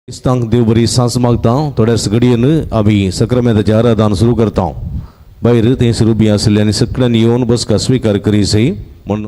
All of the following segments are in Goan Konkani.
क्रिस्तांक देव बरी सांस मागता. थोड्याच घडयेन आमी सक्रामेंताचें आराधन सुरू करता. भायर थंयसर उबी आसली आनी सगळ्यांनी येवन बसका स्विकार करीसय म्हूण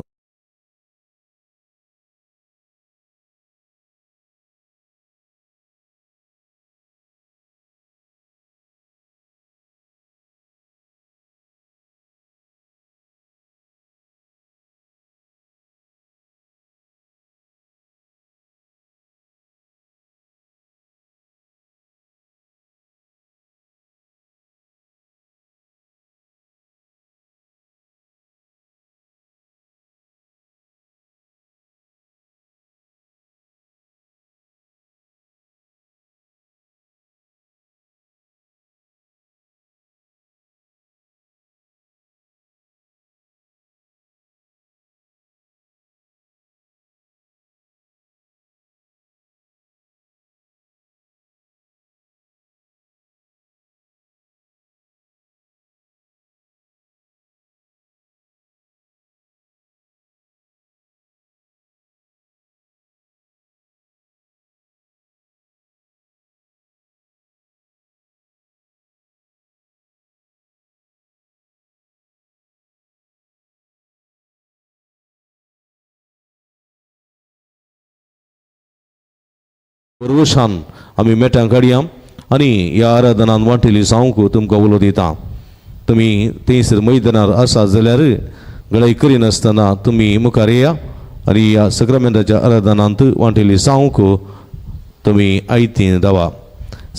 पुर्वशान आमी मेटां काडया आनी ह्या आराधनान वांटेली जावंक तुमकां उलो दिता. तुमी थंयसर मैदानार आसा जाल्यार गळाय करिनासतना तुमी मुखार येया आनी ह्या सक्रामेंताच्या आराधनांत वांटेली जावंक तुमी आयतीन रावा.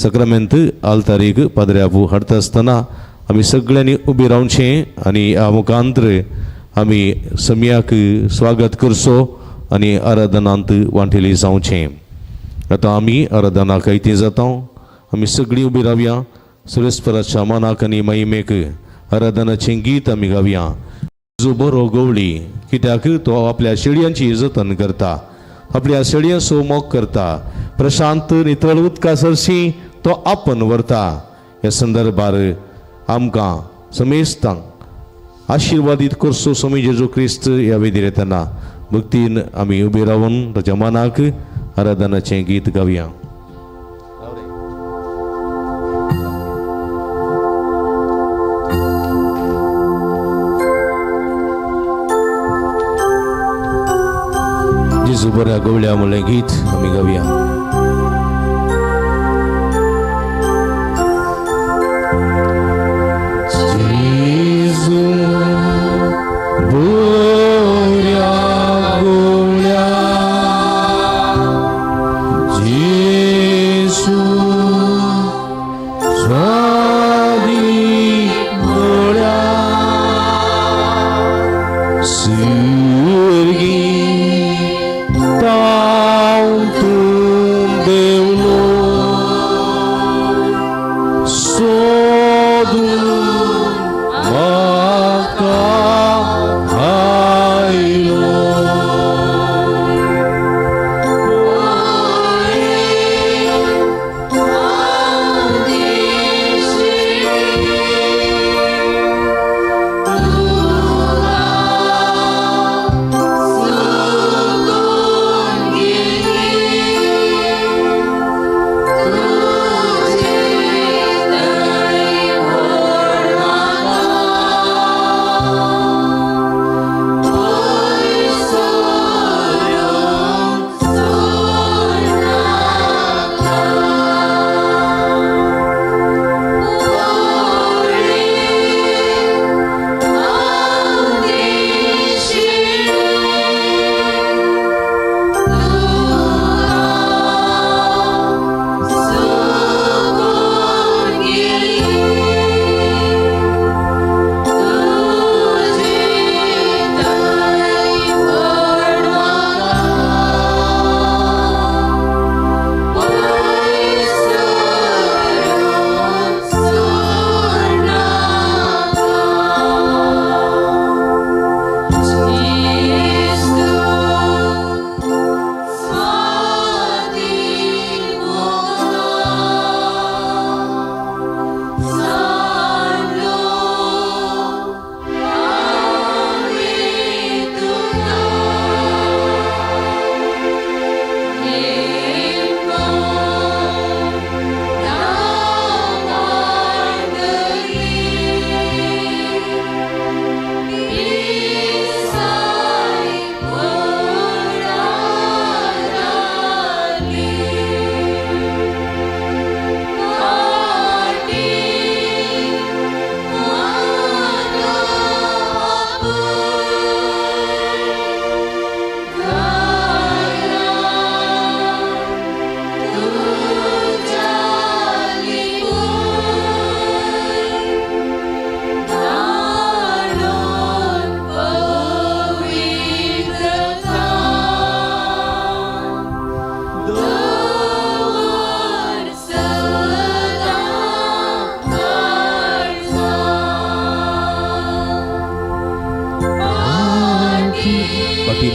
सक्रामेंत आल्तारीक पाद्र्यापू हाडटा आसतना आमी सगळ्यांनी उबी रावचें आनी ह्या मुखांतर आमी सम्याक स्वागत करचो आनी आराधनांत वांटेली जावचें. आतां आमी आराधनाक आयती जाता. आमी सगळीं उबी रावया. सुरेस्पराच्या मनाक आनी महिमेक आराधनाचें गीत आमी गावया. जो बरो गवळी कित्याक तो आपल्या शेळयांची जतन करता, आपल्या शेळयांचो मोग करता, प्रशांत नितळ उदका सरशी तो आपण व्हरता. ह्या संदर्भार आमकां समेस्तांक आशिर्वादीत करचो स्वामी जेजू क्रिस्त ह्या वेदीर येतना भक्तीन आमी उबी रावन ताच्या मनाक आराधनाचें गीत गावया. जेजू बऱ्या गवळ्या म्हणलें गीत आमी गावया. जेजू बऱ्या गवळ्या, जेजू स्वादी गवळ्या, सुर्गी तांतून देवलो सोदून म्हाका आयलो. Thank you.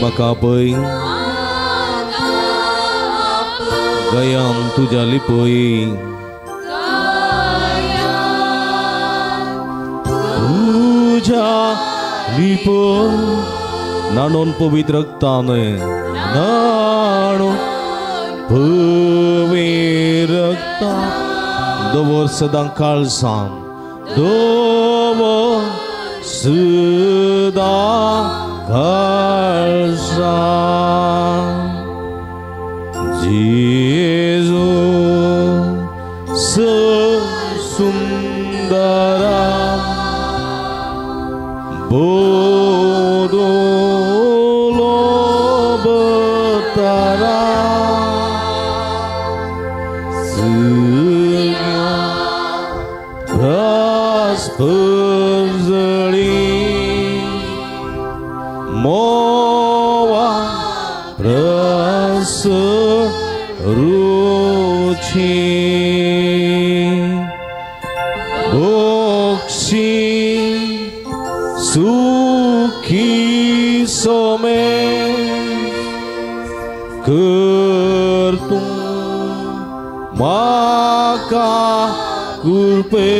म्हाका आपय, गयान तुज्या लिपय, तुज्या लिपय, नाणून पवित्र रक्तान, नाणून पवित्र रक्तान, दवर सदां काळसान, दवर सदां काळसान. जेजू सुंदरा बोदोलो बतारा सगळ्या रास परजळी मोवा रस रुची बोक्षी सुखी सोमे कर तूं म्हाका कृपे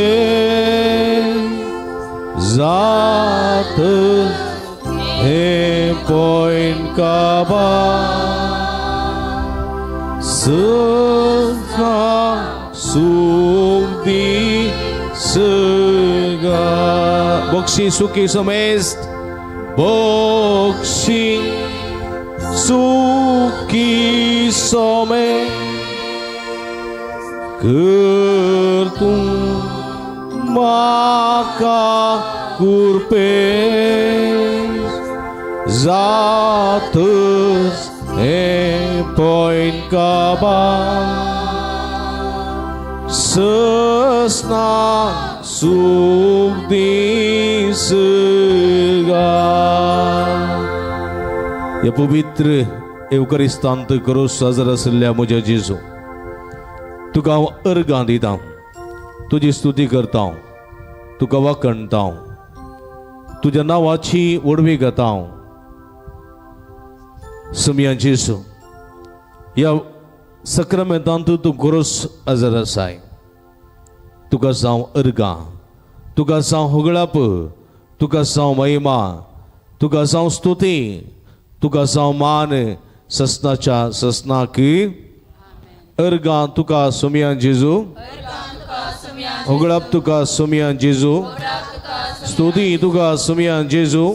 जात हे पॉयंट काबा सदा सुख दी सगा. बक्षी सुखी समेस्त, बक्षी सुखी सोमे कर तूं म्हाका कृपे जातस हे पॉयंट काबा ससना सुख दी सगा. ह्या पवित्र एवकरिस्तांत करोस साजर आशिल्ल्या म्हज्या जेजू, तुका हांव अर्गां दिता, तुजी स्तुती करता, तुका वाखणता, तुज्या नांवाची व्हडवी घेता. सुमया जेजू, ह्या सक्रामेंतांत तूं गोरोस हजर आसाय. तुका जावं अर्गां, तुका जावं होगळप, तुका जावं महिमा, तुका जावं स्तुती, तुका जावं मान ससनाच्या ससनाक. अर्गां तुका सुमया जेजू, होगळप तुका सुमया जेजू, स्तुती तुका सुमया जेजू,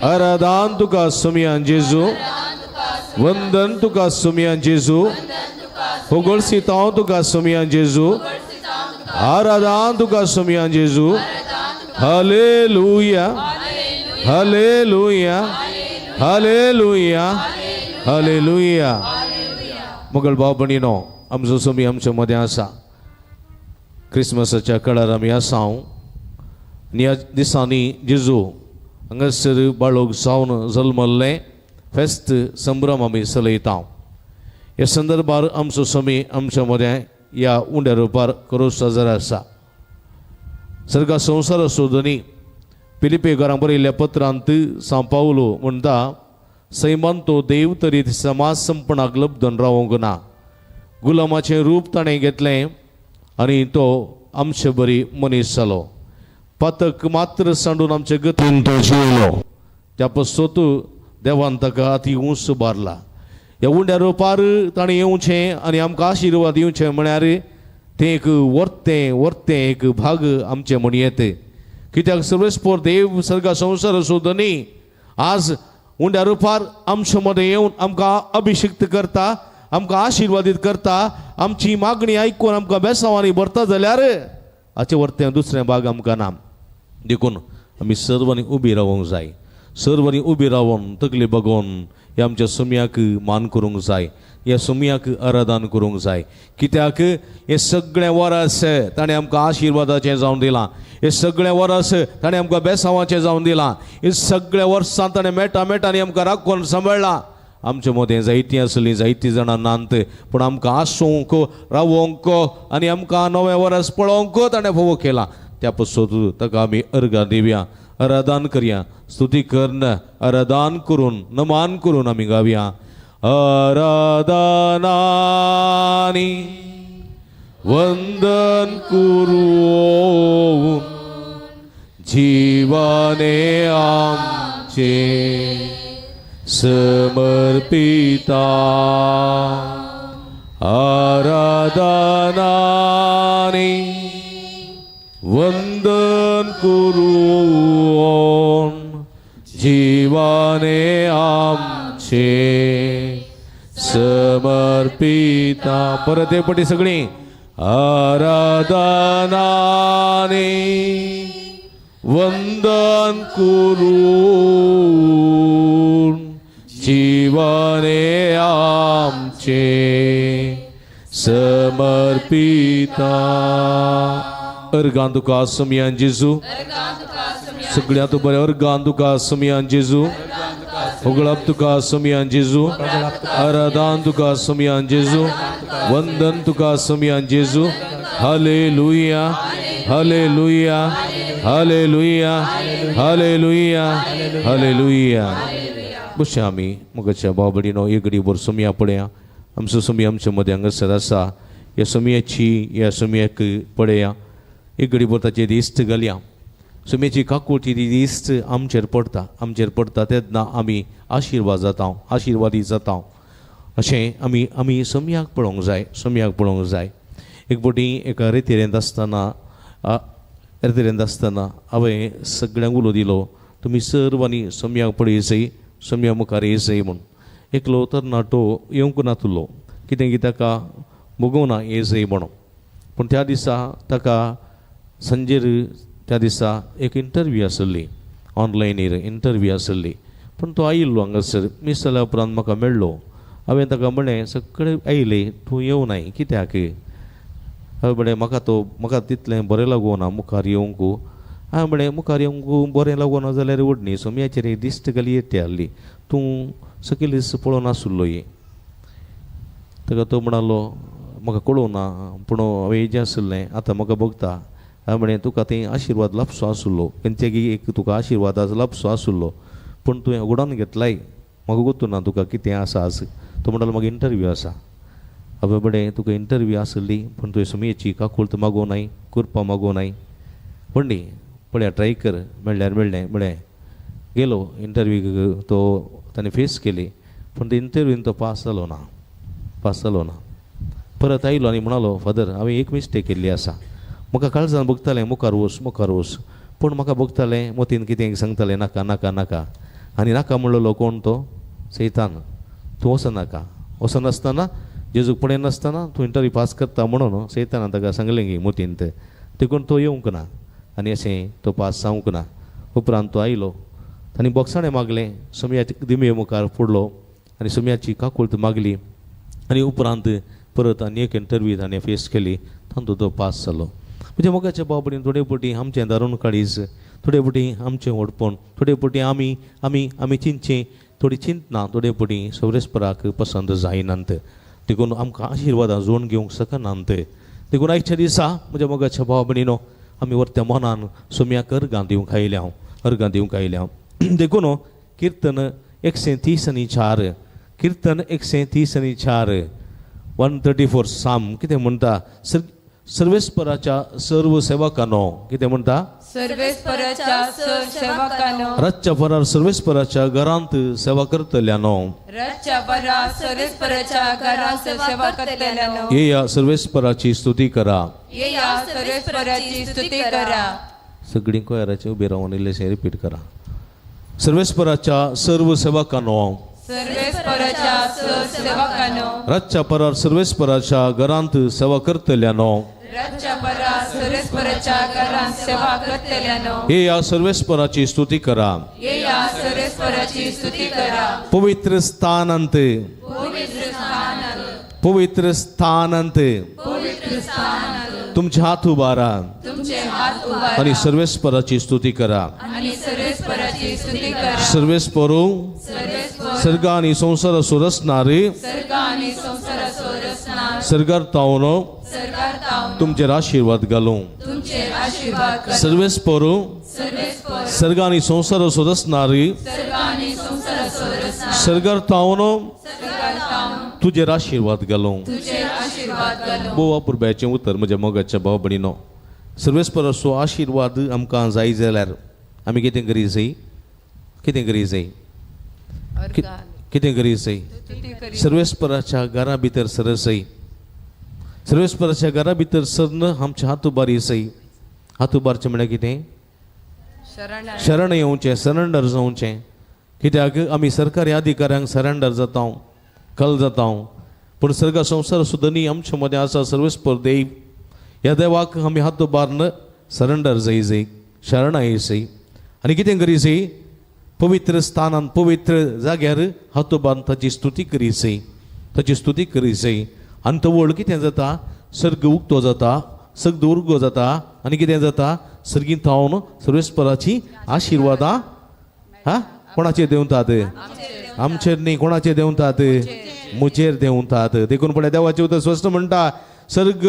आराधन तुका सुमया जेजू, वंदन तुका सुमया जेजू, होगळसितांव तुका सुमया जेजू, आराधन तुका सुमया जेजू. Hallelujah, hallelujah, hallelujah, hallelujah. मगळ भाव भयणीनो, आमचो सुमी आमच्या मदें आसा. क्रिसमसाच्या काळार आमी आसा आनी ह्या दिसांनी जेजू हांगासर बाळोक जावन जल्मल्लें फेस्त संभ्रम आमी चलयता. ह्या संदर्भार आमचो समी आमच्या मदें ह्या उंड्या रुपार करोस हजर आसा. सर्गा संवसार सोदनी पिलिपे घरां बरयल्ल्या पत्रांत सांव पावलो म्हणटा, सैमान तो देव तरी समाज संपणाक लब्धन रावंक ना, गुलामाचें रूप ताणें घेतलें आनी तो आमचे बरी मनीस जालो. पातक मात्र सांडून आमचे गतीन तो जिवलो. त्या पसत देवान ताका अती ऊंच बारला. ह्या उंड्या रुपार ताणें येवचें आनी आमकां आशिर्वाद दिवचें म्हळ्यार तें एक वर्तें वर्तें एक भाग आमचें म्हणयेत. कित्याक सर्वेस्पोर देव सर्गा संवसार सोदनी आज उंड्या रुपार आमचे मदें येवन आमकां अभिषिक्त करता, आमकां आशिर्वादीत करता. आमची मागणी आयकून आमकां बेसांवांनी भरता जाल्यार हाचें वर्तें दुसरें भाग आमकां ना. देखून आमी सर्वांनी उबी रावंक जाय, सर्वांनी उबी रावन तकली बगोवन ह्या आमच्या सुमयाक मान करूंक जाय, ह्या सुमयाक आराधन करूंक जाय. कित्याक हें सगळें वरस ताणें आमकां आशिर्वादाचें जावन दिलां, हें सगळें वरस ताणें आमकां बेसांवाचें जावन दिलां, हें सगळ्या वर्सां ताणें मेटा मेटांनी आमकां राखून सांबाळ्ळां. आमचे मदें जायतीं आसलीं, जायतीं जाणां नात, पूण आमकां आसूंक रावोंक आनी आमकां नवें वरस पळोवंक ताणें फोवो केलां. त्या पसत ताका आमी अर्गां दिवया. आराधन करया, स्तुती करून आराधन करून नमान करून आमी गावया. आराधनानी वंदन करून जीवने आमचे समर्पिता. आराधनानी वंदन करून जीवने आमचे समर्पिता. परत एक पटी सगळी. आराधनाने वंदन करून जीवने आमचे समर्पिता. अर्गां तुका सोमयान जेजू, सगळ्या तूं बरें. अर्गां तुका सोमयान जेजू, होगळप तुका सोमयान जेजू, आराधन तुका सोमयान जेजू, वंदन तुका सोमयान जेजू. Hallelujah, hallelujah, hallelujah, hallelujah, hallelujah. बशे आमी मुखाच्या भाव भयणीनो एक घडी भर सोमया पळया. आमचो सोमी आमच्या मदें हांगासर आसा. ह्या सोमयाची ह्या सोमयाक पळया, एक घडी भर ताचेर दिश्ट घालया. सोमयाची काकुळटी ती दिश्ट आमचेर पडटा, आमचेर पडटा तेन्ना आमी आशिर्वाद जाता, आशिर्वादी जाता. अशें आमी आमी सोमयाक पळोवंक जाय, सोमयाक पळोवंक जाय. एक फावटी एका रेतिरेंत आसतना, रेतिरेंत आसतना हांवें सगळ्यांक उलो दिलो, तुमी सर्वांनी सोमयाक पळय, सोमया मुखार येसय म्हूण. एकलो तरणाटो येवंक नातलो, कितें की ताका भोगोवना येसय म्हणून. पूण त्या दिसा ताका सांजेर त्या दिसा एक इंटरव्यू आसली, ऑनलायनीर इंटरव्यू आसली. पूण तो आयिल्लो हांगासर. मीस जाल्या उपरांत म्हाका मेळ्ळो. हांवें ताका म्हणलें, सगळे आयले, तूं येवनाय कित्याक? हांवें म्हणलें, म्हाका तो म्हाका तितलें बरें लागूना मुखार येवंक. हांवें म्हणलें, मुखार येवंक बरें लागूना जाल्यार व्हडली सोमयाचेर एक दिश्ट घाली येते आहली, तूं सकयल पळोवन आसलो ये. ताका तो म्हणालो, म्हाका कळूं ना, पूण हांवें हेजें आसलें, आतां म्हाका भोगता. हांवें म्हणलें, तुका थंय आशिर्वाद लाबचो आसलो, खंयच्यागी एक तुका आशिर्वाद लाबचो आसलो, पूण तुवें उगडान घेतलाय, म्हाका गोतू ना तुका कितें आसा आज. तो म्हणटालो, म्हाका इंटरव्यू आसा. हांवें म्हणलें, तुका इंटरव्यू आसली, पूण तुवें सोमयेची काकुळट मागूं नाय, कृपा मागूं नाय. व्हडली पळया, ट्राय कर, मेळ्ळ्यार मेळ्ळें. म्हळें गेलो इंटरव्यूक, तो ताणें फेस केली, पूण ते इंटरव्यून तो पास जालो ना, पास जालो ना. परत आयलो आनी म्हणालो, फादर, हांवें एक मिस्टेक केल्ली आसा. म्हाका काळजान भोगतालें मुखार वच, मुखार वच, पूण म्हाका भोगतालें मतीन कितें सांगतालें, नाका, नाका, नाका. आनी नाका म्हणलेलो कोण? तो सैतान. तूं वचनाका, वचनासतना जेजूक पळयनासतना तूं इंटरव्यू पास करता म्हणून सैतानान ताका सांगलें गी मतींत, देखून तो येवंक ना आनी अशें तो पास जावंक ना. उपरांत तो आयलो, ताणें बोगसाणें मागलें, सोमयाच्या दिमये मुखार पडलो आनी सोमयाची काकुळट मागली आनी उपरांत परत आनी एक इंटरव्यू ताणें फेस केली, तातूंत तो पास जालो. म्हणजे मोगाच्या बाबडीन थोडे फावटी आमचें दारून काळीज, थोडे फावटी आमचें व्हडपण, थोडे फावटी आमी आमी आमी चिंतचें थोडी चिंतना थोडे फावटी सर्वेस्पराक पसंत जायनात, देखून आमकां आशिर्वादां जोडून घेवंक शकनात. देखून आयच्या दिसा म्हज्या मोगाच्या भाव भयणीनो आमी वर्त्या मनान सोमयाक अर्गां दिवंक आयल्या हांव, अर्गां दिवंक आयल्या हांव. देखून किर्तन 134, किर्तन 134, 134 साम कितें म्हणटा? सर्वेस्पराच्या सर्व सेवकांनो, कितें म्हणटा? सर्वेस्पराच्या सेवकांनो, रातच्या परार सर्वेस्पराच्या घरांत सेवा करतल्यानो, रातच्या परार सर्वेस्पराच्या घरांत सेवा करतल्यानो, येया सर्वेस्पराची स्तुती करा. येया सर्वेस्पराची स्तुती करा. सगळीं कोयराचे उबी रावन इल्लेशें रिपीट करा. सर्वेस्पराच्या सर्व सेवकांनो, सर्वेस्पराच्या सेवकांनो, रातच्या परार सर्वेस्पराच्या घरांत सेवा करतल्यानो, रातच्या परार सर्वेस्पराच्या घरांत सेवा करतल्यानो, येया सर्वेस्पराची स्तुती करा. येया सर्वेस्पराची स्तुती करा. पवित्र स्थानांत, पवित्र स्थानांत तुमचे हात उबारा तुमचे हात उबारा आणि सर्वेस्पराची स्तुती करा. आणि सर्वेस्पराची स्तुती करा. सर्वेस्परू सर्ग आणि संसाराचो रचणारे, सर्ग आणि संसाराचो रचणार, सर्गार तावन सर्गार तावन तुमचेर आशिर्वाद घालूं. तुमचे आशीर्वाद घालूं. सर्वेस्परू सर्वेस्पर सर्ग आनी संवसाराचो रचणारी सर्गार तावन तुजेर आशिर्वाद घालूं. भोव अपुरबायेचें उतर म्हज्या मोगाच्या भाव भयणीनो. सर्वेस्पराचो आशिर्वाद आमकां जाय जाल्यार आमी कितें करी जाय? कितें करी जाय? कितें करी जाय? सर्वेस्पराच्या घरा भितर सरसय. सर्वेस्पराच्या घरा भितर सरन आमच्या हात उबारी सय. हात उबारचें म्हळ्यार कितें? शरण येवचें, सरेंडर जावचें. कित्याक आमी सरकारी अधिकाऱ्यांक सरेंडर जाता, कल जाता, पूण सर्ग संवसार सुद्दां न्ही आमच्या मदें आसा सर्वेस्पर देव. ह्या देवाक आमी हात उबारन सरेंडर जाय जाय, शरणां येसय. आनी कितें करी जाय? पवित्र स्थानान, पवित्र जाग्यार हात उबारून ताची स्तुती करी जाय, ताची स्तुती करी जाय. आनी तवळ कितें जाता? सर्ग उक्तो जाता, सर्ग उर्गो जाता. आनी कितें जाता? सर्गीं थावन सर्वेस्पराची आशिर्वादां हा कोणाचेर देंवतात? आमचेर न्ही, कोणाचेर देंवतात? म्हजेर देंवतात. देखून पळय देवाचें उतर स्पश्ट म्हणटा, सर्ग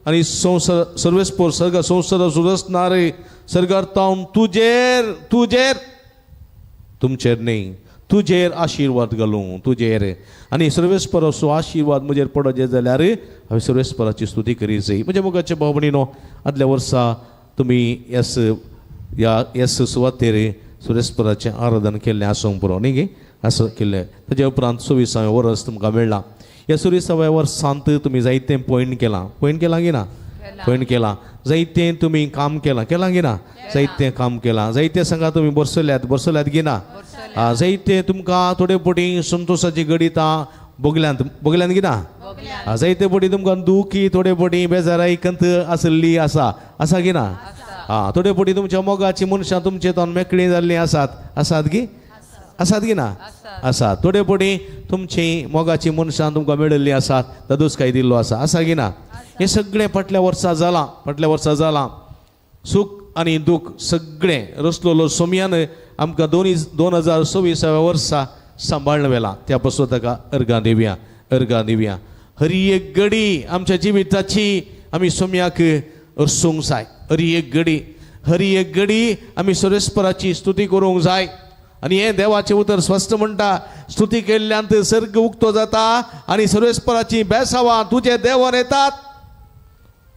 आनी संवसार, सर्वेस्पर सर्ग संवसाराचो रचणारे सर्गार तावन तुजेर, तुजेर, तुमचेर न्ही, तुजेर आशिर्वाद घालूं, तुजेर. आनी सर्वेस्पराचो आशिर्वाद म्हजेर पडत जाल्यार हांवें सर्वेस्पराची स्तुती करी जाय. म्हज्या मोगाच्या भाव भयणीनो, आदल्या वर्सा तुमी एस ह्या एस सुवातेर सर्वेस्पराचें आराधन केल्लें आसूंक पुरो न्ही गे, असो केल्लें. ताज्या उपरांत 26व्या वर्स तुमकां मेळ्ळां. ह्या 26व्या वर्सांत तुमी जायतें पॉयंट केलां. पॉयंट केलां की ना? पॉयंट केलां. जायतें तुमी काम केलां. केलां की ना? जायतें काम केलां. जायते संगा तुमी बरसल्यात. बरसल्यात की ना? जायते तुमकां थोडे पटी संतोशाची गडितां भोगल्यांत. भोगल्यांत की ना? जायते पटी तुमकां दुखी, थोडे पटी बेजाराय कंत आसली आसा. आसा की ना? थोडे पटी तुमच्या मोगाची मनशां तुमचे तोंड मेकळीं जाल्लीं आसात. आसात की? आसात की ना? आसात. थोडे पटी तुमची मोगाची मनशां तुमकां मेळिल्लीं आसात, दादोसकाय दिल्लो आसा. आसा की ना? हें सगळें फाटल्या वर्सा जालां. फाटल्या वर्सा जालां. सूख आनी दूख सगळें रसलोलो सोमयान आमकां 2026व्या वर्सा सांबाळ्ळ व्हेलां. त्या पासून ताका अर्गां दिवया, अर्गां दिवया. हरी एक घडी आमच्या जिविताची आमी सोमयाक अर्सूंक जाय. हरी एक घडी, हरी एक घडी आमी सर्वेस्पराची स्तुती करूंक जाय. आनी हें देवाचें उतर स्पश्ट म्हणटा, स्तुती केल्ल्यान सर्ग उक्तो जाता आनी सर्वेस्पराची बेसावां तुजे देवान येतात.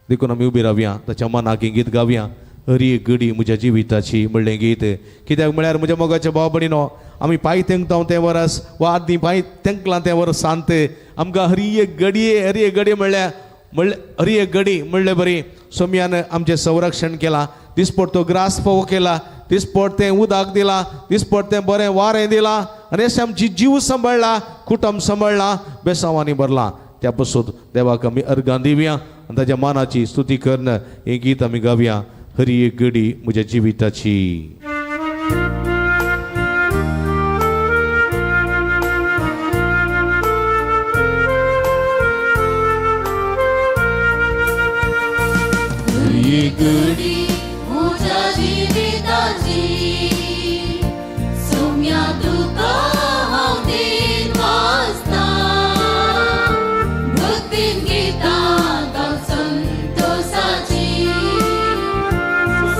देखून आमी उबी रावया, ताच्या मनाक हें गीत गावया. हरी एक घडी म्हज्या जिविताची म्हणलें गीत. कित्याक म्हळ्यार म्हज्या मोगाच्या भाव भयणीनो, आमी पांय तेंकता तें वरस वा आदीं पांय तेंकलां तें वरस सांत आमकां हरी एक घडये, हरी एक घडी म्हणल्यार म्हणलें, हरी एक घडी म्हणले बरी सोमयान आमचें संरक्षण केलां. दिसपट तो ग्रास फोव केला, दिसपट तें उदक दिलां, दिसपट तें बरें वारें दिलां आनी अशें आमची जीव सांबाळ्ळा, कुटुंब सांबाळ्ळां, बेसांवांनी भरलां. त्या पासून देवाक आमी अर्गां दिवया आनी ताच्या मानाची स्तुती करून हें गीत आमी गावया. हरी एक घडी म्हज्या जिविताची. हरी एक घडी म्हज्या जिविताची, सोम्या तुका हांव दिन वाजता, भक्तीन गितां गावन संतोसाची,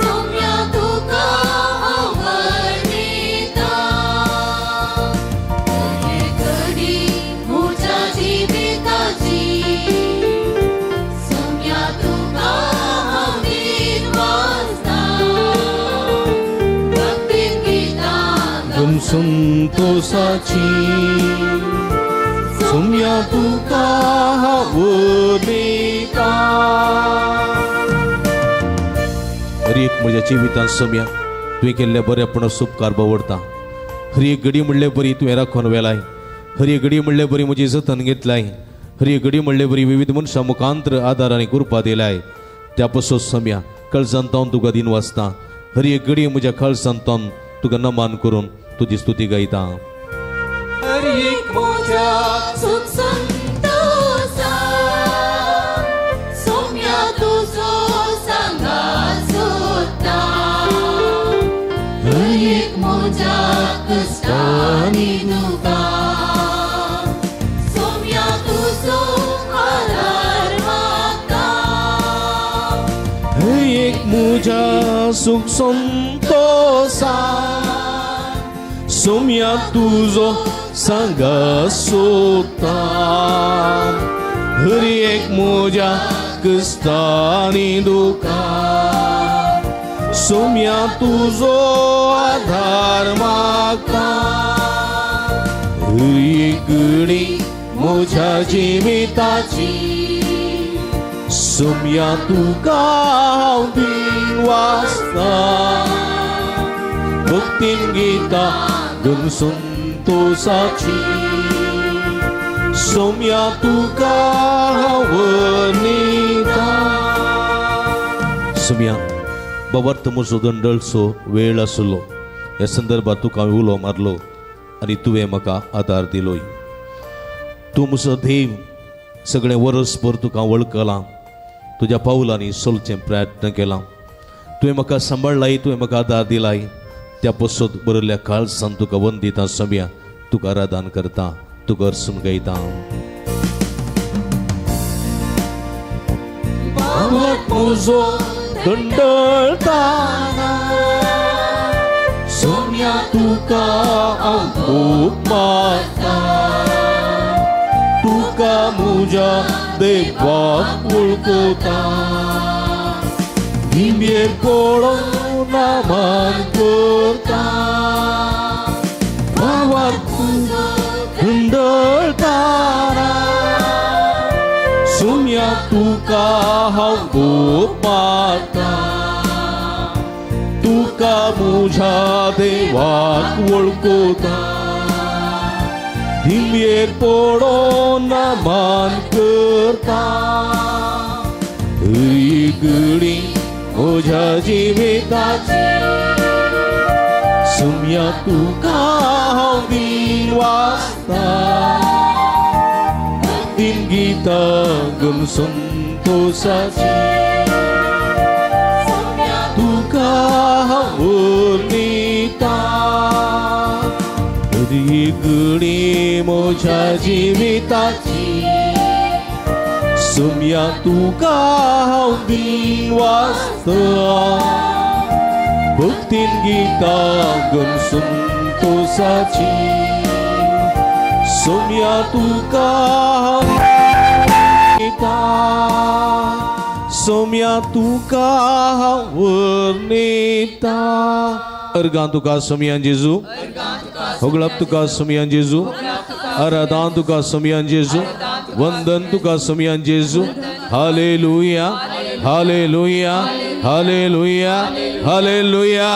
सोम्या तुका हांव वर्णिता. हरी एक घडी म्हज्या जिविताची, सोम्या तुका हांव दिन वाजता, भक्तीन गितां गावन संतोसाची, सोम्या तुका हांव वर्णिता. हरी एक म्हज्या जिवितांत सोम्या तुवें केल्ल्या बरेपणा उपकार बवडता. हरी एक घडी म्हणले बरी तुवें राखून वेलाय. हरी एक घडी म्हणले बरी म्हजी जतन घेतलाय. हरी एक घडी म्हणले बरी विविध मनशां मुखांतर आदार आनी कृपा दिलाय. त्या पासून सोम्या कळसान तावन तुका दिन वाचता. हरी एक घडी म्हज्या कळसान तावन तुका नमान करून तुजी स्तुती गायता. हरी एक म्हज्या सुख संतोसा, सोम्या तुजो सांगात सोदता. हरी एक म्हज्या कश्टांनी दुखां, सोम्या तुजो आदार मागता. हरी एक म्हज्या म्हज्या सुख संतोसा सोम्या तुजो सांगा सोता हरी एक म्हज्या क्रिस्तानी दुखा सोम्या तुजो आधार मागता हरी कडी म्हज्या जिविताची सोम्या तुका हांव दिन वाचता भक्तीन गीता गण संतोसाची सोम्या तुका हांव वर्णिता. सोम्या बाबार्थ म्हजो दंडळचो वेळ आसलो ह्या संदर्भात तुका हांवें उलो मारलो आनी तुवें म्हाका आदार दिलोय. तूं म्हजो देव सगळें वरसभर तुका वळखलां तुज्या पावलांनी चलचें प्रयत्न केलां. तुवें म्हाका सांबाळ्ळाय तुवें म्हाका आदार दिलाय त्या पसत बरयल्ल्या काळसान तुका वंदिता सोम्या तुका आराधन करता तुका अर्सून गायता. म्हजो दंडळताना सोम्या तुका हांव खूब मागता तुका म्हज्या देवाक वळखता निमयेर पळोवन मान करता भावाक तुजो दंडळताना सोम्या तुका हांव खूब मागता तुका म्हज्या देवाक वळखता निमयेर पळोवन मान करता हरी घडी म्हज्या जिविताची सोम्या तुका हांव दिन वाचता दिन गीता गण संतोसाची तुका हांव वर्णिता हरी घडी म्हज्या जिविताची सोम्या तुका हांव दिन वाचता भक्तीन गीता गण संतोसाची सोम्या तुका हांव वर्णिता सोम्या तुका हांव वर्णिता. अर्गां तुका सोम्या जेजू होगळप तुका सोम्या जेजू आराधन तुका सोम्या जेजू वंदन तुका सोम्या जेजू. Hallelujah hallelujah hallelujah hallelujah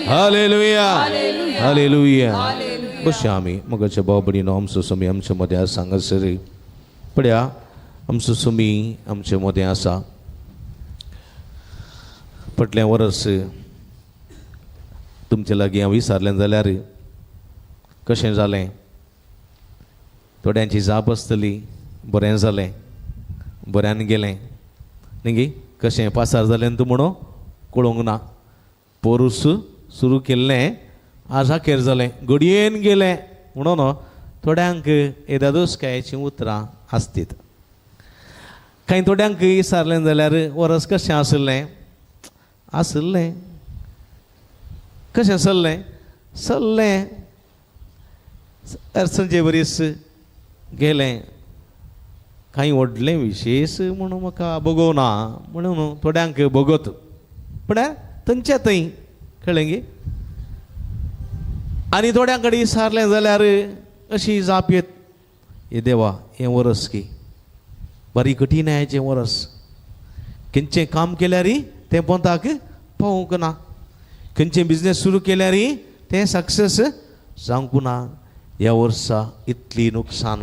hallelujah hallelujah. बश्या आमी मगाच्या भाव भयणीनो आमचो सोमी आमच्या मदें आसा हांगासर पळया आमचो सोमी आमचे मदें आसा. फाटलें वरस तुमचे लागीं हांव विचारलें जाल्यार कशें जालें थोड्यांची जाप आसतली बरें जालें बऱ्यान गेलें न्ही गी कशें पासार जालें तूं म्हणून कळोंक ना. पोरूस सुरू केल्लें आज अखेर जालें घडयेन गेलें म्हणून थोड्यांक येदादोसकायेचीं उतरां आसतीत. कांय थोड्यांक विचारलें जाल्यार वरस कशें आसलें आसलें कशें चल्लें चल्लें अडचणचे बरीस गेलें कांय व्हडलें विशेश म्हणून म्हाका बगोवना म्हणून थोड्यांक बगत पूण थंयच्या थंय कळ्ळें गी. आनी थोड्यां कडेन विचारलें जाल्यार अशी जाप येत हे देवा हें वरस की बारी कठीणायेचें वरस खंयचें काम केल्यार तें पोंताक पावूंक ना खंयचें बिजनेस सुरू केल्यार तें सक्सेस जावंक ना. ह्या वर्सा इतली नुकसान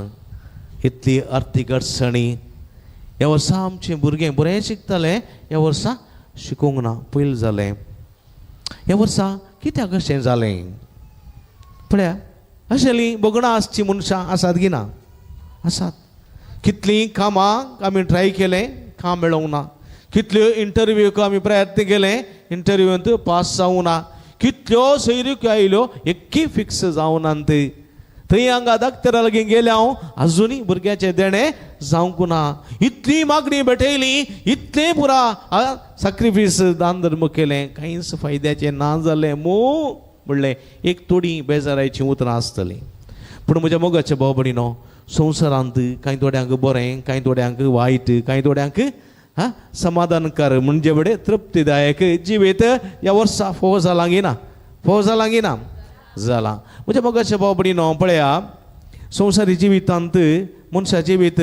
इतली आर्थीक अडचणी ह्या वर्सा आमचें भुरगें बरें शिकतालें ह्या वर्सा शिकूंक ना पयल जालें. ह्या वर्सा कित्याक अशें जालें पळया अशें बगणां आसची मनशां आसात गी ना आसात. कितलीं कामां आमी ट्राय केलें काम मेळोंक ना कितल्यो इंटरव्यूक आमी प्रयत्न केले इंटरव्यूंत पास जावंक ना कितल्यो सैरिक्यो आयल्यो एक्की फिक्स जावना. थंय हांगा दाक्तरा लागीं गेले हांव, आजुनूय भुरग्याचें देणें जावंक ना. इतली मागणी भेटयली, इतलें पुरा साक्रिफीस दान धर्म केलें, कांयच फायद्याचें ना जालें मू म्हणलें. एक थोडी बेजारायचीं उतरां आसतलीं. पूण म्हज्या मोगाच्या भाव भयणीनो, संवसारांत कांय थोड्यांक बरें, कांय थोड्यांक वायट, कांय थोड्यांक हा समाधानकार म्हणजे बडे तृप्तीदायक जिवीत ह्या वर्सा फोव जालां गी ना, फोव जालां गी ना जालां. म्हज्या मोगाच्या भाव भयणीनो, पळया संवसारी जिवितांत मनशा जिवीत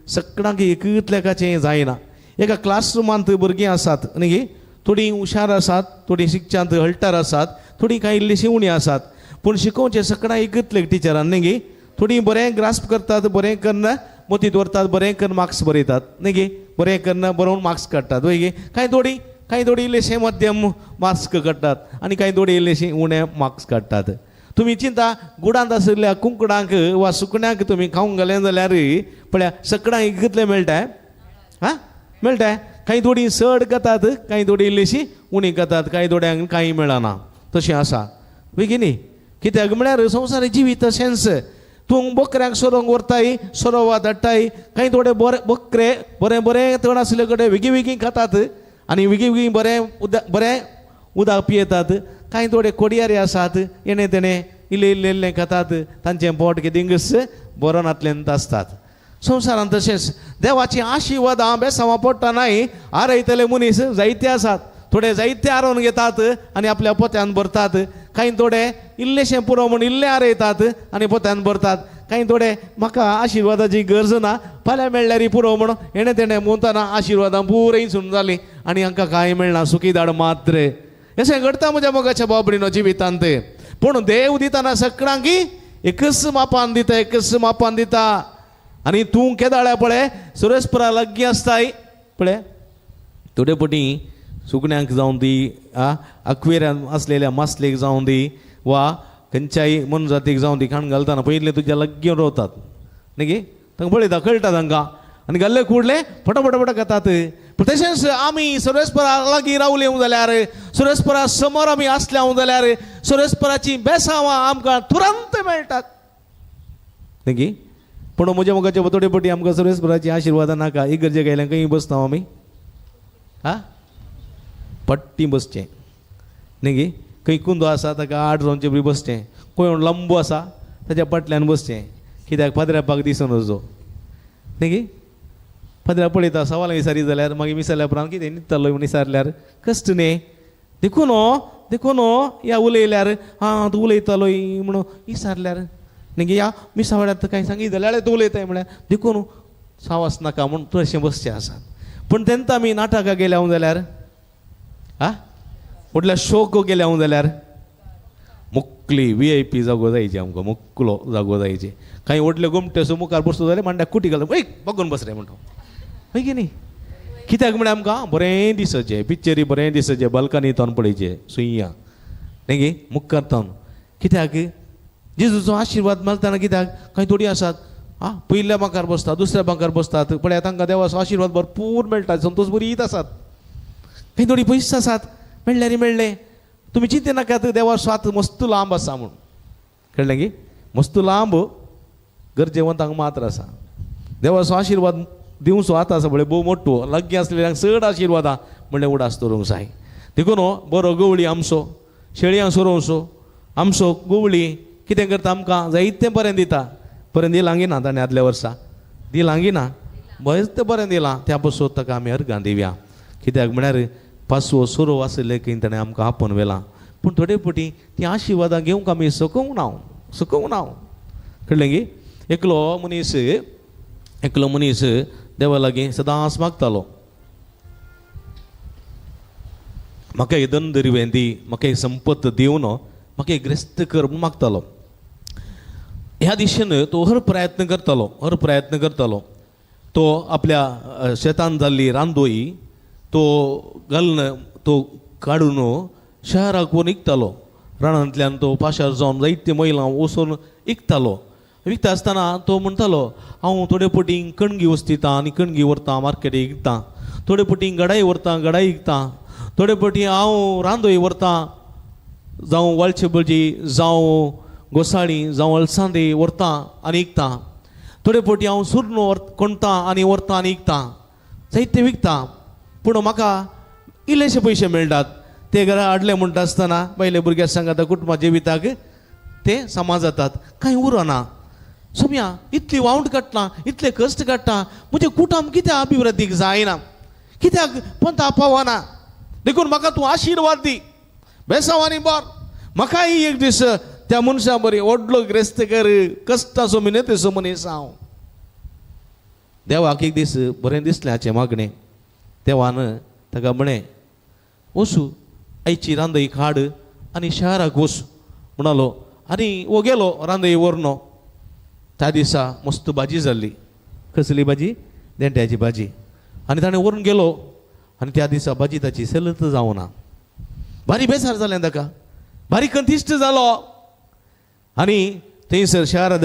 सगळ्यांक एकूच लेखाचें जायना. एका क्लासरुमांत भुरगीं आसात न्ही गी, थोडीं हुशार आसात, थोडीं शिकच्यांत हळटार आसात, थोडीं कांय इल्लीशीं उणी आसात. पूण शिकोवचें सगळ्यां एकूच लेख टिचरान न्ही गी. थोडीं बरें ग्रास्प करतात, बरें कन्न मोती दवरतात, बरें कन्न मार्क्स बरयतात न्ही गी, बरें कन्न बरोवन मार्क्स काडटात वय गी. कांय थोडीं इल्लेशे मध्यम मार्क्स काडटात आनी कांय थोडीं इल्लेशे उणे मार्क्स काडटात. तुमी चिंता गुडांत आशिल्ल्या कुंकडांक वा सुकण्यांक तुमी खावंक घालें जाल्यार पळया सगळ्यांक इतलें मेळटा, हा मेळटा. कांय थोडीं चड करतात, कांय थोडीं इल्लीशीं उणी करतात, कांय थोड्यांक कांय मेळना. तशें आसा बेगीन न्ही. कित्याक म्हळ्यार संवसार जिवीत तशेंच. तूं बोकऱ्यांक सोरोंक व्हरताय, सोरोवा धाडटाय, कांय थोडे बरे बकरे बरें बरें तण आशिल्ले कडेन वेगीं वेगीं खातात आनी वेगीं वेगीं बरें उदक बरें उदक पियेतात. कांय थोडे कोडयारी आसात, येणे तेणे इल्लें इल्लें इल्लें खातात, तांचें पोट कितेंच बरो नातल्यान आसतात. संवसारांत तशेंच देवाची आशिर्वादां बेसांवां पडटा नाय. आरयतले मनीस जायते आसात, थोडे जायते आरोवन घेतात आनी आपल्या पोत्यान भरतात. कांय थोडे इल्लेशें पुरो म्हूण इल्लें आरयतात आनी पोत्यान भरतात. कांय थोडे म्हाका आशिर्वादाची गरज ना, फाल्यां मेळ्ळ्यार पुरो म्हूण हेणें तेणें मुंवतना आशिर्वादां पुरय सुन जालीं आनी हांकां कांय मेळना, सुकी दाड मात्र. अशें घडटा म्हज्या मोगाच्या बाबडीनो जिवितांत. पूण देव दितना सगळ्यांक एकच मापान दिता, एकच मापान दिता. आनी तूं केदाळ्या पळय सुरेशपुरा लागीं आसताय पळय, थोडे पटी सुकण्यांक जावं दी, आ अक्वेऱ्यान आसलेल्या मासलेक जावं दी वा खंयच्याय मनजातीक जावं दी, खाण घालतना पयलीं तुज्या लागीं रावतात न्ही गे, तांकां पळयता कळटा तांकां आनी घाल्ले कुडले फटाफटाफट खातात. पूण तशेंच आमी सुरेशपुरा लागीं रावले जाल्यार, सुरेशपुरा समोर आमी आसले जाल्यार सुरेशपुराची बेसांवां आमकां तुरंत मेळटात न्ही गे. पूण म्हज्या मोगाच्या थोडे पटी आमकां सुरेशपुराची आशिर्वादां नाका. इगर्जे गेल्यार खंय बसता आमी, हा पट्टी बसचें न्ही गे. खंय कुंदो आसा ताका आड जावचे बरी बसचें, कोण लंबो आसा ताच्या फाटल्यान बसचें, कित्याक पाद्र्यापाक दिसून वचो न्ही गे. पाद्र्या पळयता सवाल विसारी जाल्यार मागीर विसरल्या उपरांत कितें न्हिदतलो म्हूण विसारल्यार कश्ट न्ही. देखून देखून ह्या उलयल्यार आं तूं उलयतालो म्हणून विसारल्यार न्ही गे, ह्या मिसा वेळार कांय सांगी जाल्यार तूं उलयताय म्हळ्यार देखून सावास नाका म्हूण तशें बसचें आसा. पूण तेन्ना आमी नाटकाक गेल्या जाल्यार, आ व्हडल्या शोक गेल्या जाल्यार मुकली वी I P जागो जायची आमकां, मुकलो जागो जायची. कांय व्हडले गोमटे सो मुखार बसतो जाल्यार मांड्याक कुटी घालून एक बगून बस रे म्हणटा हय की न्ही. कित्याक म्हळ्यार आमकां बरें दिसचें, पिक्चरी बरें दिसचें, बाल्कनी तावन पळयचें सुया न्ही गे मुखार तावन. कित्याक जेजूचो आशिर्वाद मेळटना. कित्याक कांय थोडीं आसात आं पयल्या बांकार बसतात, दुसऱ्या बांकार बसतात, पळया तांकां देवाचो आशिर्वाद भरपूर मेळटा, संतोश बरीत आसात. कांय थोडीं पयस आसात, मेळ्ळ्यार मेळ्ळें. तुमी चिंते नाकात, देवाचो हात मस्त लांब आसा म्हूण कळ्ळें की, मस्त लांब गरजेवंतांक मात्र आसा. देवाचो आशिर्वाद दिवचो हात आसा पळय भोव मोठो, लागीं आसलेल्यांक चड आशिर्वादां म्हणलें उडास दवरूंक जाय. देखून बरो गवळी आमचो शेळयां सोरोवचो आमचो गवळी कितें करता आमकां जायतें बरें दिता. बरें दिलां गी ना ताणें आदल्या वर्सा दिलां गी ना, बरेंच बरें दिलां, त्या पसून ताका आमी अर्गां दिवया. कित्याक म्हळ्यार पासवो सोरो आशिल्ले खंय ताणें आमकां आपोवन व्हेलां. पूण थोडे फावटी तीं आशिर्वादां घेवंक आमी सकूंक ना, सकूंक ना. कळ्ळें गी. एकलो मनीस देवा लागीं सदांच मागतालो, म्हाका एक दंदरिवें दी, म्हाका एक संपत्त दिवन म्हाका एक ग्रेस्त कर म्हूण मागतालो. ह्या दिशेन तो हर प्रयत्न करतालो, हर प्रयत्न करतालो. तो आपल्या शेतान जाल्ली रांदोई तो घालून तो काडून शहराक व्हरून विकतालो. रानांतल्यान तो पाशार जावन जायते महिला वचून विकतालो. विकता आसतना तो म्हणटालो, हांव थोडे पटी कणगी वस्तिता आनी कणगी व्हरता मार्केटीक विकता, थोडे पटी गडाई व्हरता गडाई विकता, थोडे पटी हांव रांदोई व्हरता, जावं वाळचे भजी जावं घोसाळीं जावं अळसांदे व्हरतां आनी विकतां. थोडे फावटी हांव सुर्न कोणता आनी व्हरतां आनी विकतां, जायते विकतां, पूण म्हाका इल्लेशे पयशे मेळटात. ते घरा हाडले म्हणटा आसतना बायले भुरग्या सांगाता कुटुंबा जिविताक ते समा जातात, कांय उरना. सोम्या इतली वावंट काडटा, इतले कश्ट काडटा, म्हजें कुटुंब कित्याक अभिवृद्धीक जायना, कित्याक पंथा पावना, देखून म्हाका तूं आशिर्वाद दी. बेसांव आनी बर म्हाकाय एक दीस त्या मनशा बरी व्हडलो ग्रेस्त कर, कश्टाचो मिनेतेचो मनीस हांव. देवाक एक दीस बरें दिसलें हाचें मागणें. देवान ताका म्हळें, वचू आयची रांदय काड आनी शहराक वच म्हणालो. आनी वो गेलो रांदय व्हरून. त्या दिसा मस्त भाजी जाल्ली. कसली भाजी? देंट्याची भाजी. आनी ताणें व्हरून गेलो आनी त्या दिसा भाजी ताची सेलत जावना. भारी बेजार जालें ताका, भारी कंतिश्ट जालो. आनी थंयसर शहरा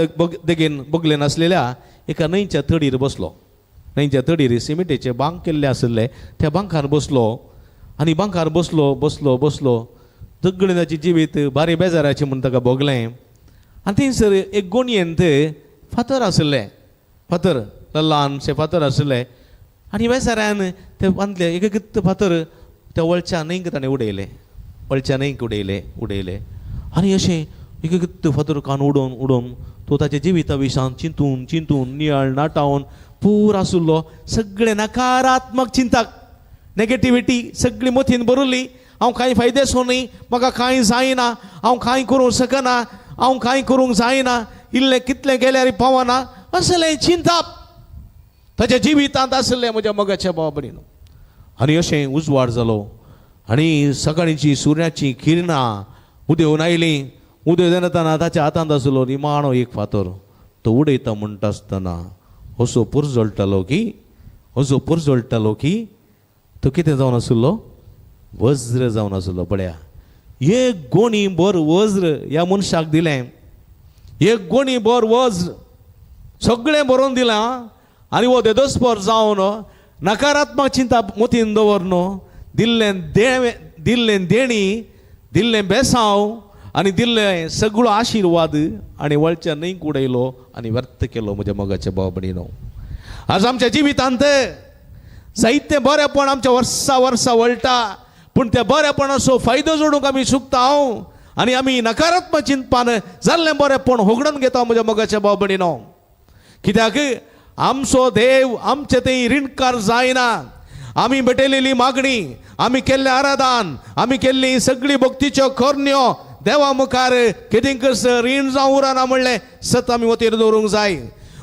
देगेन बगले नासलेल्या एका न्हंयच्या तडीर बसलो. न्हंयच्या तडीर सिमिटेचे बांक केल्ले आशिल्ले, त्या बांकार बसलो. आनी बांकार बसलो बसलो बसलो, सगळें ताचें जिवीत भारी बेजाराचें म्हूण ताका भोगलें. आनी थंयसर एक गोणयेंत फातर आशिल्ले, फातर ल्हानशे फातर आशिल्ले. आनी बेजारान ते बांदले एक एक फातर त्या वळच्या न्हंयक ताणें उडयले, वळच्या न्हंयक उडयले उडयले. आनी अशें एक एक फातर कान उडोवन उडोवन तो ताच्या जिविता विशान चिंतून चिंतून नियाळ नाटावन पूर आशिल्लो. सगळें नकारात्मक चिंताक, नेगेटिविटी सगळी मतीन भरली. हांव कांय फायदेसो न्हय, म्हाका कांय जायना, हांव कांय करूंक शकना, हांव कांय करूंक जायना, इल्लें कितलें गेल्यार पावना, असलें चिंताप ताच्या जिवितांत आशिल्लें म्हज्या मोगाच्या भावा भयणीनो. आनी अशें उजवाड जालो आनी सकाळींची सुर्याची किरणां उदेवन आयलीं. उदेवन येतना ताच्या हातांत आशिल्लो निमाणो एक फातर, तो उडयता म्हणटा आसतना असो पुरजळटालो की, असो पुरजळटालो की तो कितें जावन आशिल्लो? वज्र जावन आशिल्लो. पळया, एक गोणी भर वज्र ह्या मनशाक दिलें, एक गोणी भर वज्र सगळें बरोवन दिलां. आनी हो देदोस्पोर जावन नकारात्मक चिंता मतीन दवर न्हू, दिल्लें देवें, दिल्लें देणी, दिल्लें बेसांव आनी दिल्लें सगळो आशिर्वाद आनी वळच्या न्हंयक उडयलो आनी व्यर्थ केलो. म्हज्या मोगाच्या भाव भयणीनो, आज आमच्या जिवितांत जायतें बरेपण आमच्या वर्सा वर्सा वळटा, पूण त्या बरेपणाचो फायदो जोडूंक आमी चुकता हांव आनी आमी नकारात्मक चिंतपान जाल्लें बरेपण होगडून घेता. म्हज्या मोगाच्या भाव भयणीनो, कित्याक आमचो देव आमचे थंय रिणकार जायना. आमी भेटयलेली मागणी, आमी केल्लें आराधन, आमी केल्ली सगळी भक्तीच्यो करण्यो देवा मुखार कितेंकच रीण जावं उरना म्हणलें सत आमी वतीर दवरूंक जाय.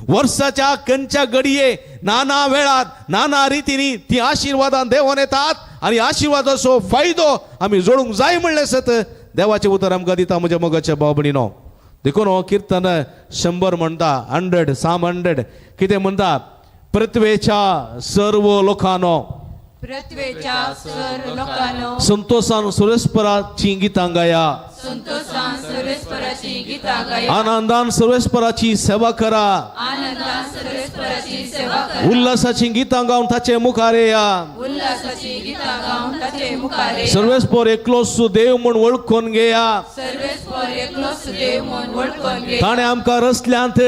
वर्साच्या खंयच्या घडये नाना वेळार नाना रितींनी ती आशिर्वादान देवोन येतात आनी आशिर्वादाचो फायदो आमी जोडूंक जाय म्हणलें सत देवाचें उतर आमकां दिता. म्हज्या मोगाच्या भाव भयणीनो, देखून हो किर्तन 100 म्हणटा, 100 साम 100 कितें म्हणटा? पृथ्वेच्या सर्व लोकांनो, पृथ्वेच्या सर्व लोकांनो, संतोषान सर्वेस्पराची गितां गाया, संतोषान सर्वेस्पराची गीतां गाया, आनंदान सर्वेस्पराची सेवा करा, आनंदान सर्वेस्पराची सेवा करा, उल्हासाची गितां गावन ताचे मुखार येया, उल्हासाची गीतां गावन ताचे मुखार येया, सर्वेस्पर एकलोच देव म्हूण वळखून घेया, सर्वेस्पर एकलोच देव म्हूण वळखून घे, ताणें आमकां रचल्यांत,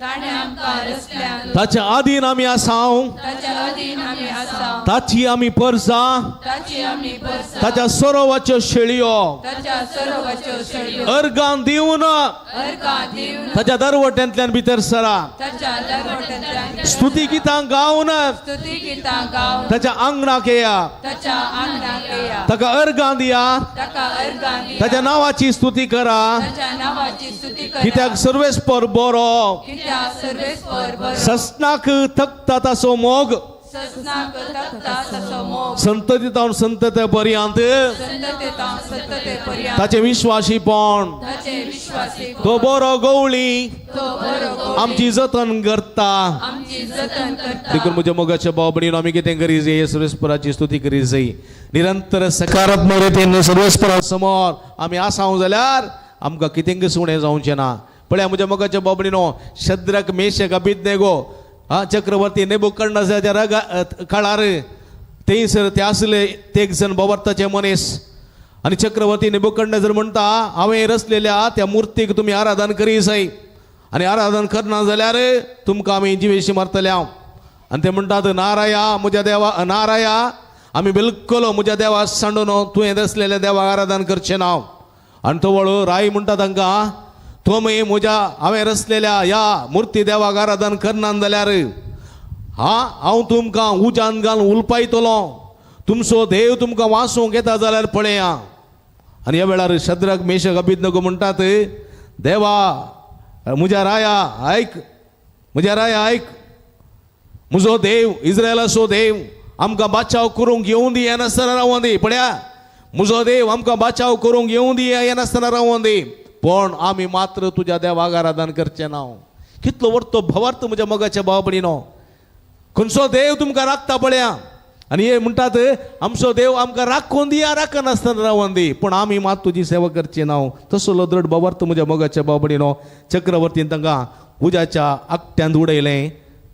ताणें आमकां रचल्यांत, ताच्या आदीन आमी आसाव, ताच्या अधीन आमी आसा, ताची आमी परसा, ताची आमी परसा, ताच्या सरोवाच्यो शेळयो, ताच्या सरोवाच्यो शेळयो, अर्गां दिवन अर्गां दिवन ताच्या दरवट्यांतल्यान भितर सरा, ताच्या दरवट्यांतल्यान स्तुती गितां गावन स्तुती गितां गावन ताच्या आंगणाक येया, ताच्या आंगणाक येया, ताका अर्गां दिया, ताका अर्गां दिया, ताच्या नांवाची स्तुती करा, ताच्या नांवाची स्तुती करा, कित्याक सर्वेस्पर बरो, कित्याक सर्वेस्पर बरो, ससनाक थकता ताचो मोग, ससनाक तकता ताचो मोग, संतती तावन संतते पर्यंत, संतते तावन संतते पर्यंत, ताचें विश्वासीपण, ताचे विश्वासी, तो बरो गवळी, तो बरो गवळी, आमची जतन करता, आमची जतन करता. देखून म्हज्या मोगाच्या भाव भयणीनो, आमी कितें करी जाय? सर्वेस्पराची स्तुती करी जाय. निरंतर सकारात्मक रितीन सर्वेस्परा समोर आमी आसाव जाल्यार आमकां कितेंकच उणें जावचें ना. पळया म्हज्या मोगाच्या भाव भयणीनो, शद्रक मेशक अभिज्ञगो चक्रवर्ती नेबुकडनेझराच्या रगा काळार थंयसर ते आसले ते एक जण बोवर्ताचे मनीस. आनी चक्रवर्ती नेबुकदनेझर म्हणटा हांवें रचलेल्या त्या मुर्तीक तुमी आराधन करी जाय आनी आराधन करना जाल्यार तुमकां आमी जिवेशी मारतले हांव. आनी ते म्हणटात नाराया म्हज्या देवा, नाराया आमी बिलकुल म्हज्या देवा सांडून तुवें रचलेल्या देवाक आराधन करचें ना. आनी तो वळू राय म्हणटा तांकां तुमी म्हज्या हांवें रचलेल्या ह्या मुर्ती देवाक आराधन करना जाल्यार हा हांव तुमकां उज्यान घालून उलपायतलो, तुमचो देव तुमकां वाचोवंक येता जाल्यार पळया. आनी ह्या वेळार शद्रक मेशक अबेदनगो म्हणटात देवा म्हज्या राया आयक, म्हज्या राया आयक, म्हजो देव इस्रायलाचो देव आमकां बाचाव करूंक येवं दी येनासतना रावों दी. पळया म्हजो देव आमकां बाचाव करूंक येवं दी येनासतना रावों दी, पण आमी मात्र तुज्या देवाक आराधन करचें ना. कितलो व्हडतो भवार्थ म्हज्या मोगाच्या भाव भयणीनो, खंयचो देव तुमकां राखता पळया. आनी हे म्हणटात आमचो देव आमकां राखून दी राखनासतना रावोन दी, पूण आमी मात तुजी सेवा करची ना. तसलो दृढ भवार्थ म्हज्या मोगाच्या भाव भयणीनो. चक्रवर्तीन तांकां उज्याच्या आकट्यांत उडयलें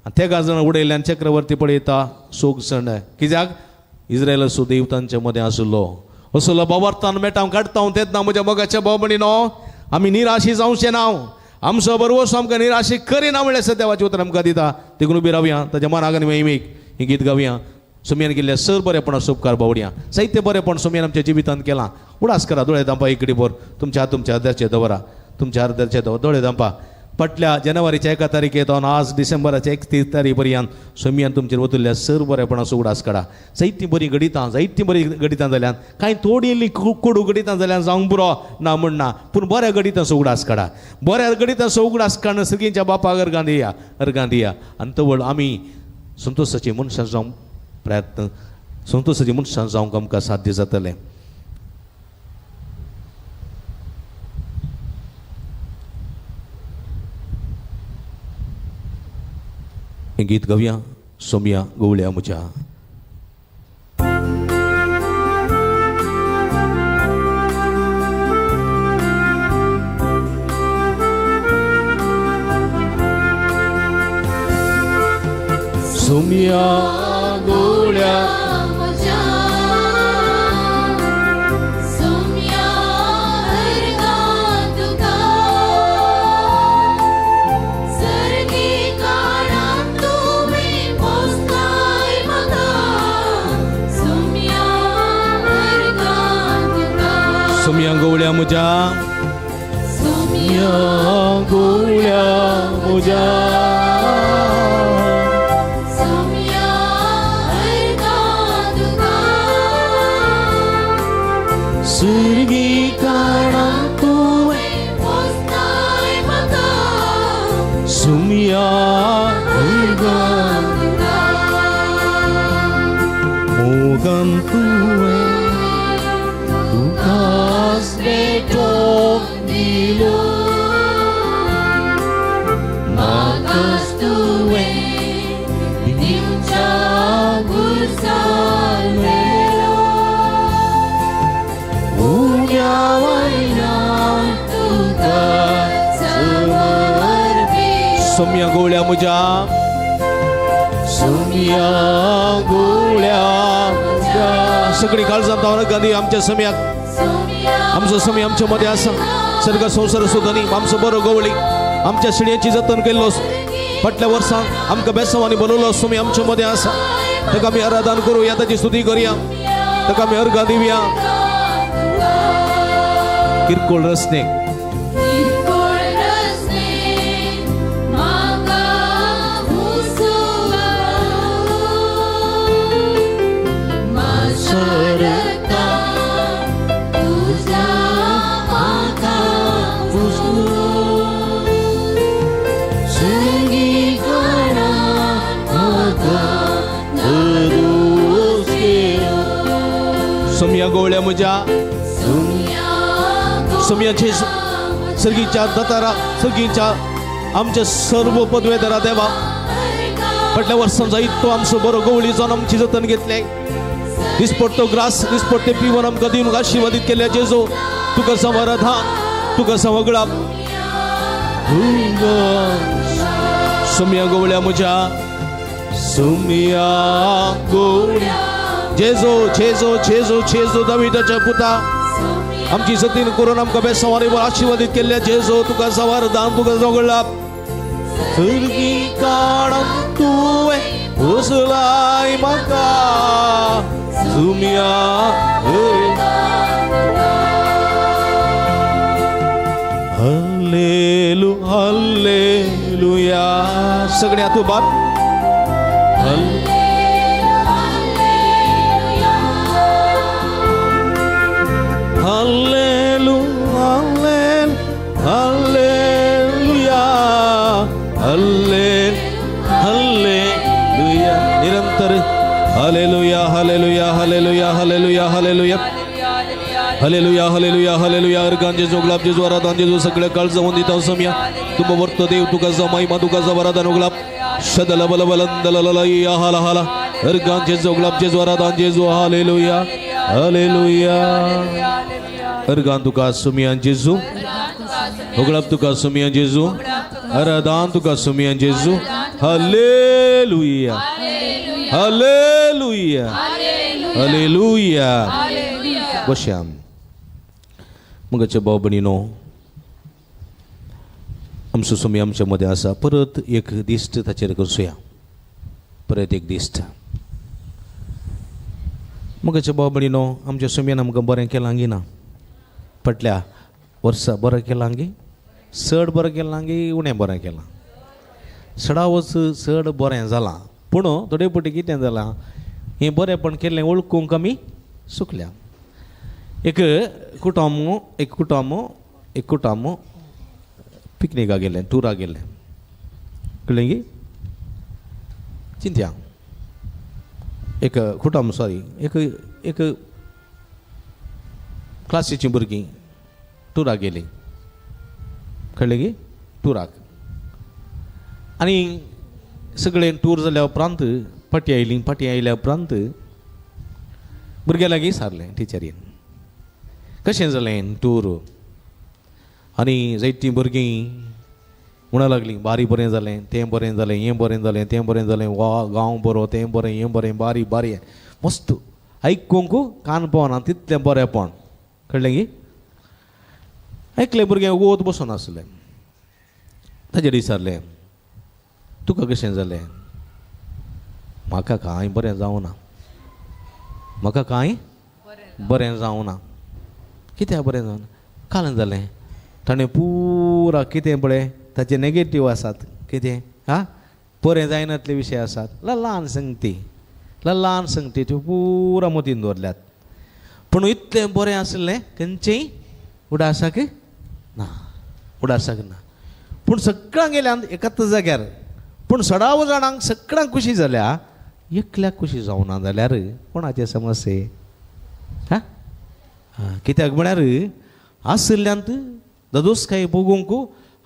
आनी तेगां जाणां उडयलें आनी चक्रवर्ती पळयता सोग सण कित्याक इस्रायलाचो देव तांचे मदें आशिल्लो. असलो भवार्थान मेटांव काडटा तेन्ना म्हज्या मोगाच्या भाव भयणीनो आमी निराशी जावचें ना. आमचो बरवसो आमकां निराशी करिना म्हणल्यार देवाचें उतर आमकां दिता. देखून उबी रावया ताच्या मनाक आनी महिमेक हें गीत गावया. सोमयान केल्ल्या सर बरेपणा उपकार बावडया, जायते बरेपण सोमयान आमच्या जिवितांत केलां. उडास करा दोळे धांपा इकडे भर, तुमच्या हात तुमच्या अर्द्याचे दवरा, तुमच्या अर्द्याचे दवर, दोळे धांपा. फाटल्या जानेवारीच्या 1 तारखेर आज डिसेंबराच्या 31 तारीख पर्यंत सोमयान तुमचेर वतल्या सर बरेपणाचो उडास काडा. जायतीं बरीं घडितां, जायतीं बरीं घडितां जाल्यान, कांय थोडी इल्ली कोडू घडितां जाल्यान जावंक पुरो ना म्हणना, पूण बऱ्या घडितांचो उगडास काडा. बऱ्या घडितांचो उगडास काडून सगळींच्या बापाक अर्गां दिया, अर्गां दिया. आनी तवळ आमी संतोशाची मनशां जावंक प्रयत्न, संतोशाची मनशां जावंक आमकां साध्य जातलें. हें गीत गावया सोमया गवळ्या म्हज्या. सोमया गवळ्या म्हज्या, सोमया अर्गां तुका, सर्गी काळांत तुवें पोसलाय म्हाका, सोमया अर्गां तुका, सोमया गवळ्या म्हज्या, सोमया गवळ्या म्हज्या, सोमया अर्गां तुका, सर्गी काळांत तुवें पोसलाय म्हाका, सोमया अर्गां तुका, मोगान तुवें तुकाच भेटोवन दिलो, म्हाकाच तुवें दिवच्या गुरसार मेलो, उण्या वयल्यान तुका समर्पीत. सोमया गवळ्या म्हज्या, सोमया गवळ्या म्हज्या. सगळी काळजां धांवन गांधी आमच्या सोमयाक, आमचो सोमी आमच्या मदें आसा. सर्ग संवसार सुदानी आमचो बरो गवळी आमच्या शिडयेची जतन केल्लो, फाटल्या वर्सां आमकां बेसांवांनी बरयलो सोमी आमच्या मदें आसा. ताका आमी आराधन करुया, ताची स्तुती करुया, ताका आमी अर्गां दिवया. किरकोळ रचणेक किरकोळ रचणेक म्हाका हुसुलो, म्हज्या रगतान तुज्या म्हाका पुसलो, सर्गी काळांत म्हाका दरोज केलो. सोमया गवळ्या म्हज्या, सोमयाचे सर्गीच्या दतारा, सर्गीच्या आमच्या सर्व पदवेदारा देवा, फाटल्या वर्सां जायत तो आमचो बरो गवळी जावन आमची जतन घेतलें. दिसपट्टो ग्रास, दिसपट्टे पिवन आमकां दिवन आशिर्वादीत केल्या. जेजू तुका समाराधान, तुका सवगळा. सोमया गवळ्या म्हज्या, सोमया गवळ्या. जेजू जेजू जेजू जेजू दाविदाच्या पुता, आमची सतीन करून आमकां बेसांवानी आशिर्वादीत केल्ल्या जेजू तुका सवार दान तुका जोगळा सुर्गी काडून तुवें उसलाय म्हाका सुम्या हल्लेलू हल्लेलुया सगळ्या तूं बाप हल्लेलू हल्लेल हल्लेलुया हल्लेल हल्लेलुया निरंतर hallelujah hallelujah hallelujah hallelujah hallelujah hallelujah hallelujah hallelujah. Organ जेजू गुलाब जेजू आराधन जेजू सगळ्या काळजां वंदिता समिया तुम वर्त देव तुका जा महिमा तुका जा आराधन गुलाब शदल बल बलंदल या हाला हाला अर्गान जेजू गुलाब जेजू आराधन जेजू हालेलुया हालेलुया. अर्गान तुका सुमियान जेजू उगळाप तुका सुमियान जेजू आराधन तुका सुमियान जेजू हालेलुया हालेलुया हालेलुया. बश्याम मगाच्या भाव भयणीनो आमचो सुमी आमच्या मदें आसा. परत एक दिश्ट ताचेर करसुया परत एक दिश्ट. मगाच्या भाव भयणीनो आमच्या सुमयान आमकां बरें केलां गी ना फाटल्या वर्सा बरें केलां गी चड बरें केलां गी उणें बरें केलां सडावच चड बरें जालां पूण थोडे फावटी कितें जालां हें बरेंपण केल्लें वळखूंक आमी चुकल्या. एक कुटुंब एक कुटुंब एक कुटुंब पिकनिकाक गेलें टुराक गेलें कळ्ळें गी चिंत्या एक कुटुंब सॉरी एक एक क्लासीचीं भुरगीं टुराक गेलीं कळ्ळें गी टुराक आनी सगळें टूर जाल्या उपरांत फाटीं आयलीं फाटीं आयल्या उपरांत भुरग्यां लागीं सारलें टिचरीन कशें जालें टूर आनी जायतीं भुरगीं म्हणा लागलीं बारी बरें जालें तें बरें जालें हें बरें जालें तें बरें जालें वा गांव बरो तें बरें हें बरें बारी बारी मस्त आयकूंक कान पावना तितलें बरेंपण कळ्ळें गी ऐकलें भुरगें वत बसून आसलें ताजेर विचारलें तुका कशें जालें म्हाका कांय बरें जावना म्हाका कांय बरें जावना कित्याक बरें जावना काल जालें ताणें पुरा कितें पळय ताचे नेगेटीव आसात कितें आं बरें जायनातले विशय आसात ल्हान संगती ल्हान संगती त्यो पुरा मतीन दवरल्यात पूण इतलें बरें आसलें खंयचेंय उडासाक ना उडासाक ना पूण सगळ्यांक गेल्यान एकाच जाग्यार पूण सडाव जाणांक सगळ्यांक खुशी जाल्या एकल्याक खुशी जावना जाल्यार कोणाचे समस्ये हा कित्याक म्हळ्यार आशिल्ल्यांत ददोसकाय भोगूंक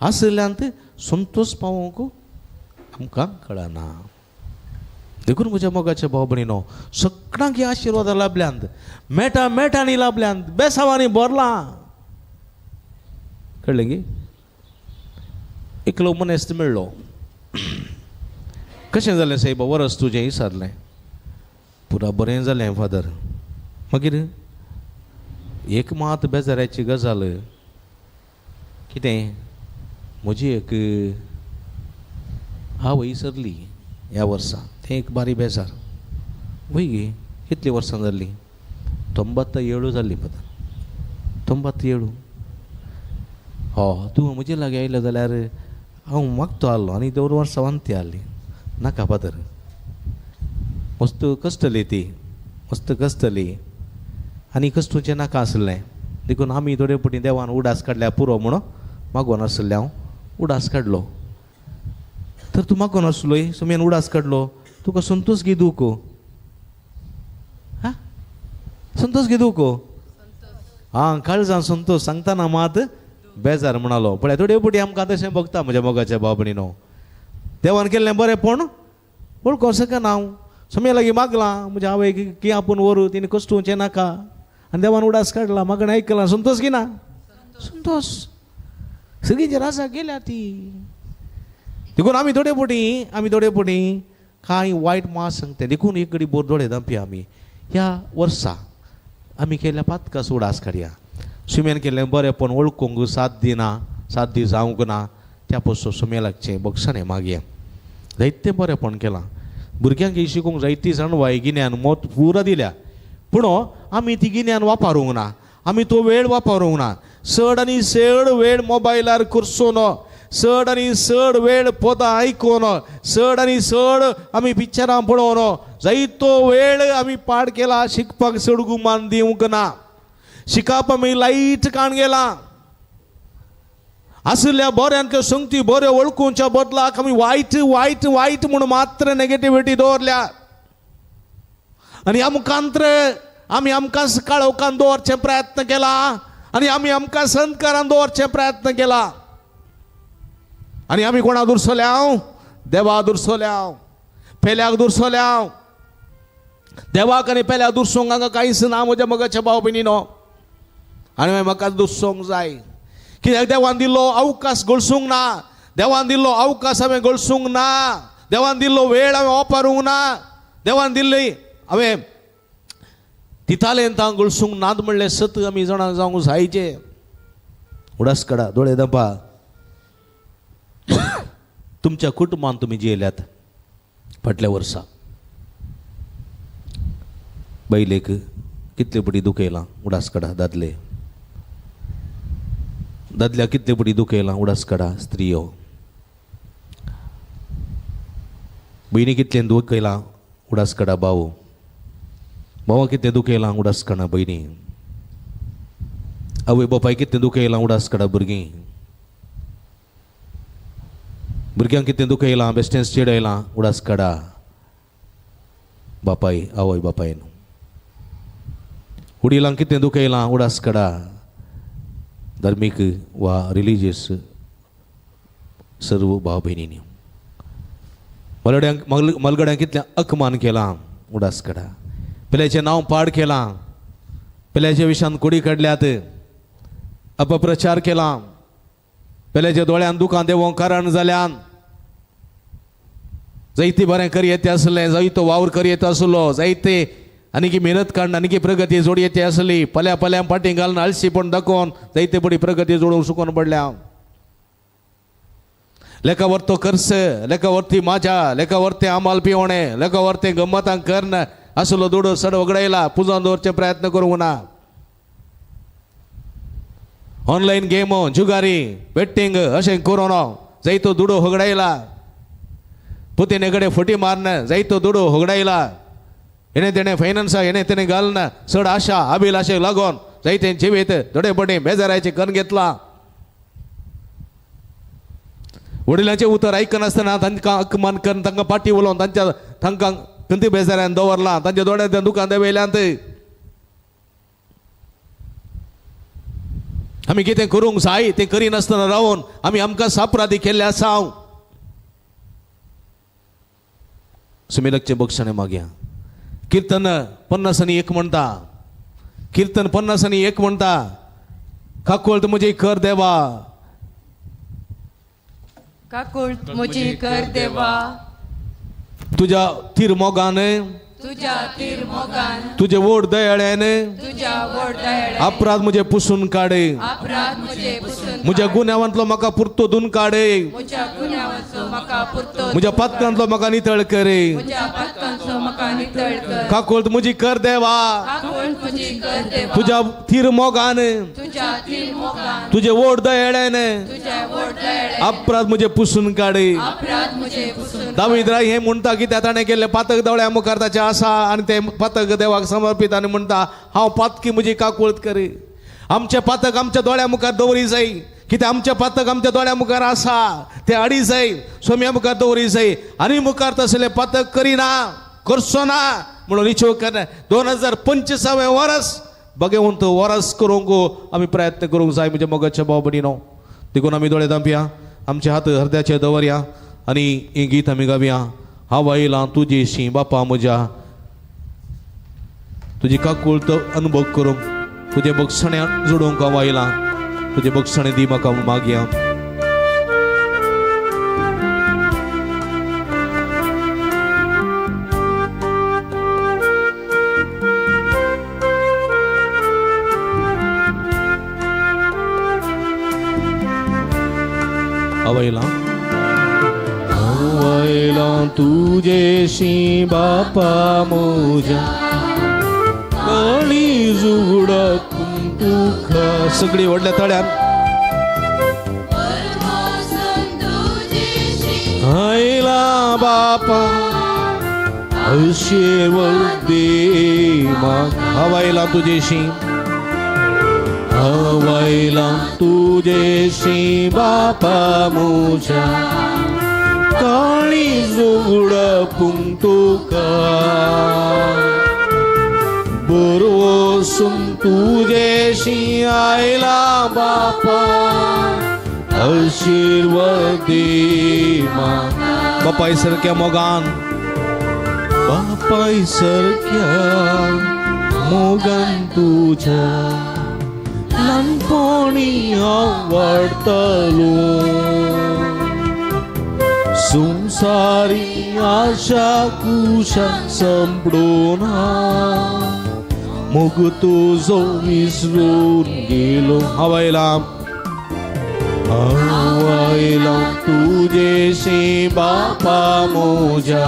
आशिल्ल्यांत संतोश पावोवंक आमकां कळना. देखून म्हज्या मोगाच्या भाव भयणीनो सगळ्यांक ही आशिर्वादां लाभल्यांत मेटा मेटांनी लाभल्यांत बेसांवांनी भरलां कळ्ळें गी. एकलो मनीस मेळ्ळो कशें जालें सायबा वरस तुजें विचारलें पुरा बरें जालें फादर. मागीर एक मात बेजाराची गजाल कितें म्हजी एक आवय सरली ह्या वर्सा तें एक बारी बेजार. वय गे कितलीं वर्सां जालीं 97 जालीं फादर 97. हो तूं म्हजे लागीं आयलो जाल्यार हांव मागतो आहलो आनी 2 वर्सां वांती आहली. नाका फादर मस्त कसतली ती मस्त कसतली आनी कस्तुचें नाका आसलें देखून आमी थोडे फावटी देवान उडास काडल्या पुरो म्हणून मागोन आसलें हांव उडास काडलो. तर तूं मागोन आसलोय सुमयान उडास काडलो तुका संतोष गी दूख हा संतोष गी दूख आं काळजान संतोष सांगतना मात बेजार म्हणालो. पळय थोडे फावटी आमकां तशें भोगता म्हज्या मोगाच्या भाव भयणीनो देवान केल्लें बरें पूण वळखोंक शकना हांव सुमया लागीं मागलां म्हज्या आवयक की आपूण व्हरू तिणें कश्टुचें नाका आनी देवान उडास काडला मागणें आयकलां संतोष की ना संतोष सगळीं राजा गेल्या ती. देखून आमी थोडे फावटी आमी थोडे फावटी कांय वायट मास सांगता देखून एक कडी बोर दोळे धांपया आमी ह्या वर्सा आमी केल्ल्या पातकास उडास काडया. सुम्यान केल्लें बरेंपण वळखूंक साथ दिना, साथ दी जावंक ना, त्या पसून सुम्या लागचें बक्षणें मागया. जायतें बरेंपण केलां, भुरग्यांक शिकूंक जायती जाणवाय गिन्यान मत पुरा दिल्या, पूण आमी ती गिन्यान वापरूंक ना, आमी तो वेळ वापरूंक ना. चड आनी चड वेळ मोबायलार करचो, चड आनी चड वेळ पदां आयकून, चड आनी चड आमी पिक्चरां पळोवन जायतो वेळ आमी पाड केला. शिकपाक चड गुमान दिवंक ना, शिकप आमी लायट काण गेला. आशिल्ल्या बऱ्यांतल्यो संगती बऱ्यो वळखुच्या बदलाक आमी वायट वायट वायट म्हूण मात्र नेगेटिविटी दवरल्या. आनी आमकांत्र आमी आमकां काळोखान दवरचे प्रयत्न केला आनी आमी आमकां संतकारान दवरचे प्रयत्न केला. आनी आमी कोणा दुरसोल्या? देवा दुरसोल्या, पेल्याक दुरसोल्या. देवाक आनी पेल्याक दुरसोंक हांगा कांयच ना म्हज्या मगाच्या भाव भयणीनो. आनी मागीर म्हाका दुरसोंक जाय, कित्याक देवान दिल्लो अवकाश गळसूंक ना, देवान दिल्लो अवकाश हांवें गळसूंक ना, देवान दिल्लो वेळ हांवें वापरूंक ना, देवान दिल्ली हांवें तितालेंतां गळसूंक नात म्हणलें सत आमी जाणां जावंक जायचें. उडास काडा, दोळे दपा. तुमच्या कुटुंबान तुमी जियेल्यात फाटल्या वर्सा, बायलेक कितले पटी दुखयलां उडास काडा, दादले दादल्या कितले पटी दुखयलां उडास काडा, स्त्रियो भयणी कितलें दुखयलां उडास काडा, भाव भावा कितलें दुखयलां उडास काडा, भयणी आवय बापाय कितलें दुखयलां उडास काडा, भुरगीं भुरग्यांक कितें दुखयलां बेश्टेंच चिडयलां उडास काडा, बापाय आवय बापायन वडिलांक कितें दुखयलां उडास काडा, धार्मीक वा रिलिजियस सर्व भाव भयणींनी मलड्यांक मलगड्यांक कितलें अकमान केलां उडास काडा, पेल्याचें नांव पाड केलां, पेल्याच्या विशान कोडी काडल्यात, अपप्रचार केला, पेल्याच्या दोळ्यान दुकान देवोंक कारण जाल्यान, जायते बरें करयेते आसलें, जायतो वावर करयेत आसलो, जायते आनीकी मेहनत काडून आनीकी प्रगती जोडयेते आसली, पल्या पल्यां फाटीं घालून आळशीपण दाखोवन जायते बरी प्रगती जोडूंक सुकोन पडल्या. लेखा वरतो खर्च, लेखा वरती माजा, लेखा वरते आमाल पिवणे, लेखा वरते गम्मतां कर्ण आसलो दुडो सड वगडायला, पुजोवन दवरचे प्रयत्न करूंक ना. ऑनलायन गेमो, जुगारी, बेट्टींग अशें करून जायतो दुडो होगडायला. पुतीने कडेन फटी मारन जायतो दुडो होगडायला. हेणे तेणें फायनान्सा हेणे तेणें घालून चड आशा अभिलाशेक लागून जायते जिवीत थोडे पटी बेजारायचें करून घेतलां. वडिलांचें उतर आयकनासतना तांकां अपमान करून तांकां पाटी उलोवन तांच्या तांकां खंती बेजारान दवरलां, तांच्या दोळ्यांत दुकान देवयल्यांत. आमी कितें करूंक जाय तें करिनासतना रावन आमी आमकां सापरादी केल्ले आसा. सुमेलकचें बक्षणें मागया. किर्तन 51 म्हणटा, किर्तन 51 म्हणटा, काकुळट म्हजी कर देवा, काकुळट म्हजी कर देवा, तुज्या तीर मोगान, तुज्या तीर मोगान, तुजे व्हड दयाळ्यान, तुज्या व्हड दयाळ्यान अपराध म्हजे पुसून काडे, अपराध म्हजे पुसून, म्हज्या गुन्यांवांतलो म्हाका पुरतो धुवन काडे, म्हज्या गुन्यांवांचो म्हाका पुरतो, म्हज्या पातकांतलो म्हाका नितळ करे, म्हज्या पातकांचो म्हाका नितळ कर. काकुळट म्हजी कर देवा, काकुळट म्हजी कर देवा, तुज्या तीर मोगान, तुज्या तीर मोगान, तुजे व्हड दयाळ्यान, तुज्या व्हड दयाळ्यान अपराध म्हजे पुसून काडे, अपराध म्हजे पुसून. दावीद राय हें म्हणटा की ताणें केल्लें पातक दोळ्या मुखार ताचें आसा आनी तें पातक देवाक समर्पीत आनी म्हणटा हांव पातकी म्हजी काकुळट करी. आमचें पातक आमच्या दोळ्या मुखार दवरी जाय, कित्याक आमचें पातक आमच्या दोळ्या मुखार आसा तें आडी जाय, सोम्या मुखार दवरी जाय आनी मुखार तसलें पातक करिना, करचो ना म्हणून इच्छा करना. 2025 वर्स बगेवन तो वर्स करूंक आमी प्रयत्न करूंक जाय म्हज्या मोगाच्या भाव भयणीनो. देखून आमी दोळे धांपया, आमचे हात हृदयाचे दवरया आनी हें गीत आमी गावया. हांव आयलां तुजेशी बापा म्हज्या, तुजी काकुळट अनुभव करूंक, तुजें बक्षणें जोडूंक हांव आयलां, तुजें बक्षणें दी म्हाका मागया. आवयला आवयला तुजेशी बापा मोजा कळी जुडपून तुका. सगळी व्हडल्या तळ्यान आयला बापा आशीर्वाद हवायला तुझेशी हवायला तुझेशी बापा मुझ्या काळी जुगडपून तुका बरवसून तुझेशी आयला बापा आशीर्वाद बापाय सारख्या मोगान बापाय सारख्या मोगान तुझ्या ल्हानपणी आवडतलो संसारी आशा कुशा संपडोना मोग तुजो विसरून गेलो. हवायला हवायला तुझेशी बापा मोजा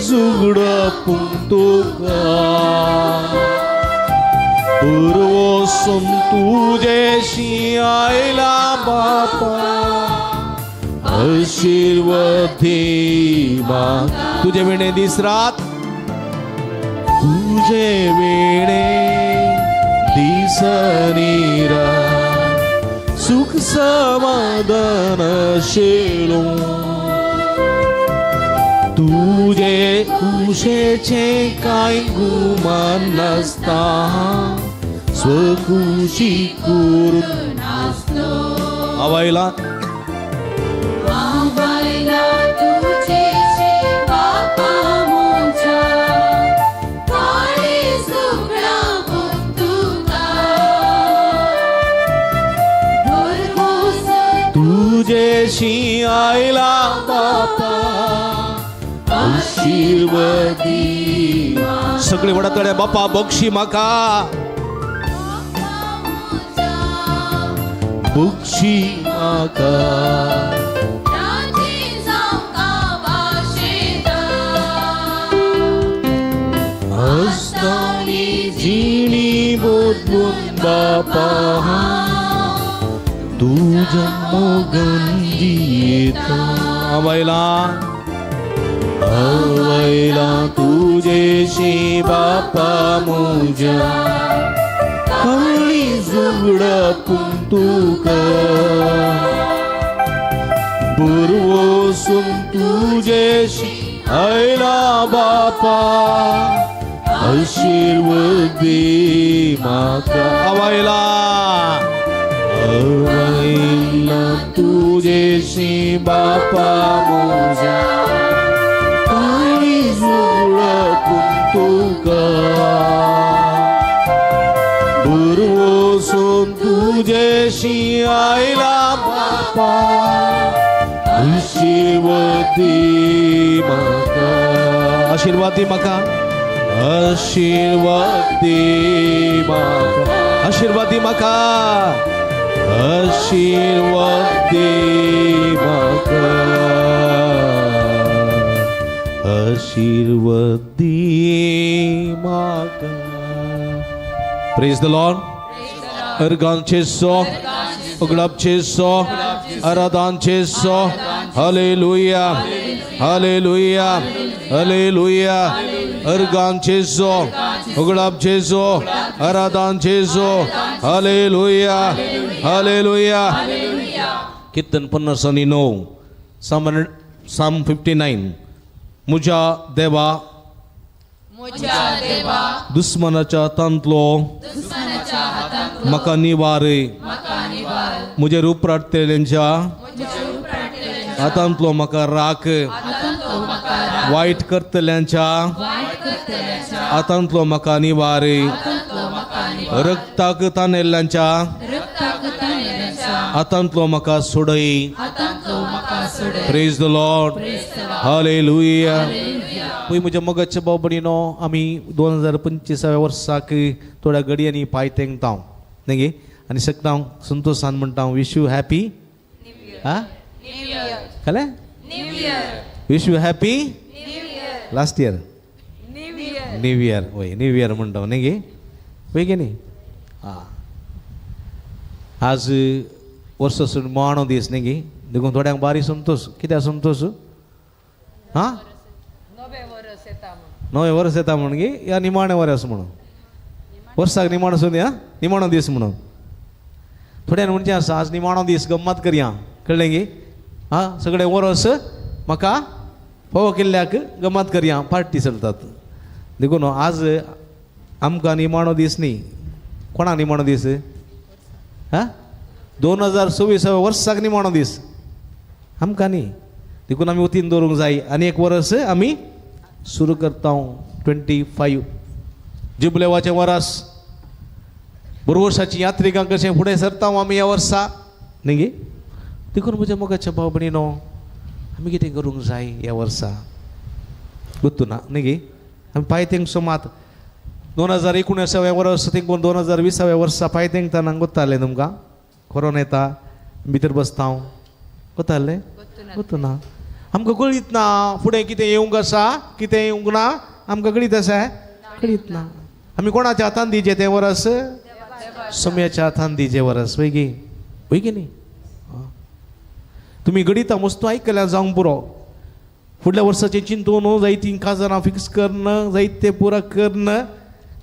जुगडपून तुका पुरवसून तुझेशी आयला बापा आशीर्वाद तुझे विणे दीस रात तुझे विणे दीस रात सुख समाधान शेलो तुझे कुशेचे काय गुमान नासता स्वकुशी करून आवायला आवायला तुझेशी बापा मुझ्या काळी जुगडापून तुका भरवसून तुझेशी आयला बापा आशीर्वादी. सगळे वडातड्या बापा बक्षी माका बक्षी माका हस्तानी जिणी बदलून बापा तुझ्या मोगन जियेता. आवायला आवयला तुझेशी बापा मुझ्या काळी जुगडपून तुका पुरवसून तुझेशी आयला बापा आशीर्वाद माका. आवायला आवयला तुझेशी बापा मुझ्या तुका पुरवसून तुझेशी आयला बापा आशीर्वाद माका आशीर्वाद माका आशीर्वाद माका आशीर्वाद माका आशीर्वाद माका आशीर्वाद माका. Praise the lord. Organ 600 उगड़प 600 आराधन 600. Hallelujah hallelujah hallelujah. Organ 600 उगड़प 600 आराधन 600. Hallelujah hallelujah. कीर्तन 59 साम 59. मुझ्या देवा दुस्मनाच्या हातांतलो म्हाका निवार म्हजेर उपराटतेल्यांच्या हातांतलो म्हाका राख वायट करतल्यांच्या हातांतलो म्हाका निवार रक्ताक तानेल्ल्यांच्या हातांतलो म्हाका सोडय. Praise the lord. Hallelujah. पळय म्हज्या मोगाच्या भाव भयणीनो, आमी 2025व्या वर्साक थोड्या घडयांनी पांय तेंकता न्ही आनी शकता संतोशान म्हणटा, wish you happy हा न्यू इयर. कळ्ळें? New year. Wish you happy new year. Last year. New year. New year, वय, न्यू इयर म्हणटा न्ही गे, वय गे न्ही. आं, आज वर्साचो निमाणो दीस न्ही गे, देखून थोड्यांक बारी संतोश. कित्याक संतोश? हां, नवें वर्स येता म्हण गे, या निमाणें वर्स म्हणून, वर्साक निमाणो सोदी, आं, निमाणो दीस म्हणून. थोड्यान म्हणचें आसा, आज निमाणो दीस, गम्मत करया, कळ्ळें गे. आं, सगळें वर्स म्हाका फोव केल्ल्याक गम्मत करया, पार्टी चलतात. देखून आज आमकां निमाणो दीस न्ही. कोणाक निमाणो दीस? हां, 2026 वर्साक निमाणो दीस आमकां न्ही. देखून आमी वतीन दवरूंक जाय आनी एक वर्स आमी सुरू करता 25 जुबलेवाचें वर्स. बरवर्साची यात्रिकां कशें फुडें सरता आमी ह्या वर्सा न्ही गे. देखून म्हज्या मोगाच्या भाव भयणीनो, आमी कितें करूंक जाय ह्या वर्सा गुत्तू ना न्ही गे. आमी पांय तेंकसो मात 2019व्या वर्स तेंकून 2020व्या वर्सा पांय तेंकतना गोत्तालें तुमकां, कोरोना येता भितर बसता हांव, गोत्तालें? गोत्तू ना. आमकां कळीत ना फुडें कितें येवंक आसा, कितें येवंक ना, आमकां कळीत आसा? कळीत ना. आमी कोणाच्या हातान दिवचें तें वर्स? सोम्याच्या हातान दिवचें वर्स, वय गे, वय गे न्ही. तुमी गणितां वस्तू आयकल्यार जावंक पुरो. फुडल्या वर्साचें चिंतून जायतीं काजरां फिक्स करून, जायते पुरा करून,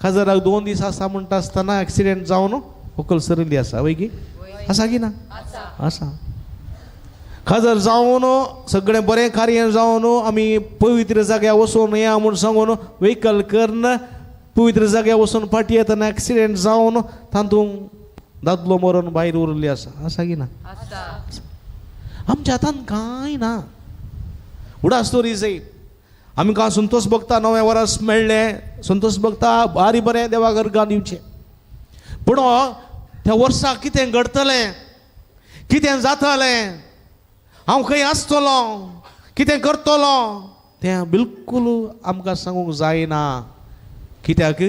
काजराक 2 दीस आसा म्हणटा आसतना एक्सिडेंट जावन व्हंकल सरिल्ली आसा, वय गी? आसा की ना? आसा. काजर जावन सगळें बरें कार्य जावन आमी पवित्र जाग्यार वचून या म्हूण सांगून व्हेकल करून पवित्र जाग्यार वचून फाटी येतना एक्सिडेंट जावन तातूंत दादलो मरून भायर उरिल्ली आसा. आसा की ना? आमच्या हातान कांय ना. उडास तोरी जाय. आमकां संतोष भोगता, नवें वर्स मेळ्ळें, संतोष भोगता, बारी बरें देवा गर्गां दिवचें. पूण त्या वर्साक कितें घडटलें, कितें जातलें, हांव खंय आसतलो, कितें करतलो तें बिलकूल आमकां सांगूंक जायना. कित्याक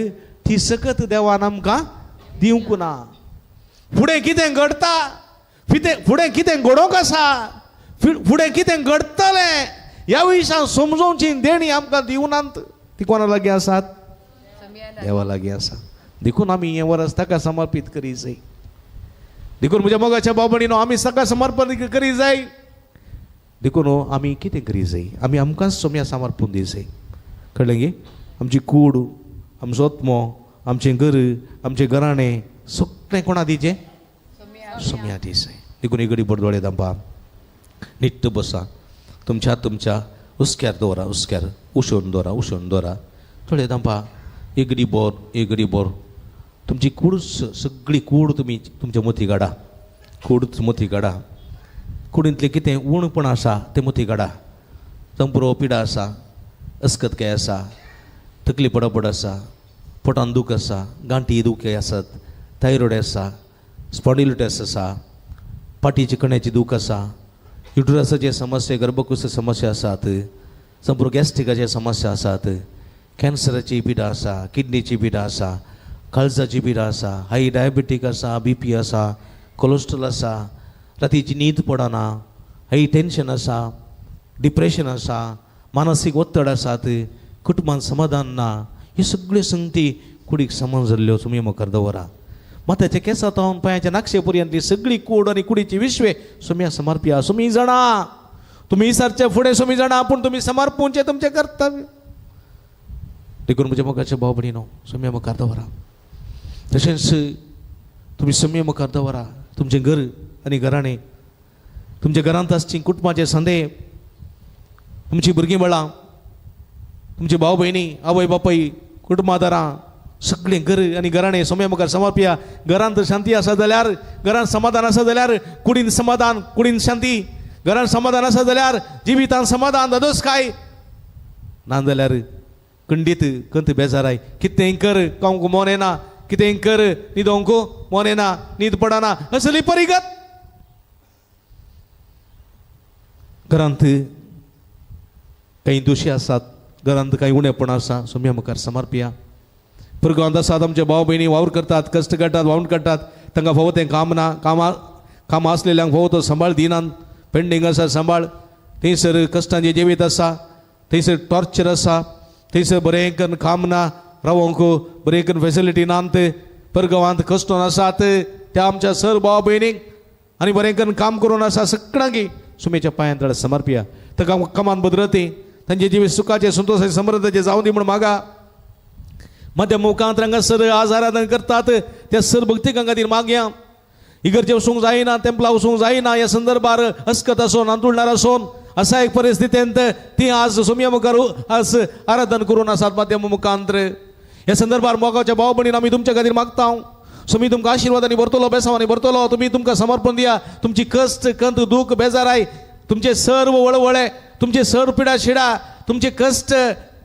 ती सकत देवान आमकां दिवंक ना. फुडें कितें घडटा, फुडें कितें घडोवंक आसा, फुडें कितें घडटलें ह्या विशयान समजोवची देणी आमकां दिवनात. ती कोणा लागीं आसात? देवा लागीं आसा. देखून आमी हें वर्स ताका समर्पीत करी जाय. देखून म्हज्या मोगाच्या भाव भयणीनो, आमी ताका समर्पण करी जाय. देखून आमी कितें करी जाय? आमी आमकांच सोम्या समर्पून दी जाय. कळ्ळें गे? आमची कूड, आमचो आत्मो, आमचें घर, आमचें घराणें सगळें कोणा दिचें? सोम्या दी जाय. देखून एक घडी भर दोळे धांपा, निट्ट बसा, तुमच्या तुमच्या हुस्क्यार दवरा, हुस्क्यार उशोवन दवरा, उशोवन दवरा, थोडे धांपा, एक घडी बोर, एक घडी बोर. तुमची कूड सगळी कूड तुमी तुमच्या मती काडा, कूड मती काडा. कुडींतलें कितें उणपण आसा तें मती काडा. तंपुरो पिडा आसा, अस्कतकाय आसा, तकली पडापड आसा, पोटान दूख आसा, गांठी दुखे आसात, थायरोयड आसा, स्पॉन्डिलिटीस आसा, पाटीची कण्याची दूख आसा, युटरसाचे समस्या, गर्भकुश समस्या आसात, संपूर्ण गॅस्ट्रिकाचे समस्या आसात, कॅन्सराची पिडा आसा, किडनीची पिडा आसा, काळजाची पिडा आसा, हाय डायबेटीक आसा, बीपी आसा, कोलेस्ट्रॉल आसा, रातीची न्हीद पडना, हाय टेंशन आसा, डिप्रेशन आसा, मानसीक ಒತ್ತಡ आसात, कुटुंबान समाधान ना. ह्यो सगळ्यो संगती कुडीक समान जाल्ल्यो तुमी मुखार दवरा. माथ्याच्या केंसा तावन पांयाच्या नाक्षे पर्यंत सगळी कूड आनी कुडीची विश्वे सुम्या समर्पया. सुमी जाणा, तुमी सारचे फुडें सुमी जाणा, पूण तुमी समर्पूंचें तुमचें कर्तव्य. देखून म्हज्या मोगाच्या भाव भयणीनो, सुम्या मुखार दवरा. तशेंच तुमी सुम्या मुखार दवरा तुमचें घर आनी घराणें, तुमच्या घरांत आसची कुटुंबाचे संदे, तुमची भुरगीं बाळां, तुमची भाव भयणी, आवय बापाय, कुटुंबादारां, सगळें घर आनी घराणें सोम्या मुखार समर्पया. घरांत शांती आसा जाल्यार, घरांत समाधान आसा जाल्यार कुडीन समाधान, कुडीन शांती. घरांत समाधान आसा जाल्यार जिवितान समाधान, दादोसकाय. ना जाल्यार खंडीत कंत बेजाराय, कितेंय कर खावंक मोन येना, कितेंय कर न्हिदोंक मोन येना, न्हीद पडना, असली परिगत. घरांत काही दोशी आसात, घरांत काही उणेपण आसा, सोम्या मुखार समर्पया. पुरगांत आसात आमचे भाव भयणी, वावर करतात, कश्ट काडटात, वावण काडटात, तांकां फावो तें काम ना, कामां कामां आसलेल्यांक फावो तो सांबाळ दिनात, पेंडींग आसा सांबाळ. थंयसर कश्टांचें जिवीत आसा, थंयसर टॉर्चर आसा, थंयसर बरें करून काम ना, रावोंक बरें करून फेसिलिटी ना, परगांवांत कश्टोन आसात त्या आमच्या सर भाव भयणीक आनी बरें करून काम करून आसा सगळ्यांकी सुमेच्या पांयांत तळा समर्पिया. ताका कमान भद्रती तांचे जिवीत सुखाचें संतोशाचें समृद्धीचें जावं दी म्हूण मागा. मध्य मुखांत हांगासर आज आराधना करतात त्या सर भक्तिकां खातीर मागया. इगर्जे वचूंक जायना, तेंपला वचूंक जायना ह्या संदर्भार अस्कत आसून आंदोलनार आसून असा एक परिस्थितींत ती आज सोमया मुखार आज आराधन करून आसात माध्यम मुखांत. ह्या संदर्भार मोगाच्या भाव भयणीन आमी तुमच्या खातीर मागता. सोमी तुमकां आशिर्वादांनी भरतलो, बेसावांनी भरतलो. तुमी तुमकां समर्पण दिया. तुमची कश्ट कंत दूख बेजाराय, तुमचे सर्व वळवळे, तुमचे सर्व पिडा शिडा, तुमचे कश्ट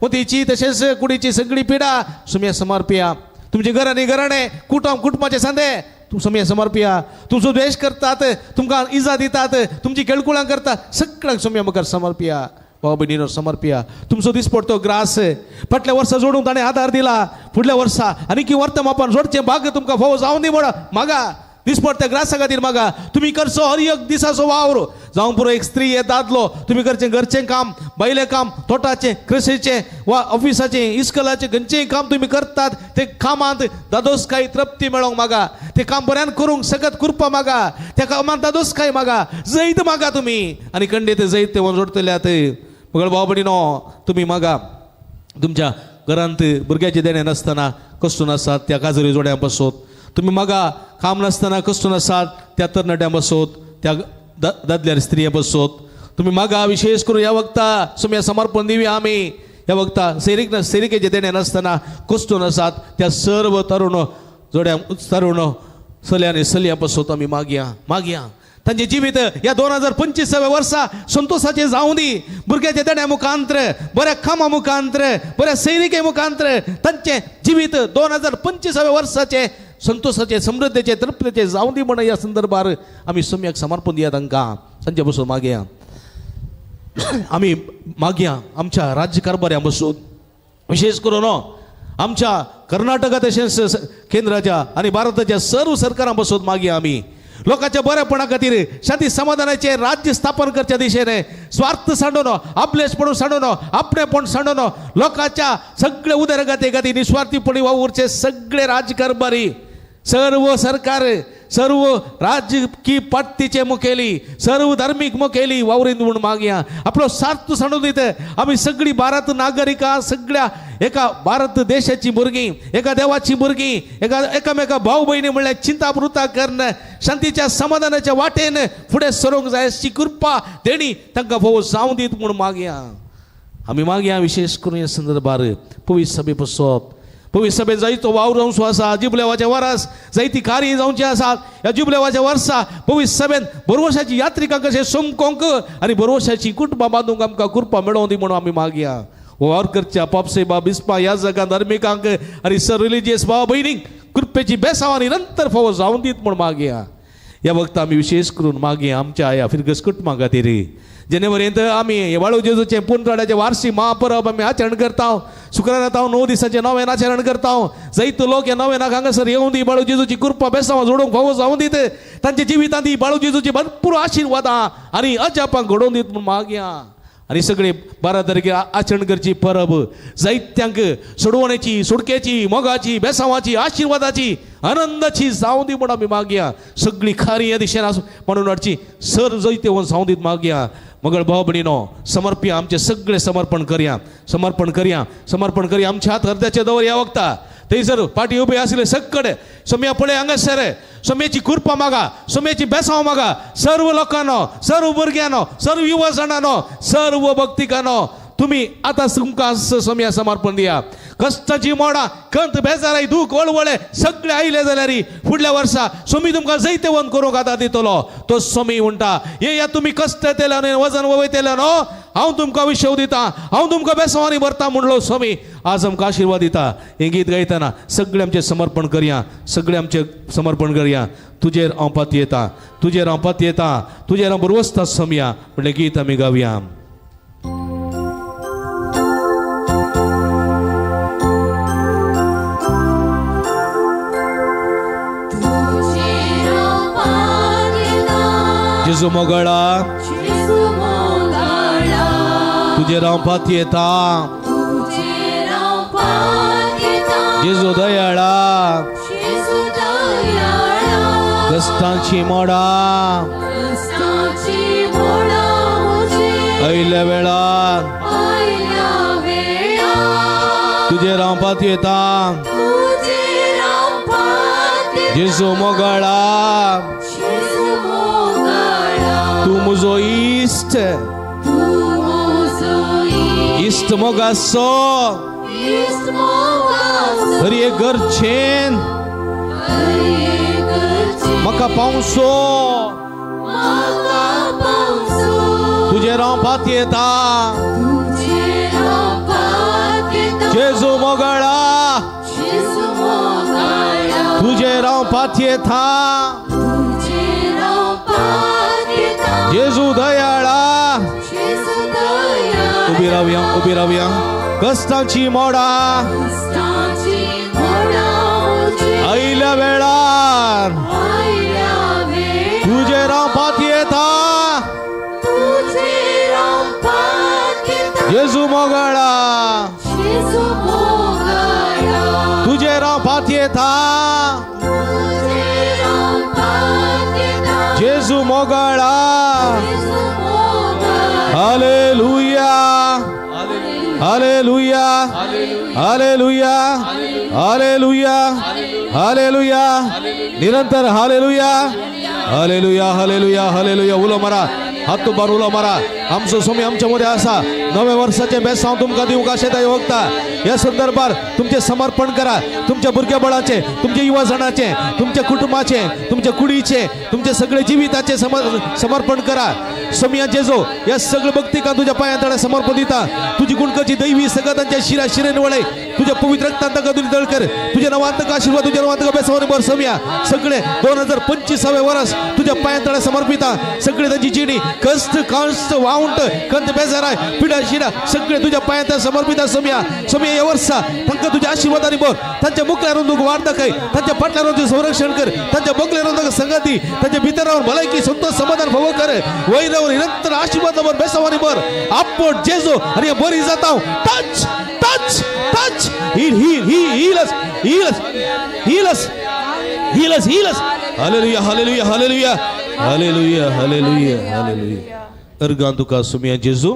मोतीची तशेंच कुडीची सगळी पिडा सुमया समर्पिया. तुमचे घर आनी घराणे, कुटुंब कुटुंबाचे सांदे तूं सुमया समर्पिया. तुमचो द्वेश करतात, तुमकां इजा दितात, तुमची केळकुळां करतात, सगळ्यांक सुमया मुखार समर्पिया. भाव भयणीनो समर्पिया. तुमचो दिसपडतो ग्रास फाटल्या वर्सा जोडूंक ताणें आदार दिला, फुडल्या वर्सा आनी की वर्तमापान जोडचें भाग्य तुमकां फावो जावं दी म्हण मागा. दिसपडत्या ग्रासा खातीर मागा. तुमी करचो हर एक दिसाचो वावर जावं पुरो, एक स्त्री हे दादलो तुमी करचें घरचें काम, बायलें काम, तोटाचें, कृशीचें वा ऑफिसाचें, इस्कलाचें, खंयचेंय काम तुमी करतात ते कामांत दादोसकाय तृप्ती मेळोंक मागा. तें काम बऱ्यान करूंक सकत कृपा मागा. त्या कामांत दादोसकाय मागा, जैत मागा तुमी आनी खंडीत जैत ते जोडटल्यात. मगळ भाव भयणीनो तुमी मागा. तुमच्या घरांत भुरग्याचें देणें नासतना कश्टून आसात त्या काजरी जोड्यां बसोत तुमी मागा. काम नासतना कश्टून आसात त्या तरणाट्यां बसोत, त्या दादल्या आनी स्त्रियां बसोत तुमी मागा. विशेष करून ह्या वखता सुमया समर्पण दिवया आमी. ह्या वखता सेरीक ना सेरिकेचें देणें नासतना कश्टून आसात त्या सर्व तरुण जोड्यां, तरुण चल्या आनी चलयां बसोत आमी मागया मागया. तांचें जिवीत ह्या 2025व्या वर्सा संतोशाचें जावं दी. भुरग्याच्या देण्या मुखांत्र, बऱ्या कामा मुखांत्र, बऱ्या सैनिके मुखांत्र तांचें जिवीत 2025व्या वर्साचें संतोशाचें, समृद्धीचें, तृप्तीचें जावं दी म्हण ह्या संदर्भार आमी सम्याक समर्पण दिया तांकां. तांचे बसून मागया. आमी मागया आमच्या राज्य कारभाऱ्यां बसून, विशेष करून आमच्या कर्नाटका तशेंच केंद्राच्या आनी भारताच्या सर्व सरकारां बसून मागया. आमी लोकांच्या बरेपणा खातीर शांती समाधानाचे राज्य स्थापन करच्या दिशेने स्वार्थ सांडून, आपलेशपण सांडून, आपणेपण सांडून लोकांच्या सगळे उदरगती खातीर निस्वार्थीपणी वावुरचे सगळे राजकारभारी, सर्व सरकार, सर्व राजकीय पार्टीचे मुखेली, सर्व धार्मीक मुखेली वावरीन म्हूण मागया. आपलो स्वार्थ सांडून दित आमी सगळी भारत नागरिकां, सगळ्या एका भारत देशाची भुरगीं, एका देवाची भुरगीं, एका एकामेका भाव भयणी म्हणल्यार चिंता वृता करून शांतीच्या समाधानाच्या वाटेन फुडें सरूंक जाय अशी कृपा देणी तांकां भोव जावं दीत म्हूण मागया. आमी मागया विशेष करून ह्या संदर्भार पवित्र सभे पसत. पवित्र सभेन जायतो वावर जावचो आसा. जुबलेवाचे वरस जायती कार्य जावची आसात. ह्या जुबलेवाच्या वर्सा पवित्र सभेन बरवशाची यात्रिकां कशें समकोंक आनी बरवशाची कुटुंबां बांदूंक आमकां कृपा मेळोवं दी म्हणून आमी मागया. वावर करच्या पापसेबा बिस्पा ह्या जगांत धार्मिकांक आनी सर रिलिजियस भाव भयणींक कृपेची बेसांव निरंतर फावो जावं दीत म्हूण मागया. ह्या वखता आमी विशेष करून मागया आमच्या ह्या फिरगस कुटुंबां खातीर. जेनेवरींत आमी वाळू जेजूचें पुनराड्याचें वार्षिक महापरब आमी आचरण करता. शुक्रारा हांव 9 दिसाचें नवेन आचरण करता. जायतो लोक ह्या नवेनाक हांगासर येवं दी, बाळू जेजूची कृपा बेसांव जोडूंक फावो जावं दीत. तांच्या जिवितांत ही बाळू जेजूची भरपूर आशिर्वादां आनी अजापां घडोवन दीत म्हूण मागया. आनी सगळे 12 तारखे आचरण करची परब जायत्यांक सोडवण्याची, सुडकेची, मोगाची, बेसांवाची, आशिर्वादाची, आनंदाची जावं दी म्हूण आमी मागया. सगळी खारी ह्या दिशेन आसूं म्हणून हाडची सर जैते जावं दीत मागया. मगळ भाव भयणीनो समर्पया आमचें सगळें समर्पण करया, समर्पण करया, समर्पण करया. आमच्या हात अर्द्याचे दवर ह्या वखता थंयसर पाटी उबे आसले सगळे सोम्या पळय हांगासर सोम्याची कृपा मागा, सोम्याची बेसांव मागा. सर्व लोकांनो, सर्व भुरग्यांनो, सर्व युवा जाणांनो, सर्व भक्तिकांनो तुमी आतां तुमकां सोम्या समर्पण दिया. कश्टाची मोडां, कंत, बेजाराय, दूख, वळवळे सगळे आयले जाल्यार फुडल्या वर्सा सोमी तुमकां जैतवंत करूंक आतां दितलो. तो सोमी म्हणटा, येया तुमी कश्ट येतले न्हय, वजन वयतले न्हू, हांव तुमकां विशव दिता, हांव तुमकां बेसांवांनी भरता म्हणलो सोमी आज आमकां आशिर्वाद दिता. हें गीत गायतना सगळें आमचें समर्पण करया, सगळें आमचें समर्पण करया. तुजेर हांव पातयेता, तुजेर हांव पातयेता, तुजेर हांव बरवसता सोमया म्हणलें गीत आमी गावया. जेजू मोगळा, तुजेर हांव पातयेता. जेजू दयाळा, कश्टांची मोडा आयल्या वेळार तुजेर हांव पातयेता. जेजू मोगाळा, तूं म्हजो इश्ट, इश्ट मोगाचो, हर एक गरजेन म्हाका पावसो. तुजेर हांव पातयेता. जेजू मोगाळा, तुजेर हांव पातयेता. जेजू दयाळा. उबी रावया, उबी रावया. कश्टांची मोडा आयल्या वेळार तुजेर हांव पातयेता. जेजू मोगाळा, तुजेर हांव पातयेता. जेजू मोगाळा. Hallelujah, hallelujah, hallelujah, hallelujah, hallelujah. निरंतर हालेलुया, हालेलुया, हालेलुया, हालेलुया. उलो मारा, हात उबार उलो मारा. आमचो स्वामी आमच्या मध्ये आसा. नव्या वर्साचे बेसांव तुमकां दिवंक आशेता वखता. ह्या संदर्भार तुमचें समर्पण करा. तुमच्या भुरगेबळाचें, तुमच्या युवाजणाचें, तुमच्या कुटुंबाचें, तुमच्या कुडीचें, तुमच्या सगळे जिविताचें समर्पण करा. सोमिया जेजो ह्या सगळे भक्तिकां तुज्या पांया तळ्या समर्पण दिता. तुजी गुणकाची दैवी सगळं तांच्या शिरा शिरेन वळय. तुझ्या पवित्र रक्तान तांकां दुर्दळ कर. तुझ्या नांवान तांकां आशिर्वाद, तुझ्या नांवान तांकां बेसावान भर. सोमिया सगळे 2025 वर्स तुझ्या पांया तळ्या समर्पिता. सगळे तांची जिणी कष्ट कांस्त वावंट कंत बेजाराय पिडा शिरा सगळे तुझ्या पांया तळ्या समर्पिता. सोमिया, सोमिया ह्या वर्सा तांकां तुझ्या आशिर्वादांनी भर. तांच्या मुखल्यारून तुका वाट दाखय, तांच्या फाटल्यारून तुजें संरक्षण कर, तांच्या बगल्यारून तांकां संगती, तांच्या भितरावर भलायकी संतोष समाधान भोव कर. वयल्यावर निरंतर आशीर्वाद भर, बेसावानी भर. आपट जेजो आणि बरी जाता. Touch, touch, touch. Heal, heal, heal, heal us, heal us, heal us, heal us, heal us. Hallelujah, hallelujah, hallelujah, hallelujah, hallelujah, hallelujah. Organ तुका सुमिया जेजू.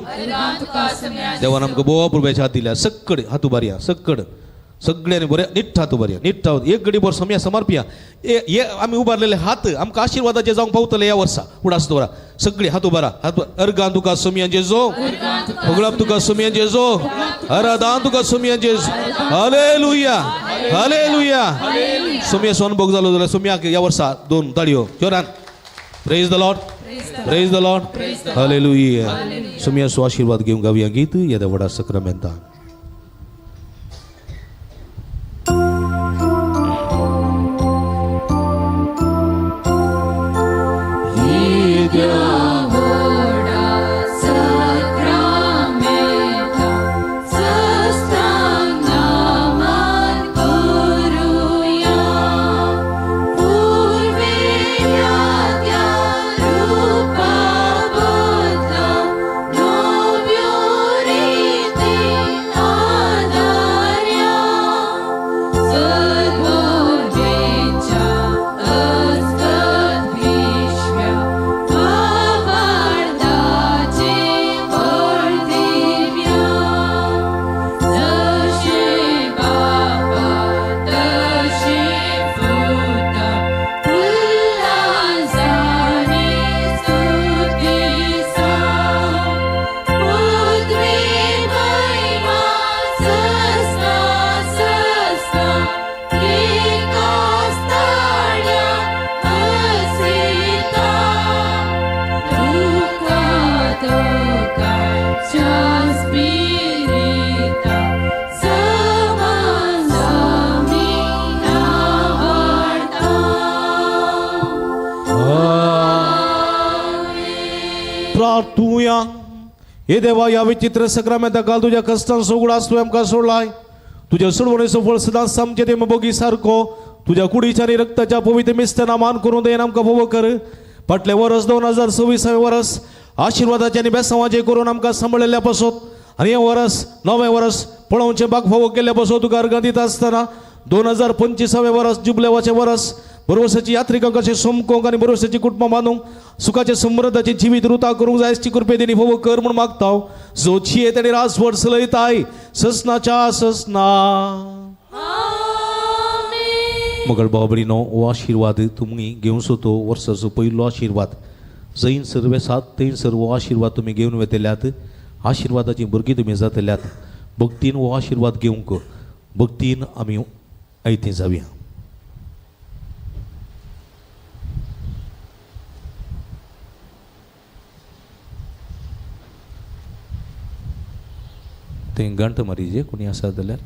देवान आमकां बोवा पुरब्याच्या हात दिल्या. सक्कड हात उबारया, सक्कड सगळ्यांनी बरें नीट हात उबारया, नीट हात. एक घडी भर सोमया समर्पिया. हे आमी उबारलेले हात आमकां आशिर्वादाचे जावंक पावतले ह्या वर्सा. उडास दवरा, सगळी हात उबारा. हात. अर्गान तुका सोमया जेजो, फगळाप तुका सोमया जेजो, आराधान तुका सोमया जेजो. Hallelujah, hallelujah. सोमया सोनभोग जालो जाल्यार सोमयाक ह्या वर्सा 2 ताळयो जोरान. Praise the Lord, praise the Lord, hallelujah. सोमयाचो आशिर्वाद घेवंक गावया गीत येद्या व्हडा सक्रामेंतान. हे देवा, ह्या विचित्र सक्रामेंता काल तुज्या कश्टांचो उगडास तुवें आमकां सोडलाय. तुज्या सोडवणेचो फळ सदांच आमचे ते बोगी सारको तुज्या कुडीच्या आनी रक्ताच्या पवित्र मिस्तना मान करून दयेन आमकां भोव कर. फाटलें वर्स 2026 वर्स आशिर्वादाचें आनी बेसांवाचें करून आमकां सांबाळिल्ल्या पासत आनी हें वरस नवें वरस पळोवचें बाग फावो केल्ल्या पासून तुका अर्गां दिता आसतना 2025वें वरस जुबलेवाचें वरस बरोवसाची यात्रिकांक कशें सोमकोंक आनी बरोवसाची कुटुंबां बांदूंक सुखाचें समृद्धाचें जिवीत रुता करूंक जाय ती कृपे दिनी फावो कर म्हूण मागता. जो जियेत आनी राजवट चलयताय ससनाच्या ससना. मगळ बाबडीनो हो आशिर्वाद तुमी घेवचो तो वर्साचो पयलो आशिर्वाद जैन सर्व सात थंय सर्व हो आशिर्वाद तुमी घेवन वेतल्यात. आशिर्वादाची भुरगीं तुमी जातल्यात. भक्तीन हो आशिर्वाद घेवंक भक्तीन आमी आयतीं जावया. थंय घंट मारीजे कोणी आसा जाल्यार.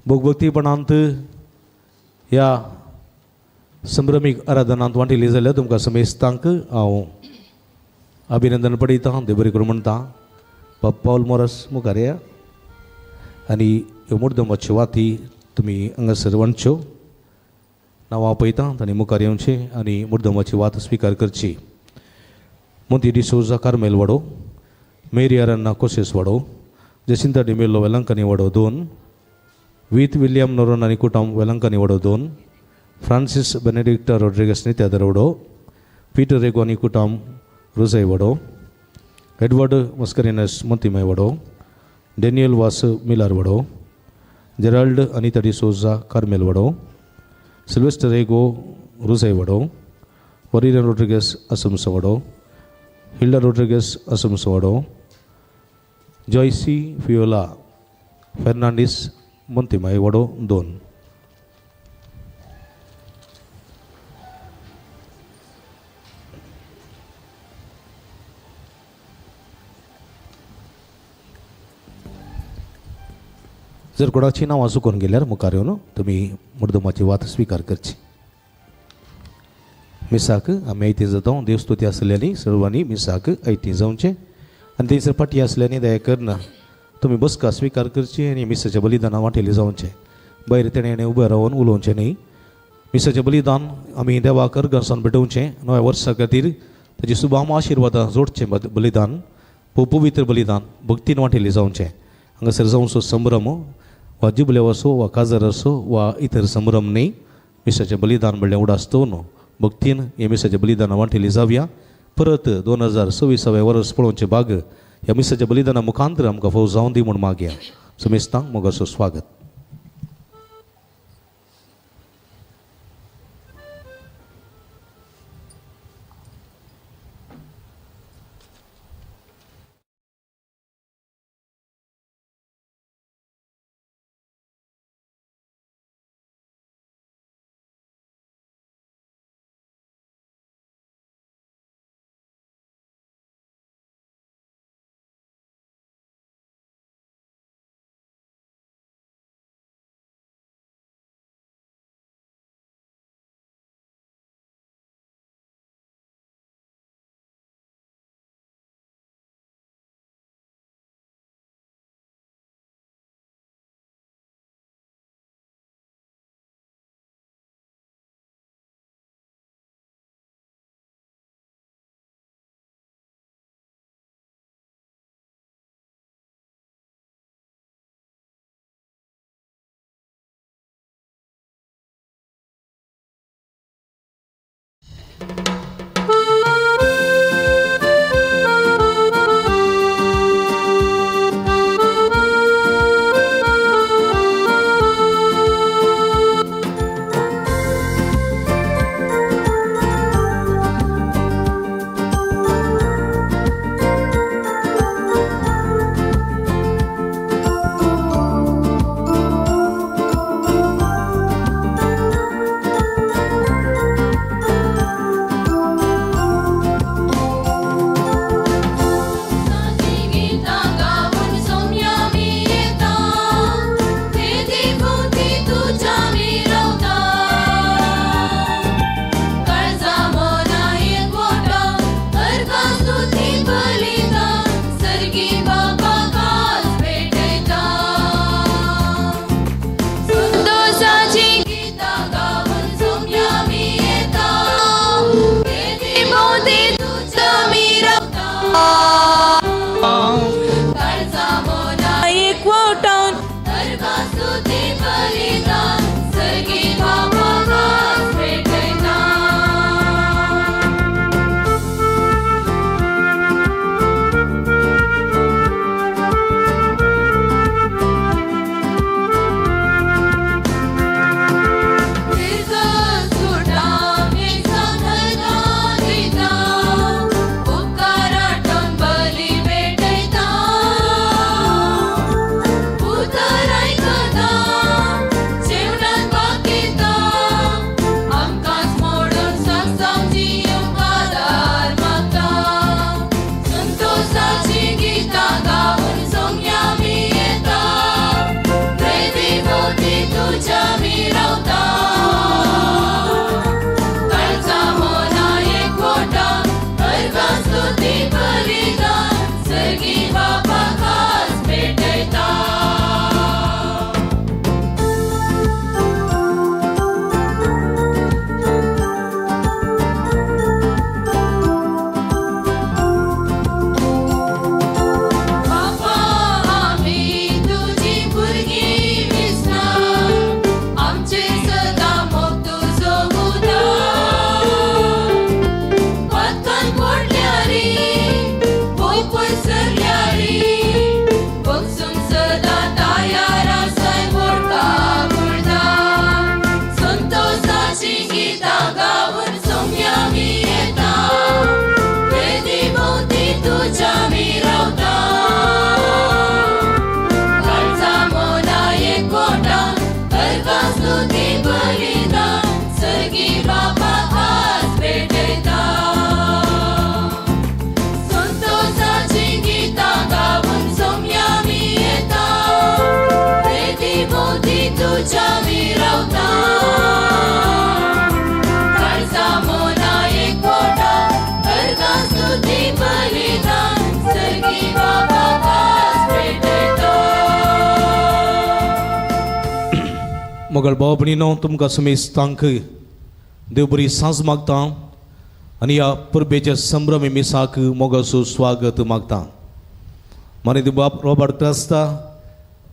भोगभक्तीपणांत ह्या संभ्रमीक आराधनांत वांटिल्ली जाल्यार तुमकां समेस्तांक हांव अभिनंदन पडयतां. देव बरें करूं म्हणटा. बाब पावल मोरस मुखार या आनी ह्यो मुर्दमाच्यो वाती तुमी हांगासर वांटच्यो. नांवां आपयता तांणी मुखार येवचें आनी मुर्दमाची वात स्विकार करची. मोंती डिसोजा कार्मेल वाडो, मेरी अरन्ना कोसेस वाडो, जसिंता डिमेलो वेलंकनी वाडो 2, वीत विल्यम नोरोन आनी कुटाम वेलंकनी वाडो 2, फ्रांसीस बेनेडिक्टा रोड्रिगस नित्यादर वाडो, पीटर रेगो आनी कुटाम रोजाय वाडो, एडवर्ड मस्करिनस मोतीमाय वाडो, डॅनियल वास मिलार वाडो, जेराल्ड अनिता डिसोजा कार्मेल वाडो, सिल्वेस्टर रेगो रोजाय वाडो, वरियन रोड्रिगस असमसो वाडो, हिल्डा रोड्रिगस असमसो वाडो, जॉयसी फियोला फेर्नांडीस मोंतीमाय वाडो 2. जर कोणाची नांवां चुकोवन गेल्यार मुखार येवन तुमी मुर्दमाची वात स्विकार करची. मिसाक आमी आयती जाता. देवस्तुती आसल्यांनी सर्वांनी मिसाक आयती जावचें आनी थंयसर पाटी आसल्यांनी दया करना तुमी बसका स्विकार करची आनी मिसाच्या बलिदाना वांटेली जावचें. भायर तेणें उबें रावन उलोवचें न्ही. मिसाचें बलिदान आमी देवाक अर्गांसान भेटोवचें. नव्या वर्सा खातीर ताची सुभाम आशिर्वादां जोडचें. बलिदान पवित्र बलिदान भक्तीन वांटेली जावचें. हांगासर जावचो संभ्रम वा जुबलेव असो वा काजार असो वा इतर संभ्रम न्ही. मिसाचें बलिदान म्हणल्यार उडास दवरून भक्तीन हे मिसाचें बलिदानां वांटेली जावया. परत 2026वें वर्स पळोवचें भाग ह्या मिसाच्या बलिदाना मुखांतर आमकां फाव जावन दी म्हूण मागया. समेस्तांक मोगाचो स्वागत. मोगल भाव भयणीनो, तुमकां समेस्तांक देव बरी सांज मागता आनी ह्या परबेच्या संभ्रमी मिसाक मोगाचो स्वागत मागता. मानादी बाप रॉबर्ट क्रास्ता,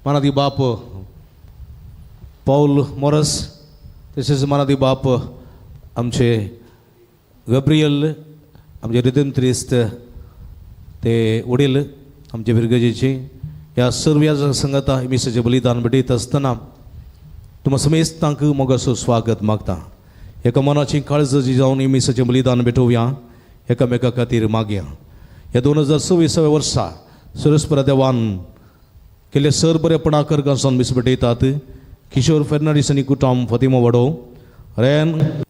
मानादी बाप पावल मोरस, तशेंच मानादी बाप आमचे गब्रियल, आमचे रिदंत्रिस्त ते वडील आमचे फिरगजेचे, ह्या सर्व ह्या संगता मिसाचें बलिदान भेटयत आसतना तुमकां समेस्तांक मोगाचो स्वागत मागता. एका मनाची काळजाची जावन ही मिसाचें बलिदान भेटोवया, एकामेका खातीर मागया. ह्या 2026व्या वर्सा सरस्परा देवान केल्ले सर बरेपणा करगांसावन मीस भेटयतात. किशोर फेर्नांडीस आनी कुटाम, फातिमा वडो, रेन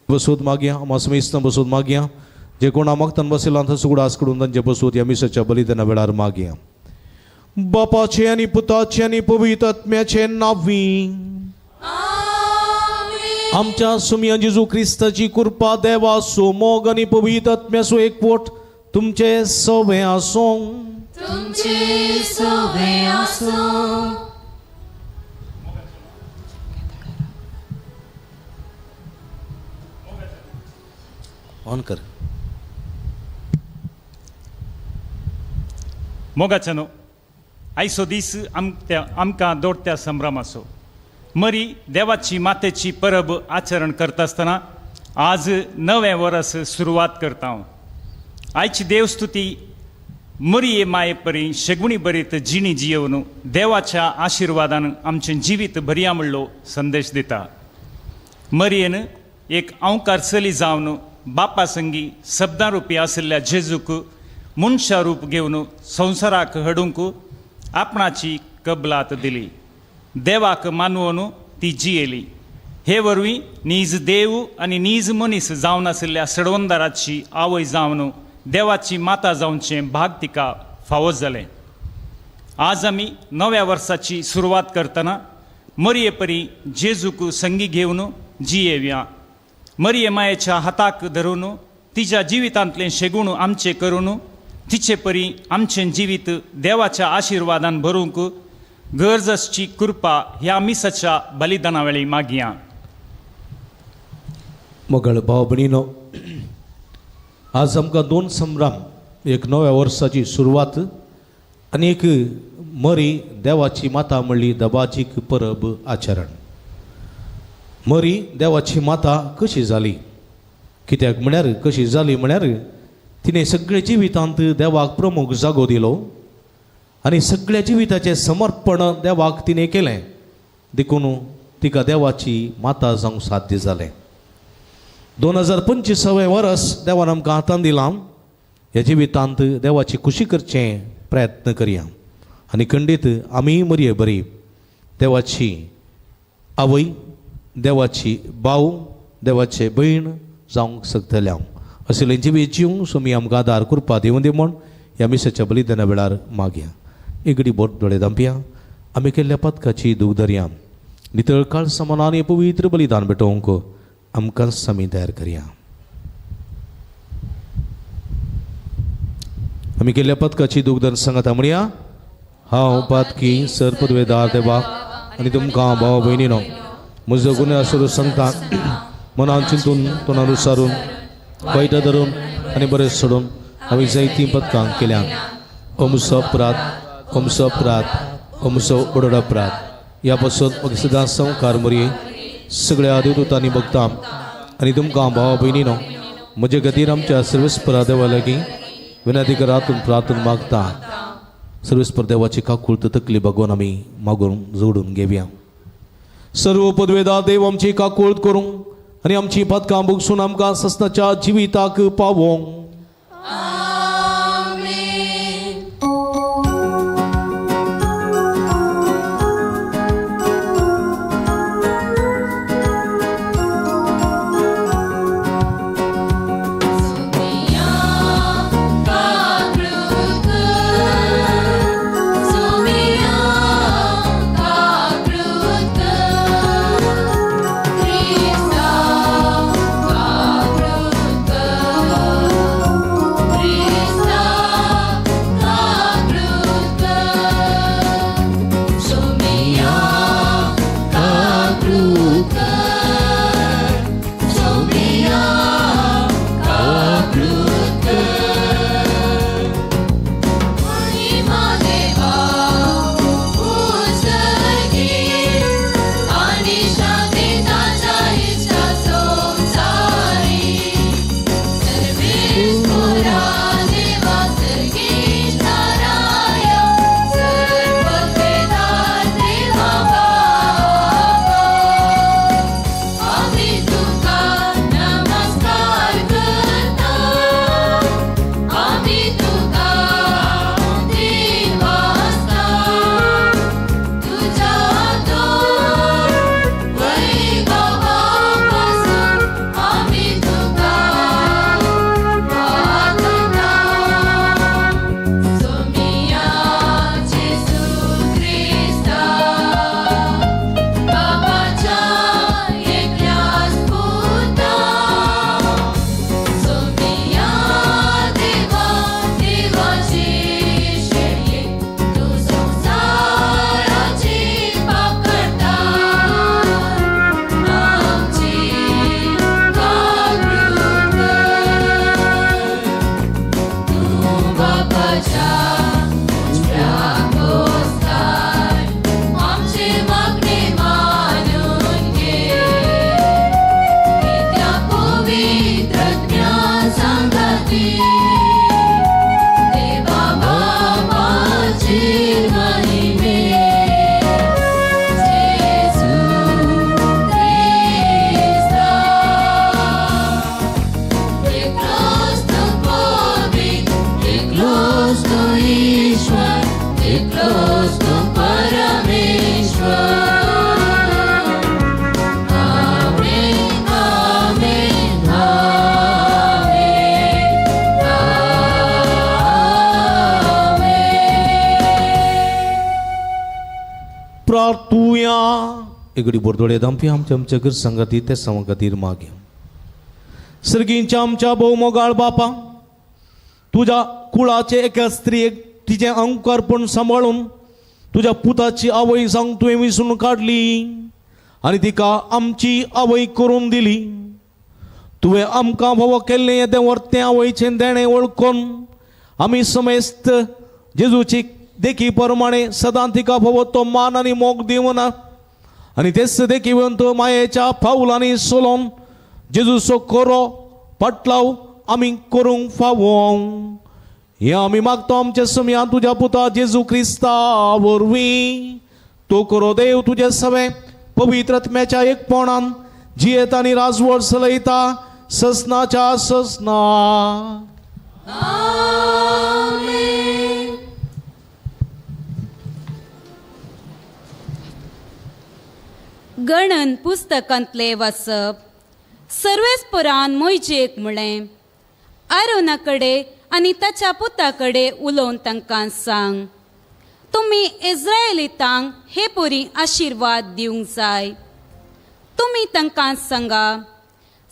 बसूत मागया, आमा समेस्तां बसूत मागया. जे कोणा मागतान बसयला थंय उगडास करून तांचे बसूत ह्या मिसाच्या बलिदाना वेळार मागया. बापाचे आनी पुताचे आनी पवित्र आत्म्याचे नांवी आमच्या सुमया जेजू क्रिस्ताची कृपा, देवाचो मोग आनी पवित्र आत्म्याचो एकवट तुमचे सवे आसूं. तुमचे सवे आसूं. ऑन कर. मोगाच्यानो, आयचो दीस आमकां दोडत्या संभ्रमाचो. मरी देवाची मातेची परब आचरण करता आसतना आज नवें वरस सुरवात करता हांव. आयची देवस्तुती मरिये माये परी शेगुणी बरीत जिणी जियोवन देवाच्या आशिर्वादान आमचें जिवीत भरया म्हणलो संदेश दिता. मरियेन एक अंवकार चली जावन बापा संगी शब्दां रुपी आशिल्ल्या जेजूक मनशा रूप घेवन संवसाराक हाडूंक आपणाची कबलात दिली. देवाक मानवून ती जियेली. हे वरवीं नीज देव आनी नीज मनीस जावन आशिल्ल्या सडवंदाराची आवय जावन देवाची माता जावचें भाग तिका फावो जालें. आज आमी नव्या वर्साची सुरवात करतना मरिये परी जेजूक संगी घेवन जियेवया. मरिये मायेच्या हाताक धरून तिच्या जिवितांतलें शेगूण आमचें करून तिचे परी आमचें जिवीत देवाच्या आशिर्वादान भरूंक गरज आसची कृपा ह्या मिसाच्या बलिदाना वेळी मागया. मोगळ भाव भयणीनो, आज आमकां दोन संभ्रम, एक नव्या वर्साची सुरवात आनी एक मरी देवाची माता म्हणली दबाजीक परब आचरण. मरी देवाची माता कशी जाली, कित्याक म्हळ्यार कशी जाली म्हळ्यार तिणें सगळ्या जिवितांत देवाक प्रमुख जागो दिलो आनी सगळ्या जिविताचें समर्पण देवाक तिणें केलें, देखून तिका देवाची माता जावंक साध्य जालें. 2025वें वर्स देवान आमकां हातान दिलां. ह्या जिवितांत देवाची खुशी करचें प्रयत्न करया आनी खंडीत आमी मरये बरी देवाची आवय, देवाची भाव, देवाचे भयण जावंक शकतले हांव. असलें जिवीत जिवंक स्वामी आमकां आदार कृपा दिवं दी म्हूण ह्या मिसाच्या बलिदाना वेळार मागया. एगडी बोट दोळे धांपया, आमी केल्ल्या पदकाची दूख धरया, नितळ काळ समानान पवित्र बलिदान भेटोवंक आमकां स्वामी तयार करया. आमी केल्ल्या पदकाची दूख धर सांगता म्हणया, हांव पातकी सर पदवेदार देवा आनी तुमकां भाव भयणीनो म्हजो गुन्यांव आसलो सांगता, मनान चिंतून तोंडान उसारून वायटां धरून आनी बरें सोडून हांवें जायतीं पदकां केल्यां. अमसो अपराध, अमसो अपराध, अमसो व्हड अपराध. ह्या पासून म्हाका सदांच संवकार मरये सगळ्या देवदूतांनी भगता आनी तुमकां भावा भयणीनो म्हजे खातीर आमच्या सर्वेस्परा देवा लागीं विनंती करातून प्रार्थना मागता. सर्वेस्पर देवाची काकूळत तकली बघून आमी मागून जोडून घेवया. सर्व पदवेदा देव आमची काकूळत करूं आनी आमची पदकां भोगसून आमकां ससनाच्या जिविताक पावोवंक. एगडी बोरदोडे दामपी आमच्या आमच्या घर सांगाती त्या खातीर मागे. सर्गींच्या आमच्या भोवमोगाळ बापा, तुज्या कुळाचे एका स्त्रियेक तिचें अंकारपण सांबाळून तुज्या पुताची आवय जावंक तुवें विसरून काडली आनी तिका आमची आवय करून दिली. तुवें आमकां फावो केल्लें येदें वर्तें आवयचें देणें वळखून आमी समेस्त जेजूची देखी प्रमाणे सदां तिका फावो तो मान आनी मोग दिवना आनी तेच देखीवंत मायेच्या पावलांनी सोलोन जेजूचो कोरो पाटलाव आमी करूंक फावो. हें आमी मागता आमच्या समया तुज्या पुता जेजू क्रिस्ता वरवीं. तो करो देव तुजे सवें पवित्र आत्म्याच्या एकपणान जियेता आनी राजवट चलयता ससनाच्या ससना. गणन पुस्तकांतले वाचप. सर्वेस्परान मोयजेक म्हळें, आरोना कडेन आनी ताच्या पुता कडेन उलोवन तांकां सांग, तुमी इस्रायलितांक हे परी आशिर्वाद दिवंक जाय. तुमी तांकां सांगा,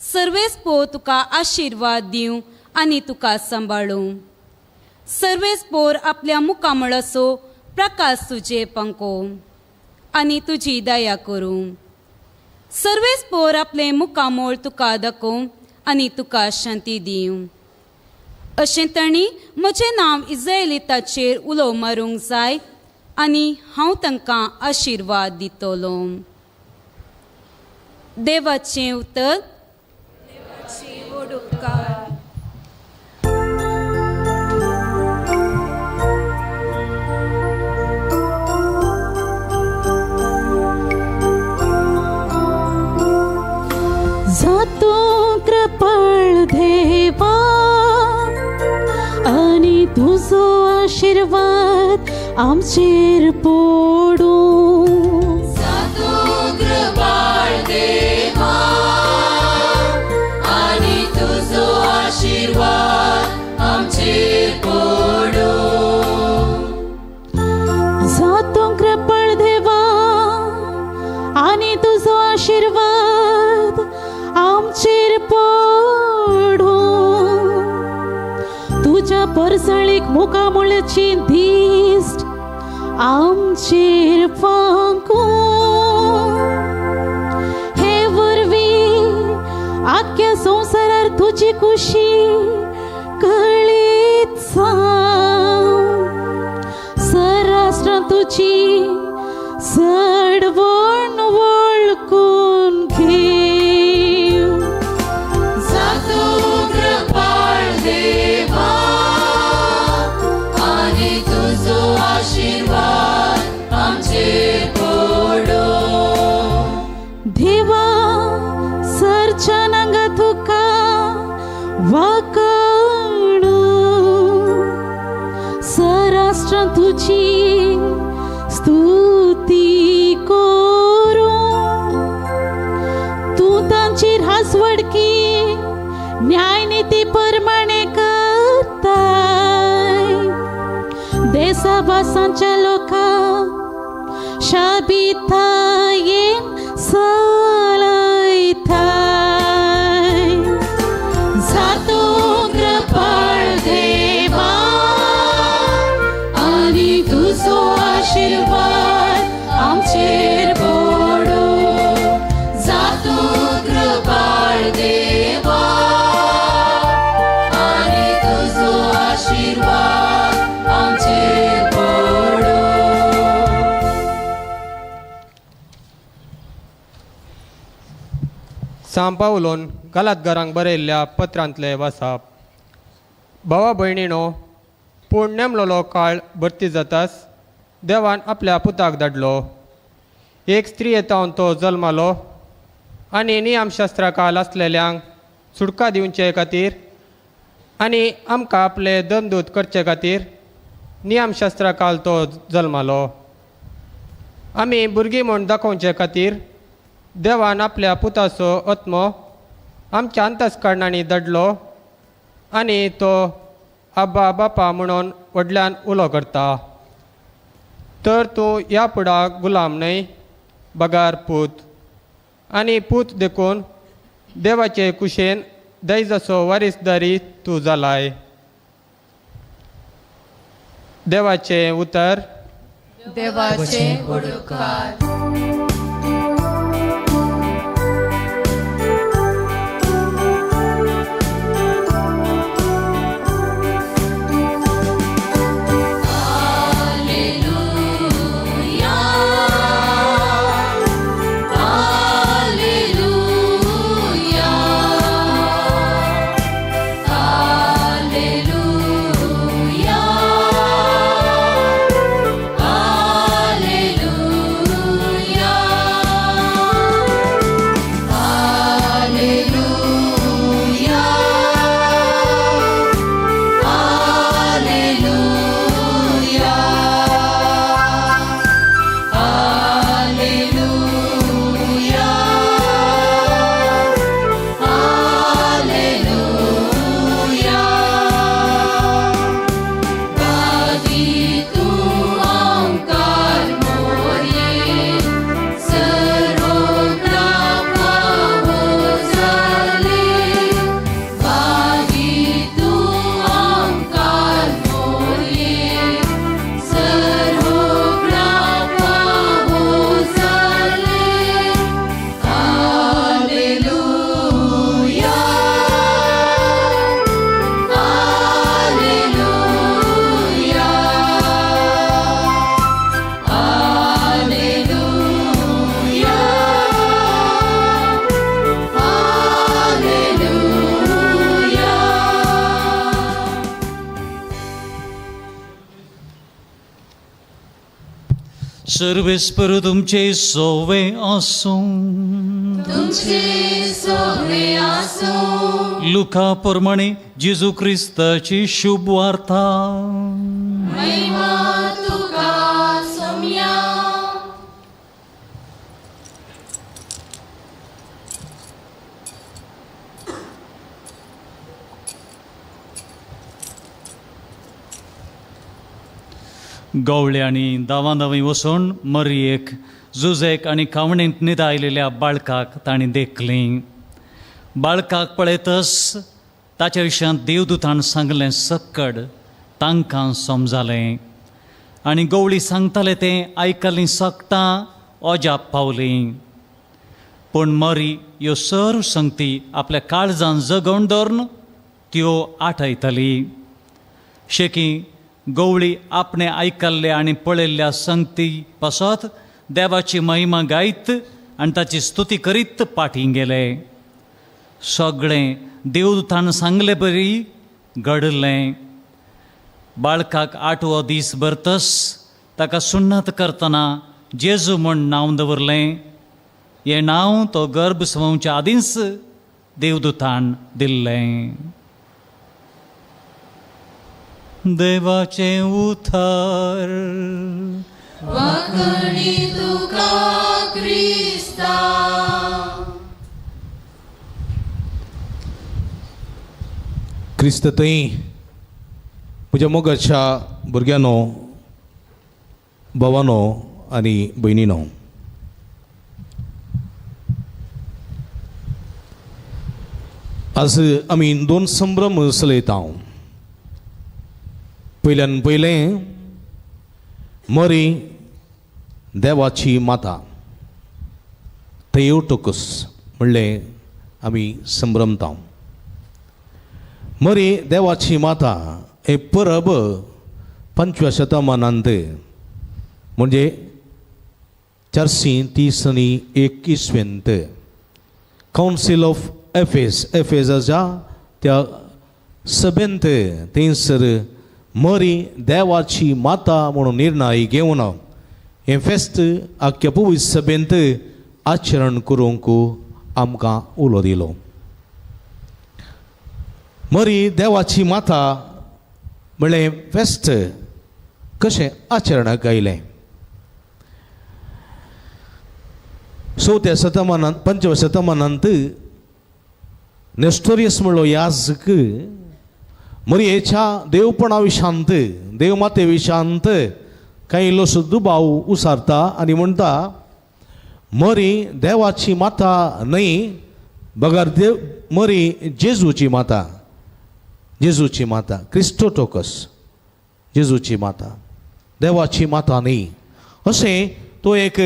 सर्वेस्पोर तुका आशिर्वाद दिवं आनी तुका सांबाळूं. सर्वेस्पोर आपल्या मुखामळाचो प्रकाश तुजे पंको आनी तुजी दया करूं. सर्वेस्पोर आपलें मुखामळ तुका दाखोवं आनी तुका शांती दिवं. अशें तांणी म्हजें नांव इस्रायलिताचेर उलो मारूंक जाय आनी हांव तांकां आशिर्वाद दितलो. देवाचें उतर. आमचेर पडूं. जातूं कृपाळ देवा आनी तुजो आशिर्वाद आमचेर पडूं. जातूं कृपाळ देवा आनी तुजो आशिर्वाद आमचेर पडूं. तुज्या परसळीक मुखामुळची दिश्ट आमचेर फांकूं. हे वरवीं आख्ख्या संवसारार तुजी खुशी कळीत जावं. सराष्ट्रां तुजी सडवण वळखून घेव. जातूं कृपाळ देवा आनी तुजो आशिर्वाद आमचेर पडूं. देवा सरच्यान हांगा तुका वाकाणू. सराष्ट्रां तुजी स्तुती करूं. तूं तांचेर हासवडकी न्यायनिती प्रमाणे करताय. देसा भासांच्या लोकांक शाबितायेन चलयताय. जातूं कृपाळ देवा आनी तुजो आशिर्वाद आमचेर पडूं. जातूं कृपाळ देवा आनी तुजो आशिर्वाद आमचेर पडूं. सांव पावलोन गालातगारांक बरयल्ल्या पत्रांतले वासाप. भावा भयणीनो, पूण नेमलोलो काळ भरती जातास देवान आपल्या पुताक धाडलो. एक स्त्री तावन तो जल्मालो आनी नियमशास्त्राकाल आसलेल्यांक सुटका दिवचे खातीर आनी आमकां आपले दंदूत करचे खातीर नियमशास्त्राकाल तो जल्मालो. आमी भुरगीं म्हूण दाखोवचे खातीर देवान आपल्या पुताचो आत्मो आमच्या अंतस्करणांनी धाडलो आनी तो आब्बा बापा म्हणून व्हडल्यान उलो करता. तर तूं ह्या फुडाक गुलाम न्हय बगार पूत, आनी पूत देखून देवाचे कुशेन दैजाचो वारीसदारी तूं जालाय. देवाचें उतर. देवाचें उपकार. Alleluia, Alleluia, Alleluia, Alleluia, Alleluia, Alleluia, Alleluia, Alleluia. Gavi तूं आमकार मोरये सर्वत्र पावो जाले. गावी तूं आमकार मोरये सर्वत्र पावो जाले. Alleluia, Alleluia, Alleluia, Alleluia. सर्वेस्पर तुमचे सोवे आसूं. तुमचे सोवे आसूं. लुका प्रमाणे जेजू क्रिस्ताची शुभ वार्ता. महिमा तुका गवळे आनी दावां दावीं वचून मरयेक जुजेक आनी खावणेंत न्हिदायलेल्या बाळकाक तांणी देखलीं. बाळकाक पळयतच ताच्या विशयांत देवदूतान सांगलें सक्कड तांकां समजालें आनी गवळी सांगताले तें आयकलीं सगटां अजाप पावलीं. पूण मरी ह्यो सर्व संगती आपल्या काळजान जगोवन दवरून त्यो आठयताली. शेकी गवळी आपणे आयकल्ल्या आनी पळयल्ल्या संगती पासत देवाची महिमा गायत आनी ताची स्तुती करीत पाटी गेले. सगळें देवदूतान सांगले बरी घडलें. बाळकाक आठवो दीस भरतस ताका सुन्नत करतना जेजू म्हूण नांव दवरलें. हें नांव तो गर्भ समोवच्या आदींच देवदूतान दिल्लें. देवाचें उतर. वांकणी तुका क्रिस्ता. क्रिस्त थंय म्हज्या मोगाच्या भुरग्यांनो, भावानो आनी भयणीनो, आज आमी दोन संभ्रम चलयता. पयल्यान पयलें मरी देवाची माता थेओटोकस म्हणलें आमी संभ्रमता. मरी देवाची माता हे परब 5व्या शतमानांत म्हणजे 431 इसवेंत कावन्सील ऑफ एफेस एफेसाच्या त्या सभेंत थंयसर मरी देवाची माता म्हणून निर्णय घेवन हें फेस्त आख्या पवित्र सभेंत आचरण करूंक आमकां उलो दिलो. मरी देवाची माता म्हणलें फेस्त कशें आचरणाक आयलें? 4थ्या शतमानांत 5व्या शतमानांत नेस्टोरियस म्हणलो याजक मरयेच्या देवपणा विशांत देवमाते विशांत कांय इल्लोसो दुबाव उसारता आनी म्हणटा मरी देवाची माता न्हय बगर देव मरी जेजूची माता, जेजूची माता क्रिस्टोटोकस जेजूची माता देवाची माता न्हय अशें तो एक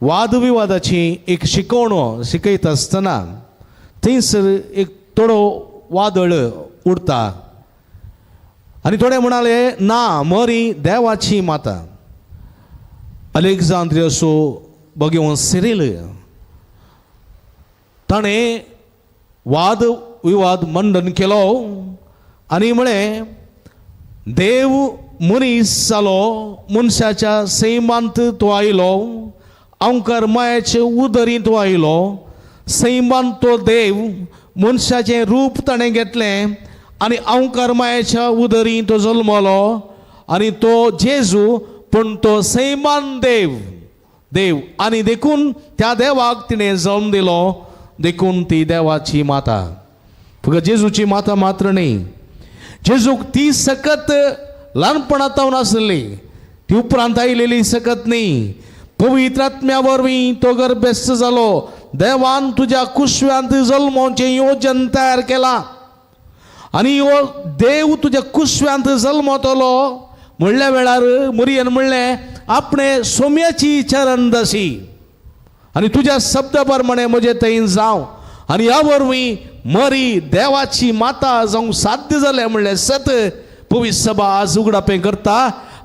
वादविवादाची एक शिकवण शिकयता आसतना थंयसर एक थोडो वादळ उडता आनी थोडे म्हणाले ना मरी देवाची माता. अलेक्झांद्रियाचो भगवान सिरील ताणें वाद विवाद मंडन केलो आनी म्हळें देव मनीस जालो, मनशाच्या सैमांत तो आयलो, अंकर मायाचे उदरींत तो आयलो, सैमांत तो देव मनशाचें रूप ताणें घेतलें आनी अंकर मायाच्या उदरींत तो जल्मलो आनी तो जेजू पूण तो सैमान देव देव आनी देखून त्या देवाक तिणें जल्म दिलो, देखून ती देवाची माता. फकत जेजूची माता मात्र न्ही, जेजूक ती सकत ल्हानपणांत आसली, ती उपरांत आयलेली सकत न्ही. पवित्र आत्म्या वरवीं तो गर्भस्थ जालो, देवान तुज्या कुशव्यांत जल्मोवचें योजन तयार केलां आनी हो देव तुज्या कुशव्यांत जल्मतलो म्हणल्या वेळार मरियन म्हणलें आपणे सोम्याची चरणदासी आनी तुज्या शब्दा प्रमाणे म्हजे थंय जावं आनी ह्या वरवीं मरी देवाची माता जावंक साध्य जालें म्हणलें सत पवित्र सभा आज उगडापें करता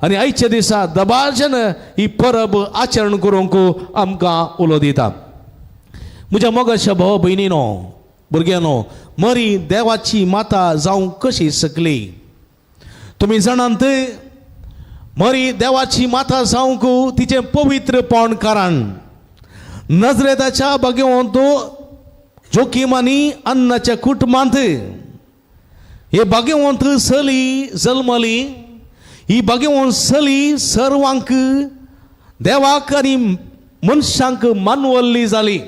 आनी आयच्या दिसा दबाज्यान ही परब आचरण करूंक आमकां उलो दिता. म्हज्या मोगाच्या भाव भयणीनो भुरग्यांनो, मरी देवाची माता जावंक कशी शकली? तुमी जाणात मरी देवाची माता जावंक तिचें पवित्रपण कारण नजरेताच्या भगवंत जोकीम आनी अन्नाच्या कुटुंबांत हे भाग्यवंत चली जल्मली. ही भाग्यवंत चली सर्वांक देवाक आनी मनशांक मानवल्ली जाली.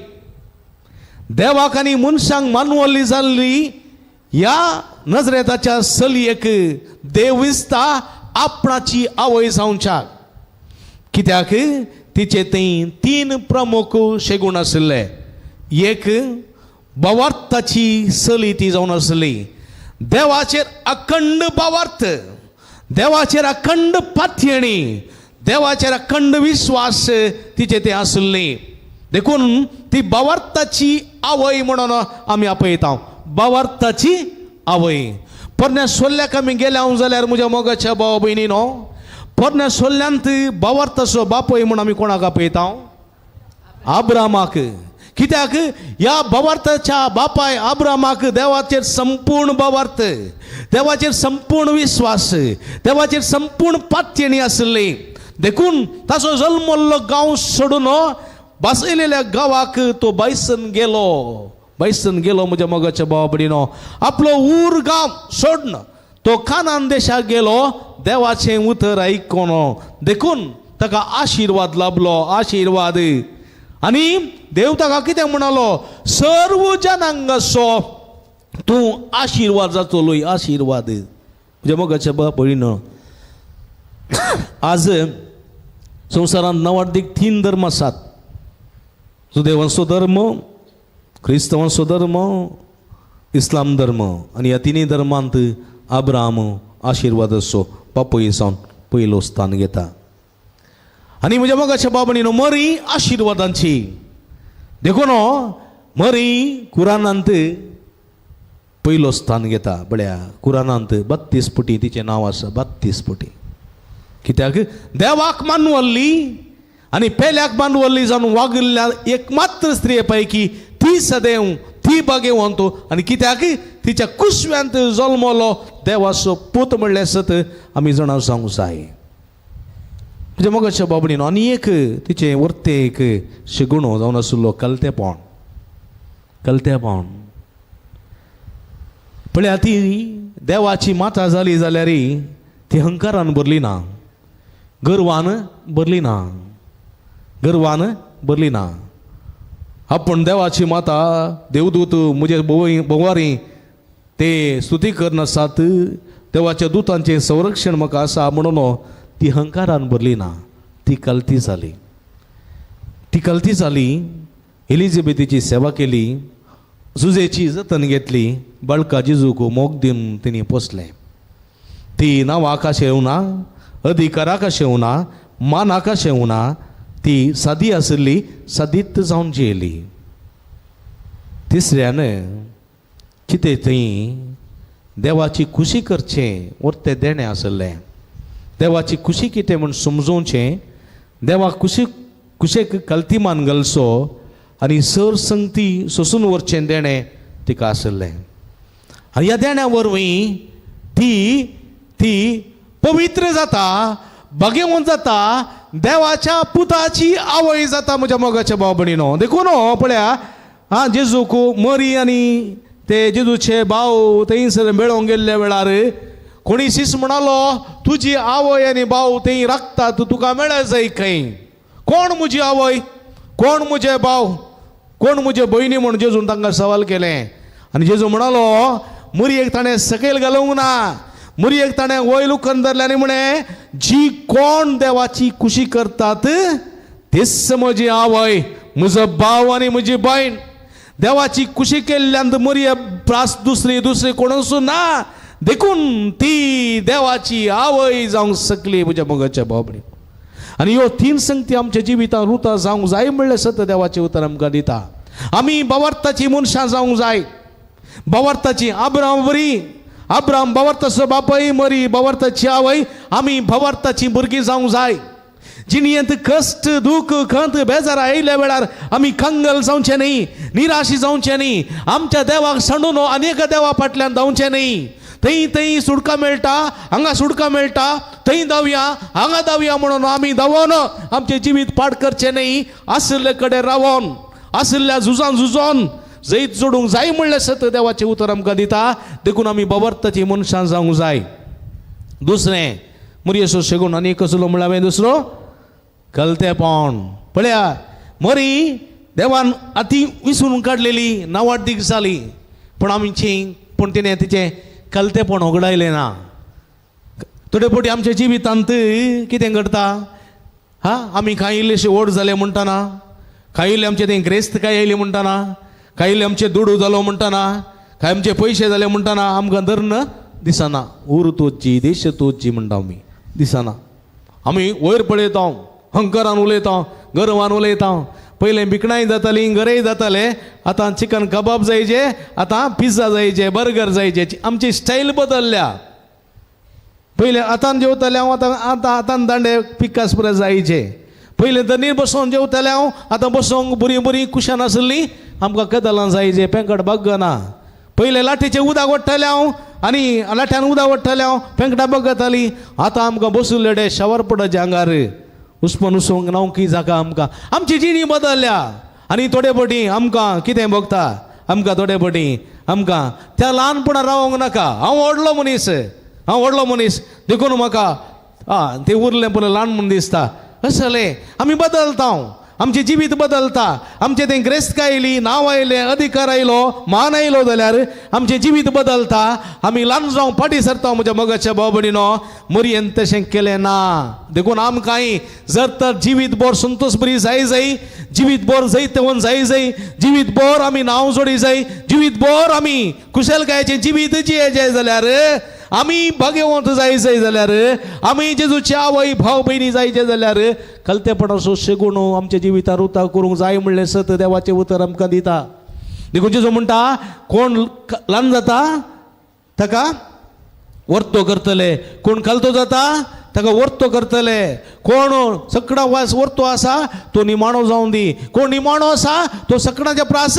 देवाक आनी मनशांक मानवल्ली जाल्ली ह्या नजरेताच्या चलयेक देव दिसता आपणाची आवय जावच्याक. कित्याक तिचे थंय तीन प्रमुख शेगूण आशिल्ले. एक भावार्थाची चली ती जावन आसली, देवाचेर अखंड भावार्थ, देवाचेर अखंड पातयेणी, देवाचेर अखंड विस्वास तिचे ते आशिल्ली. देखून ती भावार्थाची आवय म्हणून आमी आपयता, भावार्थाची आवय. पोरण्या सोल्ल्याक आमी गेल्या हांव जाल्यार म्हज्या मोगाच्या भाव भयणी न्हू, पोरण्या सोल्ल्यांत भावार्थाचो बापूय म्हूण आमी कोणाक आपयता? आब्रामाक. कित्याक ह्या भावार्थाच्या बापाय आब्रामाक देवाचेर संपूर्ण भावार्थ, देवाचेर संपूर्ण विस्वास, देवाचेर संपूर्ण पातयेणी आशिल्ली. देखून ताचो जल्मल्लो गांव सोडून बसयलेल्या गांवाक तो बायसन गेलो, बायसन गेलो म्हज्या मोगाच्या भावा भयणीनो. आपलो ऊर गांव सोडून तो कानान देशाक गेलो देवाचें उतर आयकून. देखून ताका आशिर्वाद लाभलो, आशिर्वाद. आनी देव ताका कितें म्हणालो? सर्व जनांगाचो तूं आशिर्वाद जातलोय, आशिर्वाद. म्हज्या मोगाच्या भावा भयणीनो, आज संवसारांत नवार्दीक तीन धर्म आसात. जुदेवांचो धर्म, क्रिस्तांवांचो धर्म, इस्लाम धर्म. आनी ह्या तिनूय धर्मांत आब्राम आशिर्वादाचो बापूय जावन पयलो स्थान घेता. आनी म्हज्या मोगाच्या बाबणीनो, मरी आशिर्वादांची. देखून मरी कुराणांत पयलो स्थान घेता. बळ्या कुराणांत 32 पुटी तिचें नांव आसा, 32 पुटी. कित्याक देवाक मानवल्ली आनी पेल्याक मानवल्ली जावन वागिल्ल्या एकमात्र स्त्रिये पैकी ती सदैव ती भाग्यवंत. आनी कित्याक तिच्या कुसव्यांत जल्मलो देवाचो पूत म्हणलें आसत आमी जाणा जावंक जाय. म्हज्या मोगाच्या बाबडीन आनी एक तिचें वर्ते एक शिगुणो जावन आशिल्लो कलतेपण, कलतेपण. पळया ती देवाची माता जाली जाल्यार ती हंकारान भरली ना, गर्वान भरली ना, गर्वान भरली ना. आपूण देवाची माता, देवदूत म्हजे भोंवारी ते स्तुती करनासात, देवाच्या दुतांचें संरक्षण म्हाका आसा म्हणून ती हंकारान भरली ना, ती कलती जाली, ती कलती जाली. एलिझाबेथीची सेवा केली, जुजेची जतन घेतली, बाळका जेजूक मोग दिवन तिणें पोसलें. ती नांवाक येवना, अधिकाराक येवना, मानाक येवना, ती सादी आशिल्ली, सादीत जावन जियेली. तिसऱ्यान कितें थंय देवाची खुशी करचें वर्तें देणें आशिल्लें. देवाची खुशी कितें म्हूण समजोवचें, देवाक खुशी खुशेक कल्तिमान घालचो आनी सर संगती सोसून व्हरचें देणें तिका आशिल्लें. आनी ह्या देण्या वरवीं ती ती पवित्र जाता, भाग्यवंत जाता, देवाच्या पुताची आवय जाता म्हज्या मोगाच्या भाव भयणीनो. देखून पळया आं जेजूक मरी आनी ते जेजूचे भाव थंयसर मेळोंक गेल्ल्या वेळार कोणी शीस म्हणालो, तुजी आवय आनी भाव थंय राखतात, तुका मेळ जाय खंय. कोण म्हजी आवय, कोण म्हजे भाव, कोण म्हजे भयणी म्हूण जेजून तांकां सवाल केलें. आनी जेजू म्हणालो, मुरयेक ताणें सकयल घालूंक ना, मुरयेक ताणें वयर उखलून धरलें आनी म्हळें, जी कोण देवाची खुशी करतात तीच म्हजी आवय, म्हजो भाव आनी म्हजी भयण. देवाची खुशी केल्ल्यान मुरये प्रास दुसरी दुसरी कोणूच ना, देखून ती देवाची आवय जावंक शकली म्हज्या मोगाच्या भाव भयणी. आनी ह्यो तीन संगती आमच्या जिवितांत रुता जावंक जाय म्हणलें सत देवाचें उतर आमकां दिता. आमी भावार्थाची मनशां जावंक जाय, भावार्थाची. आब्राम बरी, आब्राम भावार्थाचो बापूय, मरी भावार्थाची आवय. आमी भावार्थाची भुरगीं जावंक जाय. जिणयेंत कश्ट, दूख, खंत, बेजार आयिल्ल्या वेळार आमी कंगल जावचें न्ही, निराशी जावचें न्ही, आमच्या देवाक सांडून आनी एका देवा फाटल्यान धांवचें न्ही. थंय थंय सुटका मेळटा, हांगा सुटका मेळटा, थंय धांवया, हांगा धांवया म्हणून आमी धांवोन आमचें जिवीत पाड करचें न्ही. आशिल्ले कडेन रावोन, आशिल्ल्या झुजान झुजोन जैत जोडूंक जाय म्हणलें सत देवाचें उतर आमकां दिता. देखून आमी भावार्थाची मनशां जावंक जाय. दुसरें मुरयेचो शेगूण आनी कसलो म्हणल्यार हांवें दुसरो कलतेपण. पळया मरी देवान अती विसरून काडलेली, नावाडदीक जाली, पूण आमची पूण तिणें तिचें कलतेपण होगडायलें ना. थोडे फावटी आमच्या जिवितांत कितें घडटा, हा आमी कांय इल्लेशे व्हड जाले म्हणटना, कांय इल्लें आमचें तें ग्रेस्तकाय आयली म्हणटना, कांय इल्लें आमचें दुडू जालो म्हणटना, कांय आमचे पयशे जाले म्हणटना आमकां धर्न दिसना. उर तोची देश तोची म्हणटा आमी, दिसना. आमी वयर पळयता, हंकरान उलयता, गर्वान उलयता. पयलें बिकणांय जातालीं, घरय जाताले, आतां चिकन कबाब जायचे, आतां पिझ्झा जायचे, बर्गर जायचे. आमची स्टायल बदलल्या. पयलें हातान जेवतालें हांव, आतां आतां हातान दांडे पिकास पुरो जायचे. पयलें दनीर बसोन जेवतालें हांव, आतां बसोंक बरीं बरीं कुशान आसलीं, आमकां कदलां जायचे, पेंकट बगना. पयलें लाठीचें उदक ओडटालें हांव आनी लाठ्यान उदक ओडटालें हांव, पेंकटां बगतालीं. आतां आमकां बसुल्ले डे शवर पडचे आंगार, उसपन उसोंक नावकी जागा आमकां. आमची जिणी बदलल्या. आनी थोडे फावटी आमकां कितें भोगता, आमकां थोडे फावटी आमकां त्या ल्हानपणां रावोंक नाका. हांव व्हडलो मनीस, हांव व्हडलो मनीस देखून म्हाका आं तें उरलें पळय ल्हान म्हूण दिसता. असलें आमी बदलता, आमचें जिवीत बदलता. आमचें तें ग्रेस्तकाय आयली, नांव आयलें, अधिकार आयलो, मान आयलो जाल्यार आमचें जिवीत बदलता. आमी ल्हान जावं फाटीं सरता. म्हज्या मोगाच्या भाव भयणीनो, मरयेन तशें केलें ना. देखून आमकांय जर तर जिवीत भर संतोश बरी जाय जाय, जिवीत भर जैतवंत जाय जाय, जिवीत भर आमी नांव जोडी जाय, जिवीत भर आमी कुशलकायेचें जिवीत जिये जाल्यार, आमी भाग्यवंत जाय जाय जाल्यार, आमी जेजूची आवय भाव भयणी जायचे जाल्यार कलतेपणाचो शेगूण आमच्या जिवितार उता करूंक जाय म्हणलें सत देवाचें उतर आमकां दिता. देखून जेजू म्हणटा, कोण ल्हान जाता ताका वर्तो करतले, कोण कलतो जाता ताका वर्तो करतले, कोण सकडां वास वर्तो आसा तो निमाणो जावं दी, कोण निमाणो आसा तो सकडाच्या प्रास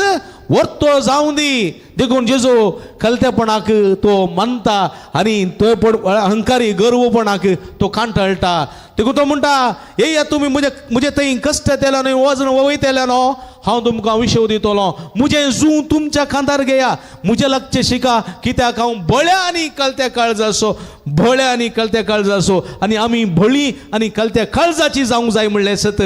वर्तो जावं दी. देखून जेजू कलतेपणाक तो मानता आनी तो पण अहंकारी गर्वपणाक तो कांटाळटा. देखून तो म्हणटा, येया तुमी म्हजे म्हजे थंय कश्ट येतले न्हय, वजन वयतले न्हू, हांव तुमकां विशव दितलो. म्हजें जूं तुमच्या खांदार घेया, म्हजें लागचें शिका, कित्याक हांव बळ्या आनी कलत्या काळजाचो, बळ्या आनी कलत्या काळजाचो. आनी आमी बळी आनी कलत्या काळजाची जावंक जाय म्हणलें सत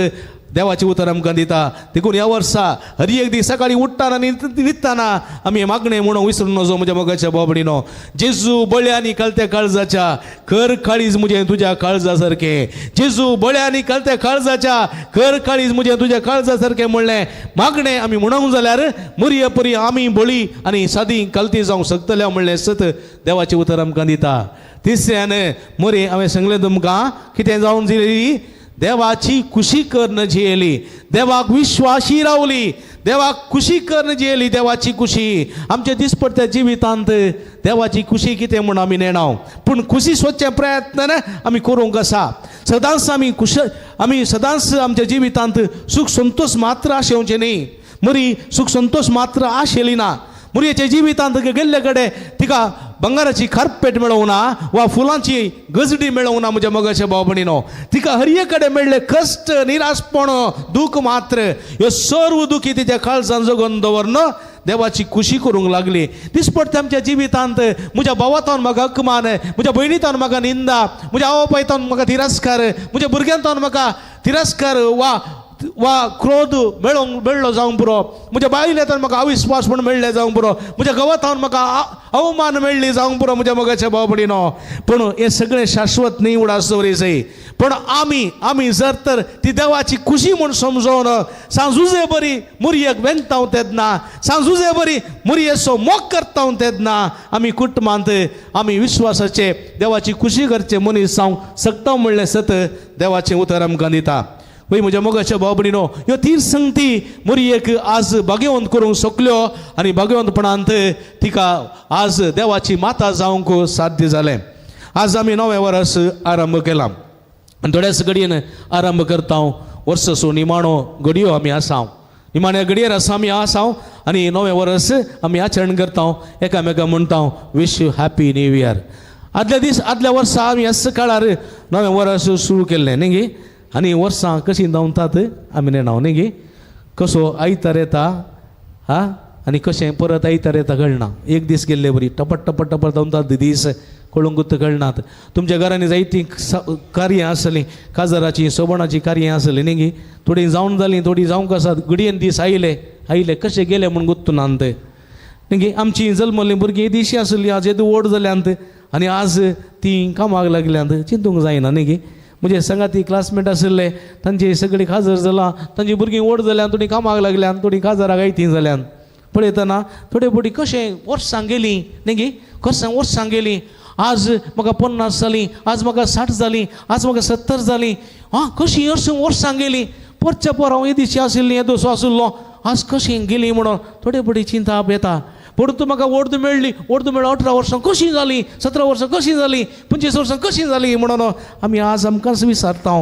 देवाचें उतर आमकां दिता. देखून ह्या वर्सा हर एक दीस सकाळीं उठ्ठना आनी न्हिदतना आमी मागणें म्हणून विसरून नजो. म्हज्या मोगाच्या बाबडीनो, जेजू बळ्या आनी कलत्या काळजाच्या कर काळीज म्हजें तुज्या काळजा सारकें, जेजू बळ्या आनी कलत्या काळजाच्या कर काळीज म्हजें तुज्या काळजा सारकें म्हणलें मागणें आमी म्हणूंक जाल्यार मुरये परी आमी बळी आनी सादी कलती जावंक शकतले म्हणलें सत देवाचें उतर आमकां दिता. तिसऱ्यान मोरे हांवें सांगलें तुमकां कितें जावन दिली, देवाची खुशी करून जियेली, देवाक विश्वाशी रावली, देवाक खुशी करून जियेली. देवाची खुशी आमच्या दिसपडत्या जिवितांत देवाची खुशी कितें म्हूण आमी नेणाव, पूण खुशी सोदचे प्रयत्न आमी करूंक आसा. सदांच आमी खुश, आमी सदांच आमच्या जिवितांत सूख संतोश मात्र आशेवचें न्ही. मरी सूख संतोश मात्र आशेली ना. मुरयेच्या जिवितांत गेल्ले कडेन तिका बंगाराची कार्पेट मेळोवंक ना वा फुलांची गजडी मेळोवंक ना. म्हज्या मोगाच्या भाव भयणीनो, तिका हर एक कडेन मेळ्ळें कश्ट, निराशपण, दूख मात्र. ह्यो सर्व दुखी तिच्या काळजान जगोवन दवरन देवाची खुशी करूंक लागली. दिसपडटा आमच्या जिवितांत म्हज्या भावांतावन म्हाका अपमान, म्हज्या भयणीतावन म्हाका निंदा, म्हज्या आवय बापायतावन म्हाका तिरस्कार, म्हज्या भुरग्यांतावन म्हाका तिरस्कार वा वा क्रोध मेळोंक मेळ्ळो जावंक पुरो, म्हज्या बायलेतावन म्हाका अविस्वास म्हूण मेळ्ळें जावंक पुरो, म्हज्या घोवातावन म्हाका अवमान मेळ्ळी जावंक पुरो. म्हज्या मोगाच्या भाव भयणीनो, पूण हें सगळें शाश्वत न्ही उडास दवरी जाय. पूण आमी आमी जर तर ती देवाची खुशी म्हूण समजोवन सांजुजे बरी मुरयेक वेंगता तेन्ना, सांजुजे बरी मुरयेचो मोग करता तेन्ना आमी कुटुंबांत आमी विश्वासाचे देवाची खुशी करचे मनीस जावंक शकता म्हणलें सत देवाचें उतर आमकां दिता. वय म्हज्या मोगाच्या भाव भयणीनो, ह्यो तीन संगती मुरयेक आज भाग्यवंत करूंक शकल्यो आनी भाग्यवंतपणांत तिका आज देवाची माता जावंक साध्य जालें. आज आमी नवें वर्स आरंभ केला आनी थोड्याच घडयेन आरंभ करता. वर्साचो निमाणो घडयो आमी आसा, निमाण्या घडयेर आसा आमी आसा आनी नवें वर्स आमी आचरण करता. एकामेका म्हणटा wish you happy new year. आदल्या दीस आदल्या वर्सा आमी ह्याच काळार नवें वर्स सुरू केल्लें न्ही गे. आनी वर्सां कशीं धांवतात आमी नेणाव न्ही गे. कसो आयतार येता हा आनी कशें परत आयतार येता कळना. एक दीस गेल्ले बरी टपट टपट टपट धांवतात दीस, कळूंकूच कळनात. तुमच्या घरांनी जायतीं कार्यां आसलीं, काजाराचीं सोबणाचीं कार्यां आसलीं न्ही गे. थोडीं जावन जालीं, थोडीं जावंक आसात. घडयेन दीस आयले आयले कशे गेले म्हूण गुत्तू नात न्ही गे. आमचीं जल्मल्लीं भुरगीं येदीशीं आसलीं, आज येदी व्हड जाल्यांत. आनी आज तीं कामाक लागल्यांत चिंतूंक जायना न्ही गी. म्हजे सांगाती क्लासमेट आशिल्ले तांची सगळीं काजार जालां, तांची भुरगीं व्हड जाल्यान, थोडीं कामाक लागल्यान, थोडीं काजाराक आयतीं जाल्यान. पळयतना थोडे फावटी कशें वर्सां गेलीं न्ही गी, कशें वर्सां गेलीं. आज म्हाका 50 जालीं, आज म्हाका 60 जालीं, आज म्हाका 70 जालीं. आं कशीं वर्सां गेलीं. परच्या पोर हांव येदीशी आशिल्लीं, येदोसो आशिल्लो, आज कशीं गेलीं म्हणून थोडे फावटी चिंताप येता. परतू म्हाका ओर्द मेळ्ळी, ओर्द मेळ्ळी 18 वर्सां कशीं जालीं, 17 वर्सां कशीं जालीं, 25 वर्सां कशीं जालीं म्हणून आमी आज आमकांच विचारता.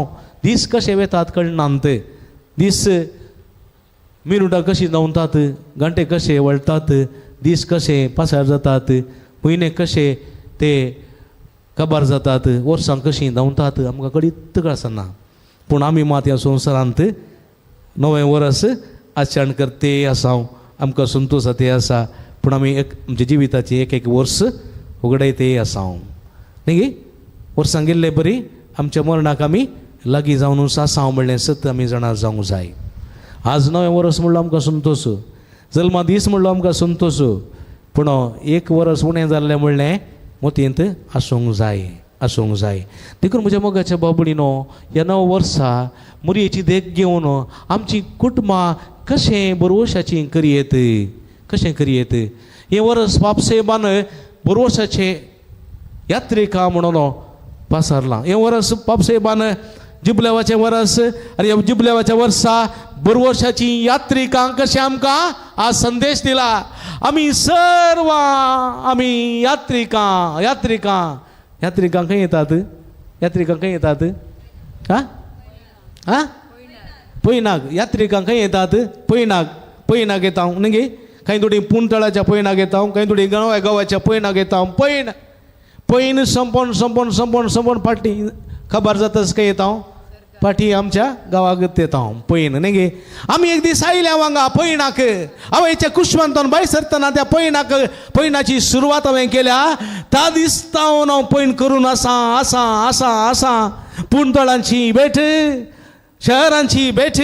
दीस कशे वेतात कळनात, दीस मिनुटां कशीं धांवतात, घंटे कशे वळटात, दीस कशे पासार जातात, म्हयने कशे ते काबार जातात, वर्सां कशीं धांवतात आमकां कळीत आसना. पूण आमी मात ह्या संवसारांत नवें वर्स आचरण करते आसा, आमकां संतोश जाते आसा. पूण आमी एक आमच्या जिविताचें एक एक वर्स उगडायते आसा न्ही गी. वर्सां गेल्ले बरी आमच्या मरणाक आमी लागीं जावन आसा म्हणलें सत आमी जाणा जावंक जाय. आज नवें वर्स म्हणलो आमकां संतोश, जल्मा दीस म्हणलो आमकां संतोश, पूण एक वर्स उणें जाल्लें म्हणलें मोतींत आसूंक जाय, आसूंक जाय. देखून म्हज्या मोगाच्या बाबडीनो, ह्या नव वर्सा मुरयेची देख घेवन आमची कुटुंबां कशें बरवशाची करयेत, कशें करयेत. हें वर्स बापसेबान बरवशाचें यात्रिका म्हणून पासारलां. हें वर्स बापसेबान जुबलेवाचें वर्स आनी ह्या जुबलेवाच्या वर्सा बरवशाची यात्रिकां कशें आमकां आज संदेश दिला. आमी सर्वां आमी यात्रिकां, यात्रिकां, यात्रिकां खंय येतात, यात्रिकां खंय येतात, आं आं पयनाक. यात्रिकां खंय येतात, पयनाक, पयनाक येता न्ही गे. कांय थोडीं पुणतळाच्या पयनाक येता, कांय थोडीं गांवाच्या पयनाक येता. पयन पयन संपोन संपोन संपोन संपोन फाटी खबर जाताच खंय येता, फाटी आमच्या गांवाक येता पयन न्ही गे. आमी एक दीस आयल्या हांगा पयनाक, आवयच्या कुशवंतान भायर सरतना त्या पयनाक, पयनाची सुरवात हांवें केल्या. त्या दिसता हांव पयन करून आसा आसा आसा आसा. पुणतळांची भेट, शहरांची भेट,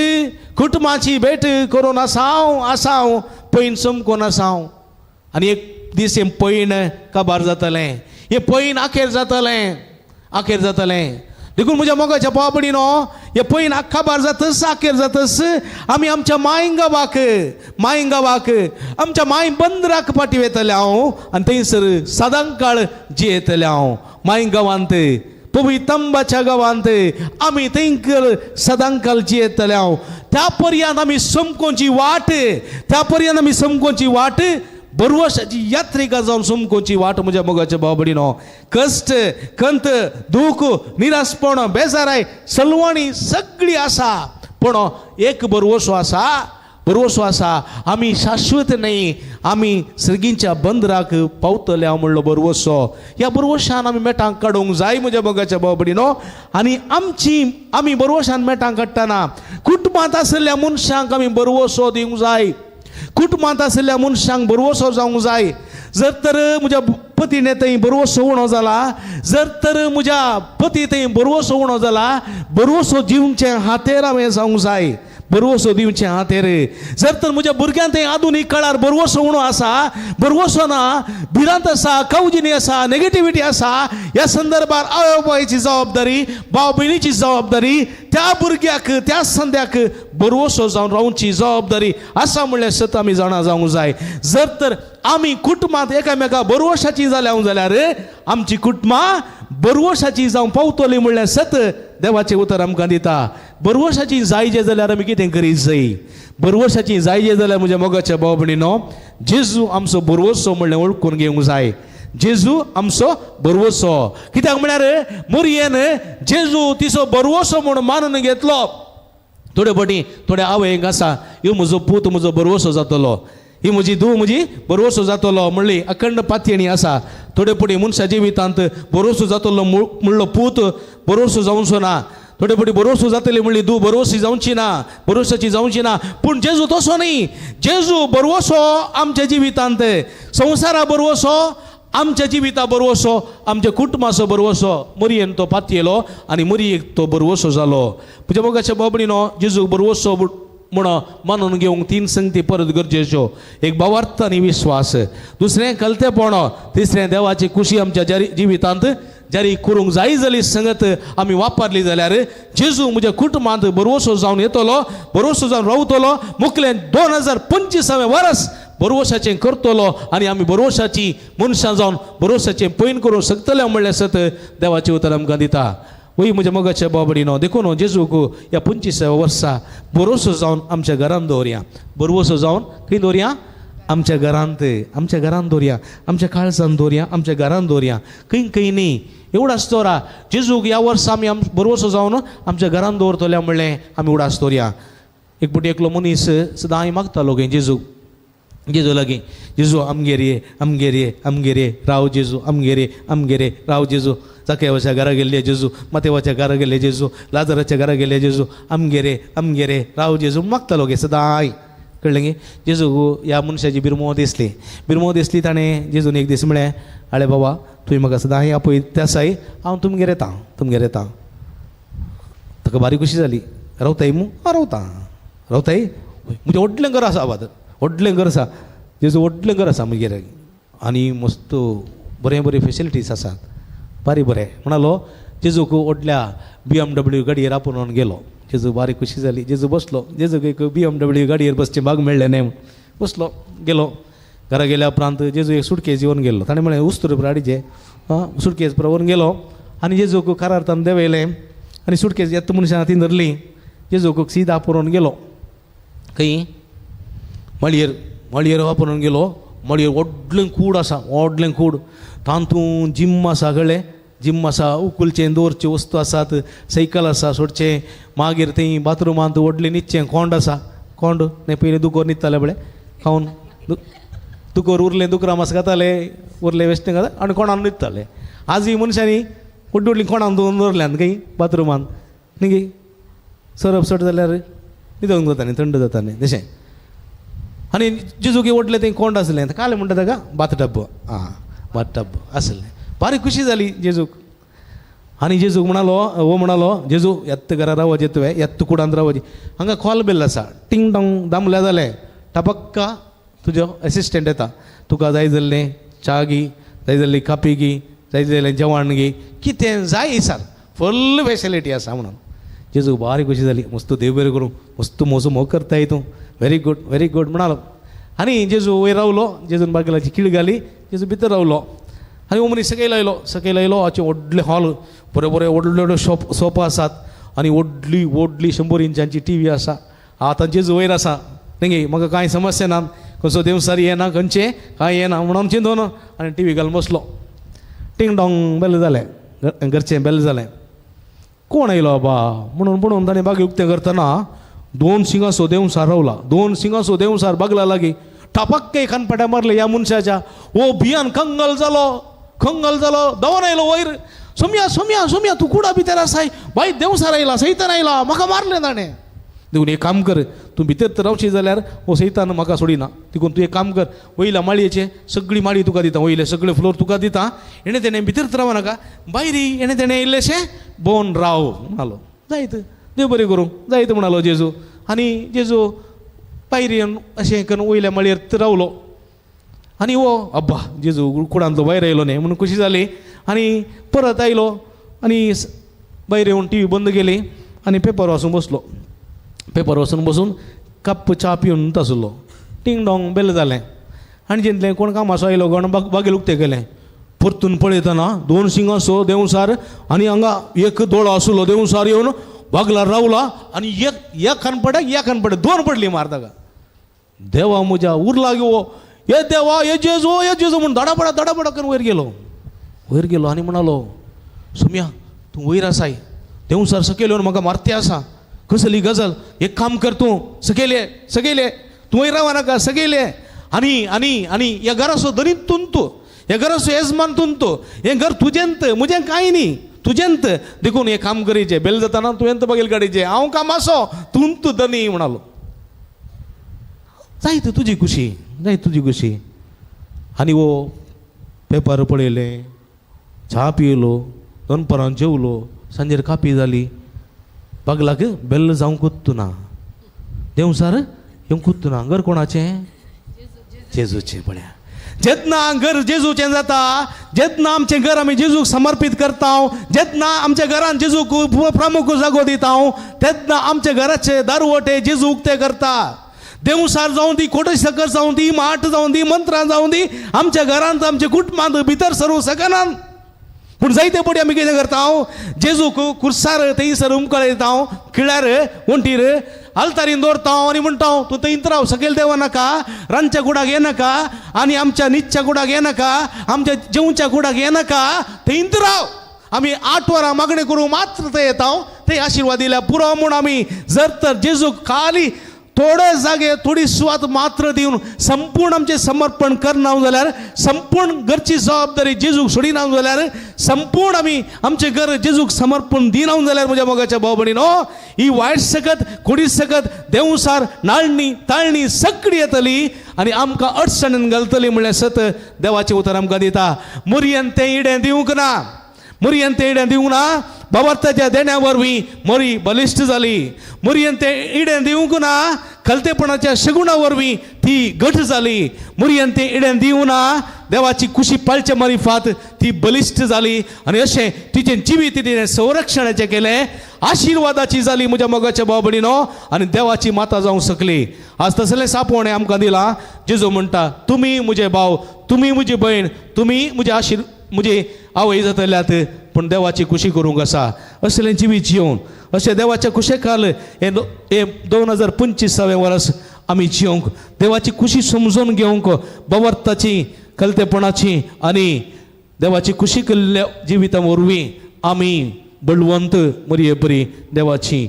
कुटुंबाची भेट करून आसा हांव, आसा हांव पयन समकोन आसा हांव. आनी एक दीस हें पयन काबार जातलें, हें पयन आखेर जातलें, आखेर जातलें. देखून म्हज्या मोगाच्या बाबडीनो, हे पयन काबार जातस, आखेर जातस आमी आमच्या माय गांवाक, माय गांवाक, आमच्या माय बंदराक फाटी वेतलें हांव आनी थंयसर सदांकाळ जियेतलें हांव. माय गांवांत, पवितंबाच्या गांवांत आमी थंयकर सदांकाळ जियेतलें हांव. त्या पर्यंत आमी समकोंची वाट, त्या पर्यंत आमी समकोंची वाट, बरवशाची यात्रिका जावन समकोंची वाट. म्हज्या मोगाच्या बाबडीनो, कश्ट, खंत, दूख, निराशपण, बेजाराय, सलवणी सगळी आसा, पूण एक बरवसो आसा, बरवसो आसा. आमी शाश्वत न्हय, आमी सर्गींच्या बंदराक पावतले हांव म्हणलो बरवसो. ह्या बरवशान आमी मेटांक काडूंक जाय म्हज्या मोगाच्या बाबडीनो. आनी आमची आमी बरवशान मेटांक काडटना कुटुंबांत आशिल्ल्या मनशांक आमी बरवसो दिवंक जाय, कुटुंबांत आशिल्ल्या मनशांक बरवसो जावंक जाय. जर तर म्हज्या पतीने थंय बरवसो उणो जाला, जर तर म्हज्या पती थंय बरवसो उणो जाला, बरवसो दिवचें हातेर हांवें जावंक जाय, बरवसो दिवचें हातेर. जर तर म्हज्या भुरग्यां थंय आधुनीक काळार बरवसो उणो आसा, बरवसो ना, भिरांत आसा, कावजिनी आसा, नेगेटिविटी आसा, ह्या संदर्भार आवय बापायची जबाबदारी, भाव भयणीची जबाबदारी, त्या भुरग्याक त्या संद्याक बरवसो जावन रावची जबाबदारी आसा म्हणल्यार सत आमी जाणा जावंक जाय. जर तर आमी कुटुंबांत एकामेका बरवशाची जाल्या जाल्यार आमची कुटुंबां बरवशाची जावं पावतली म्हणल्यार सत देवाचें उतर आमकां दिता. बरवशाची जायजे जाल्यार आमी कितें करीत जाय, बरवशाची जायजे जाल्यार म्हज्या मोगाच्या भाव भयणीनो, जेजू आमचो बरवसो म्हणलें वळखून घेवंक जाय. जेजू आमचो बरवसो कित्याक म्हळ्यार मोरयेन जेजू तिचो बरवसो म्हूण मानून घेतलो. थोडे फावटी थोड्या आवयक आसा, ह्यो म्हजो पूत म्हजो बरवसो जातलो, ही म्हजी धूव म्हजी बरवसो जातलो म्हणली अखंड पातयेणी आसा. थोडे फावटी मनशा जिवितांत बरवसो जातलो म्हणलो पूत बरवसो जावचो ना, थोडे फावटी बरवसो जातली म्हणली धूव बरवसी जावची ना, बरवसाची जावची ना. पूण जेजू तसो न्ही, जेजू बरवसो आमच्या जिवितांत, संवसारा बरवसो, आमच्या जिविता बरवसो, आमच्या कुटुंबाचो बरवसो. मोरयेन तो पातयेलो आनी मोरयेक तो बरवसो जालो. म्हज्या मोगाच्या बाबडीनो, जेजू बरवसो म्हूण मानून घेवंक तीन संगती परत गरजेच्यो. एक भावार्थ आनी विश्वास, दुसरें कलतेपण, तिसरें देवाची खुशी आमच्या जिवितांत जारी करूंक जाय जाली संगत आमी वापरली जाल्यार जेजू म्हज्या कुटुंबांत बरवसो जावन येतलो, बरवसो जावन रावतलो. मुखलें 2025 वर्स बरवशाचें करतलो आनी आमी बरवशाची मनशां जावन बरवशाचें पयन करूंक शकतले म्हणलें सत देवाचें उतर आमकां दिता. वय म्हज्या मोगाच्या बाबडीनो, देखून जेजूक ह्या 25व्या वर्सा बरोसो जावन आमच्या घरांत दवरया. बरवसो जावन खंय दवरया? आमच्या घरांत, आमच्या घरांत दवरया, आमच्या काळजान दवरया, आमच्या घरांत दवरया, खंय खंय न्ही. उडास दवरा जेजूक ह्या वर्सा आमी बरवसो जावन आमच्या घरांत दवरतले म्हणलें आमी उडास दवरया. एक फावटी एकलो मनीस सदांय मागतालो खंय जेजूक, जेजू लागीं, जेजू आमगेर ये, आमगेर ये, आमगेर ये, राव जेजू, आमगेर ये, आमगेर ये, राव जेजू. जाकेवाच्या घरा गेल्ले जेजू, मातेवाच्या घरा गेल्ले जेजू, लाजराच्या घरा गेल्ले जेजू, आमगेर ये, आमगेर ये, राव जेजू मागतालो गे सदांय. कळ्ळें गे? जेजू ह्या मनशाची बिरमो दिसली, बिरमो दिसली ताणें जेजून एक दीस म्हळें, आळे बाबा तुवें म्हाका सदांय आपयत त्यासाय हांव तुमगेर येता, तुमगेर येता. ताका बारीक खुशी जाली. रावताय मू? हांव रावता. रावताय? म्हजें व्हडलें घर आसा बाबा, व्हडलें घर आसा जेजू, व्हडलें घर आसा म्हगेर आनी मस्त बरें बरें फेसिलिटीज आसात, बारी बरें म्हणालो. जेजूक व्हडल्या BMW गाडयेर आपोवन गेलो. जेजू बारीक खुशी जाली. जेजू बसलो. जेजूक एक BMW गाडयेर बसचें भाग मेळ्ळें न्हय, बसलो गेलो. घरा गेल्या उपरांत जेजू एक सुटकेज येवन गेल्लो. ताणें म्हळें उस्तुर हाडीचे, सुटकेज व्हरून गेलो आनी जेजूक कारार ताणें देंवयलें आनी सुटकेज येता मनशान हातीन धरली. जेजूक सीधा पुरोवन गेलो खंय मळयेर, मळयेर वापरून गेलो. मळयेर व्हडलें कूड आसा, व्हडलें कूड, तातूंत जिम आसा, कळ्ळें, जिम आसा, उखलचें दवरच्यो वस्तू आसात, सायकल आसा सोडचें. मागीर थंय बाथरुमांत व्हडलें न्हिदचें कोंड आसा, कोंड न्ही पयलीं दुकोर न्हिदताले पळय, खावन दुकोर उरलें दुकरां मास खाताले, उरलें वेस्टें खाता आनी कोणान न्हिदताले. आजूय मनशांनी व्हडलीं व्हडलीं कोणान दवरल्यांत खंय बाथरुमांत न्ही गे, सरप चड जाल्यार न्हिदोंक जाता न्ही, थंड जाता न्ही तशें. आनी जेजूक व्हडलें थंय कोंड आसलें, कालें म्हणटा ताका बाथटब, आं बाथटब आसलें. बारीक खुशी जाली जेजूक. आनी जेजूक म्हणालो, हो म्हणालो, जेजू येत्त घरा रावचें तुवें, येत्त कुडांत रावचें, हांगा कॉल बेल आसा, टिंग टोंग दामल्या जालें टपक्का तुजो एसिस्टंट येता, तुका जाय जाल्लें च्या घे, जाय जाल्ली कापी घे, जाय जाल्लें जेवण घे, कितें जाय सर, फुल्ल फेसिलिटी आसा म्हणून. जेजूक बारीक खुशी जाली. मस्त देव बरें करूं, मस्त मोजो मोग करताय तूं, व्हेरी गुड व्हेरी गुड म्हणालो. आनी जेजू वयर रावलो. जेजून बागेलाची किळ घाली, जेजू भितर रावलो आनी हो मनीस सकयल आयलो. सकयल आयलो, हाचें व्हडलें हॉल, बरें बरें व्हडले व्हडले सोफा आसात आनी व्हडली व्हडली 100 इंचांची TV आसा. आतां जेजू वयर आसा न्ही, म्हाका कांय समस्या ना, खंयचो देवसारी येना, खंयचें कांय येना म्हणून चिंतून आनी TV घालून बसलो. टिंग डोंग बेल जालें, घरचें बेल जालें. कोण आयलो बाबा म्हणून पळोवन ताणें बागी उक्तें करतना 2 शिंगासो देंवसार रावला, 2 शिंगासो देंवसार बागला लागीं टपक्के खानपाट्या मारले ह्या मनशाच्या. ओ भियान कंगल जालो, कंगल जालो, धांवन आयलो वयर. सोम्या सोम्या सोम्या तूं कुडा भितर आसाय, बाय देंवसार आयला, सैतान आयला, म्हाका मारलें ताणें. देखून एक काम कर, तूं भितर तर रावशी जाल्यार हो सैतान म्हाका सोडिना, देखून तूं एक काम कर, वयल्या माळयेचे सगळी माळी तुका दिता, वयले सगळे फ्लोर तुका दिता, हेणें तेणें भितर तर रावनाका, भायर हेणें तेणें इल्लेशें भोंवन राव म्हणालो. जायत देव बरें करूं, जायत म्हणालो जेजू. आनी जेजू भायर येवन अशें करून वयल्या माळयेर तर रावलो. आनी हो अब्बा जेजू कुडांतलो भायर आयलो न्ही म्हणून खुशी जाली. आनी परत आयलो आनी भायर येवन TV बंद केली आनी पेपर वाचूंक बसलो. पेपर वाचून बसून कप च्या पिवन आसलो. टिंग डोंग बेल जालें आनी जितलें कोण कामाचो आयलो कोण बागेल उक्तें केलें. परतून पळयतना 2 शिंगासो देंवसार आनी हांगा एक दोळो आसलो देंवसार येवन बागलार रावला आनी एक खानपड्याक एक खानपड्याक 2 पडली मार ताका. देवा म्हज्या उरला हो, हे देवा, हे जेजू, हे जेजू म्हूण धडाबडा धडाबडा करून वयर गेलो. वयर गेलो आनी म्हणालो, सोम्या तूं वयर आसाय, देंवसार सकयल येवन म्हाका मारते आसा, कसली गजाल, एक काम कर तूं सकयल ये, सकयल ये, तूं वयर राव नाका, सकयल ये. आनी आनी आनी ह्या घराचो धनी तूं, तूं ह्या घराचो येजमान तूं, तूं हें घर तुजेंत, म्हजें कांय न्ही, तुजेंत, देखून हें काम करीचें, बेल जाताना तुवें बगेल काडीचें, हांव कामाचो, तूं तूं धनी म्हणालो. जायत तुजी खुशी, जायत तुजी खुशी. आनी हो पेपर पळयलें, च्या पियलो, दनपरां जेवलो, सांजेर कापी जाली, बागलाक बेल्ल जावंकूच ना. देंवचार येवंक ना. घर कोणाचें? जेजूचें. पळया जेन्ना घर जेजूचें जाता, जेन्ना आमचें घर आमी जेजूक समर्पीत करता, जेन्ना आमच्या घरान जेजूक प्रमुख जागो दिता, तेन्ना आमच्या घराचे दारवटे जेजू उक्ते करता. देवसार जावं दी, कोटय सकर जावं दी, माठ जावं दी, मंत्रां जावं दी, आमच्या घरांत आमच्या कुटुंबांत भितर सरूंक शकनात. पूण जायते पटी आमी कितें करता, जेजूक कुर्सार थंयसर उमकळयता, खिळ्यार वण्टीर आल्तारीन दवरता आनी म्हणटा तूं थंयत राव, सकयल देंव नाका, रांदच्या कुडाक येनाका आनी आमच्या न्हिदच्या कुडाक येनाका, आमच्या जेवच्या कुडाक येनाका, थंयत राव. आमी 8 वरां मागणें करूं मात्र थंय येता, थंय आशिर्वाद दिल्या पुरो म्हूण आमी जर तर जेजूक खाली थोडे जागे थोडी सुवात मात्र दिवन संपूर्ण आमचें समर्पण करना जाल्यार, संपूर्ण घरची जबाबदारी जेजूक सोडिना जाल्यार, संपूर्ण आमी आमचें घर जेजूक समर्पण दिना जाल्यार म्हज्या मोगाच्या भाव भयणीनो, ही वायट सकत खोडी सकत देवसार नाळणी ताळणी सगळी येतली आनी आमकां अडचणीन घालतली म्हणल्यार सत देवाचें उतर आमकां दिता. मुरयेन तें इडें दिवंक ना, मुरयेन तें इडें दिवंक ना. बाबार्थाच्या देण्या वरवीं मरी बलिश्ट जाली. मुरयेन तें इडें दिवंक ना, खलतेपणाच्या शगुणा वरवीं ती घट जाली. मुरयेन तें इडें दिवंक ना, देवाची कुशी पाळचे मारिफात ती बलिश्ट जाली आनी अशें तिचें जिवीत तिणें संरक्षणाचें केलें, आशिर्वादाची जाली म्हज्या मोगाच्या भाव भयणीनो, आनी देवाची माता जावंक शकली. आज तसलें सापोवणें आमकां दिलां. जेजू म्हणटा तुमी म्हजे भाव, तुमी म्हजी भयण, तुमी म्हजे म्हजी आवय जातल्यात, पूण देवाची खुशी करूंक आसा. असलें जिवीत जिवन अशें देवाच्या खुशे खाल हें 2025 वर्स आमी जिवंक, देवाची खुशी समजून घेवंक, बवर्थाची कलतेपणाची आनी देवाची खुशी केल्ल्या जिविता वरवीं आमी बळवंत मरये बरी देवाची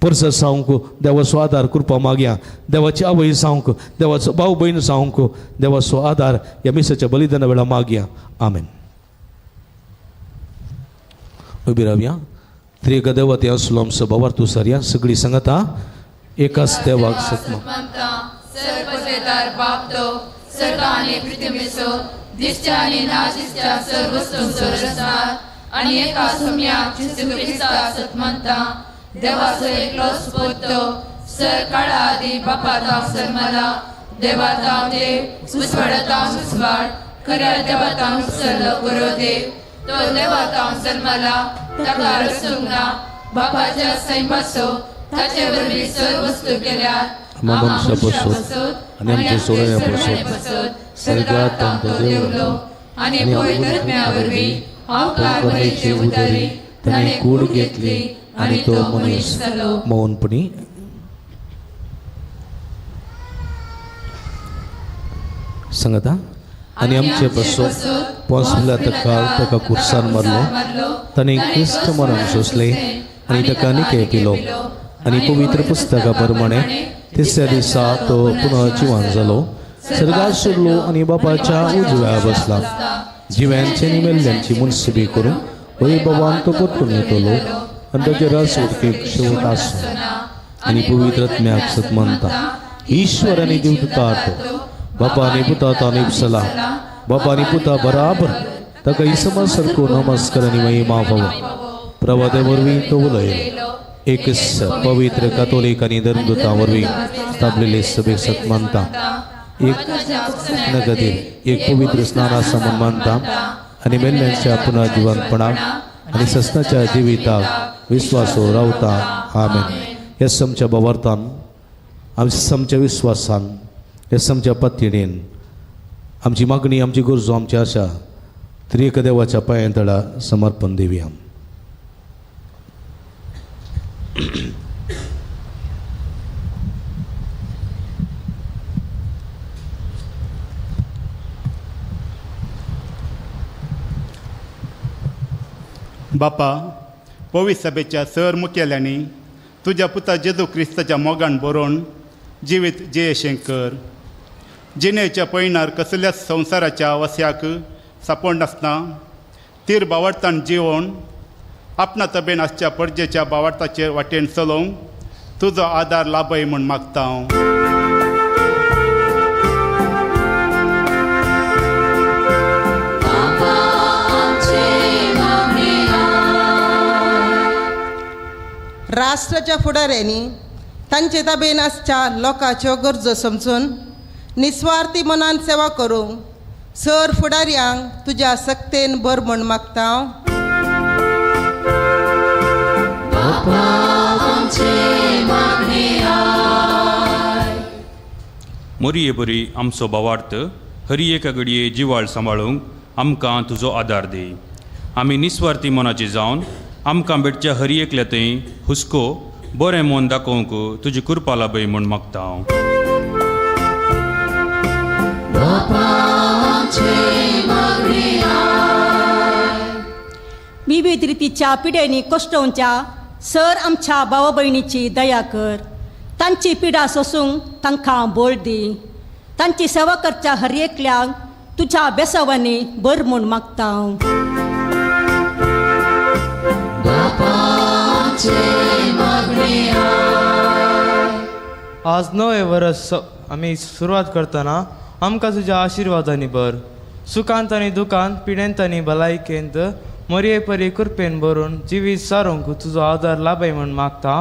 परस जावंक, देवाचो आदार कृपा मागया, देवाची आवय जावंक, देवाचो भाव भयण जावंक, देवाचो आदार ह्या मिसाच्या बलिदाना वेळार मागया. आमेन. उबी रावया. त्रिएक देवा ते असलो आमचो भावार्थ सारया सगळी सांगता एकाच देवाक सतमानता. सर्वजेदार बाप तो सर्व आनी पृथ्वीचो दिसच्या आनी ना दिसच्या सर्व वस्तूंचो रचणार आनी एका सोम्या जेजू क्रिस्ताक सतमानता. देवाचो एकलो सुपूत तो सर काळा आदी बापा तांव जल्मला, देवा तांव देव, उजवाडा तांव उजवाड, खऱ्या देवा तांव उपसरलो खरो देव, तो देवा तांव जल्मला, ताका रचूंक ना, बापाच्या सैमाचो ताचे वरवीं सर्व वस्तू केल्यात. आम्हा मनशा पसत आनी आमचे सोडण्या पसत स्वर्गात तो देवलो आनी पवित्र आत्म्या वरवीं हांवकार मरेचे उदारी ताणें कूड घेतली आनी तो मनीस जालो. मौनपणी सांगता. आनी आमचे पसत पोंस तकाल ताका कुर्सान मारलो, ताणें क्रिस्त मरण सोंसलें आनी ताका निके पिलो आनी पवित्र पुस्तका प्रमाणे तिसऱ्या दिसा तो पुनः जिवान जालो, सर्गात सोडलो आनी बापाच्या उजव्या बसला. जिव्यांचे आनी मेल्ल्यांची मुनसिबी करून वैभवान तो परतून येतलो आनी ताचे राजवटकेक शेवट आसूं. आनी पवित्र आत्म्याक सतमानता, ईश्वर आनी देवदूता तो बापा आनी पुता ताणें उपसला, बापा आनी पुता बराबर ताका इसमा सारको नमस्कार आनी महिमा फावो. प्रवादे वरवीं तो उलयलो. एक पवित्र कातोलीक आनी धर्मदूतां वरवीं स्थापलेले सभेक सतमानता, एक नगदीर एक पवित्र स्नाना समान मानता आनी मेल्ल्यांच्या पुनर्जिवंतपणाक आनी ससनाच्या जिविताक विस्वासो रावता. आमेन. ह्या समच्या भावार्थान, आमच्या समच्या विस्वासान, ह्या समच्या पत्तिणेन आमची मागणी, आमची गरजो, आमची आशा त्रिएक देवाच्या पांयां तळा समर्पण दिवया. बापा, पवित्र सभेच्या सर मुखेल्यांनी तुज्या पुता जेजू क्रिस्ताच्या मोगान बरोवन जिवीत जियेशें कर. जिणेच्या पयणार कसल्याच संवसाराच्या वस्याक सापड नासतना तीर बावडतान जिवोवन आपणा तबेन आसच्या परजेच्या बावडताचेर वाटेन चलोवंक तुजो आदार लाभय म्हूण मागता हांव. राष्ट्राच्या फुडाऱ्यांनी तांचे ताबेन आसच्या लोकांच्यो गरजो समजून निस्वार्थी मनान सेवा करूंक सर फुडाऱ्यांक तुज्या सक्तेन भर म्हूण मागता. मोरये बरी आमचो भावार्थ हरी एका घडये जिवाळ सांबाळूंक आमकां तुजो आदार दी. आमी निस्वार्थी मनाची जावन आमकां भेटच्या हरी एकल्या थंय हुस्को बरें मन दाखोवंक तुजी कृपा लाभय म्हूण मागता हांव. विविध रितीच्या पिड्यांनी कश्टोवच्या सर आमच्या भावा भयणीची दया कर. तांची पिडा सोसूंक तांकां बळ दी. तांची सेवा करच्या हर एकल्याक तुज्या बेसावांनी बर म्हूण मागता. आज नवें वरस आमी सुरवात करतना आमकां तुज्या आशिर्वादांनी भर. सुखांत आनी दुखांत, पिडेंत आनी भलायकेंत मोरये परी कृपेन भरून जिवीत सारूंक तुजो आदार लाभय म्हूण मागता.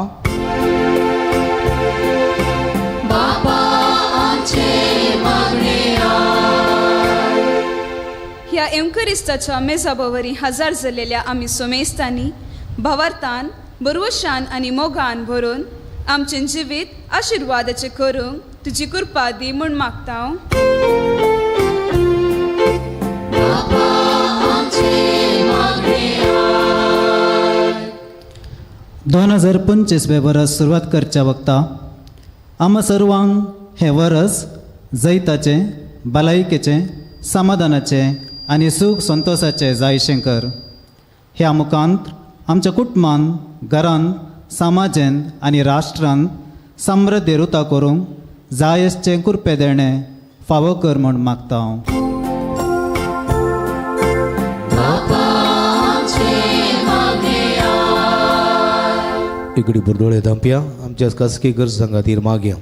ह्या एवकरिस्ताच्या मेजाबवरी हजार जाल्लेल्या आमी सोमेस्तांनी भावार्थान बरवशान आनी मोगान भरून आमचें जिवीत आशिर्वादाचें करूंक तुजी कृपा दी म्हूण मागता. दोन 2025 वरस सुरवात करच्या वक्ता आमा सर्वांक हें वरस जैताचें, भलायकेचें, समाधानाचें आनी सूख संतोशाचें जायशें कर. ह्या मुखांत आमच्या कुटुंबान, घरांत, समाजेंत आनी राष्ट्रांत समृद्धी रुता करूंक जाय आसचें कृपे देणें फावो कर म्हूण मागता हांव. इकडे बुरदोळे धांपया आमच्या खासगी गरजां खातीर मागया.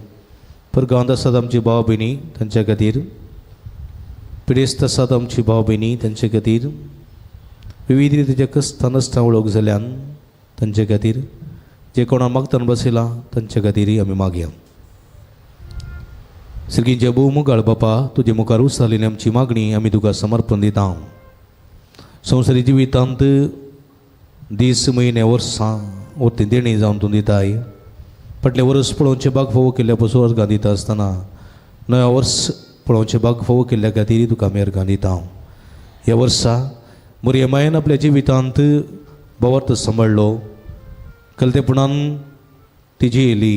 परगांत आसात आमची भाव भयणी तांच्या खातीर, पिडेस्त आसात आमची भाव भयणी तांचे खातीर, विविध रितीच्या कस्तां नसतां वळख जाल्यान तांचे खातीर, जे कोणा मागतान बसयलां तांचे खातीरय आमी मागया. सिरगींचे भोव मुगाळ बापा, तुजे मुखार उसालिनी आमची मागणी आमी तुका समर्पण दिता. संवसारी जिवितांत दीस म्हयने वर्सां वरती देणी जावन तूं दिताय. फाटलें वर्स पळोवचें बाग फावो केल्ल्या पसून अर्गां दिता आसतना नव्या वर्स पळोवचें बाग फावो केल्ल्या खातीर तुका आमी अर्गां दिता. ह्या वर्सा मोरये मायेन आपल्या जिवितांत भावार्थ सांबाळ्ळो, कलतेपणान ती जियेली,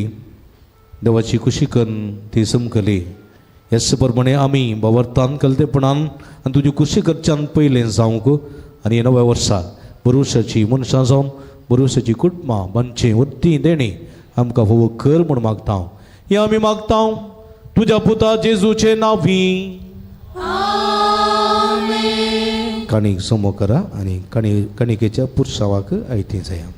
देवाची खुशी करून ती समकली. ह्याच प्रमाणे आमी भावार्थान कलतेपणान आनी तुजी खुशी करच्यान पयलें जावंक आनी नव्या वर्सा बरोवशाची मनशां जावन बरोवशाची कुटुंबां बांदचीं वत्ती देणी आमकां फावो कर म्हूण मागता. हें आमी मागता तुज्या पुता जेजूचे नांवी. काणीक समो करा आनी काणिकेच्या पुरसावाक आयती जाया.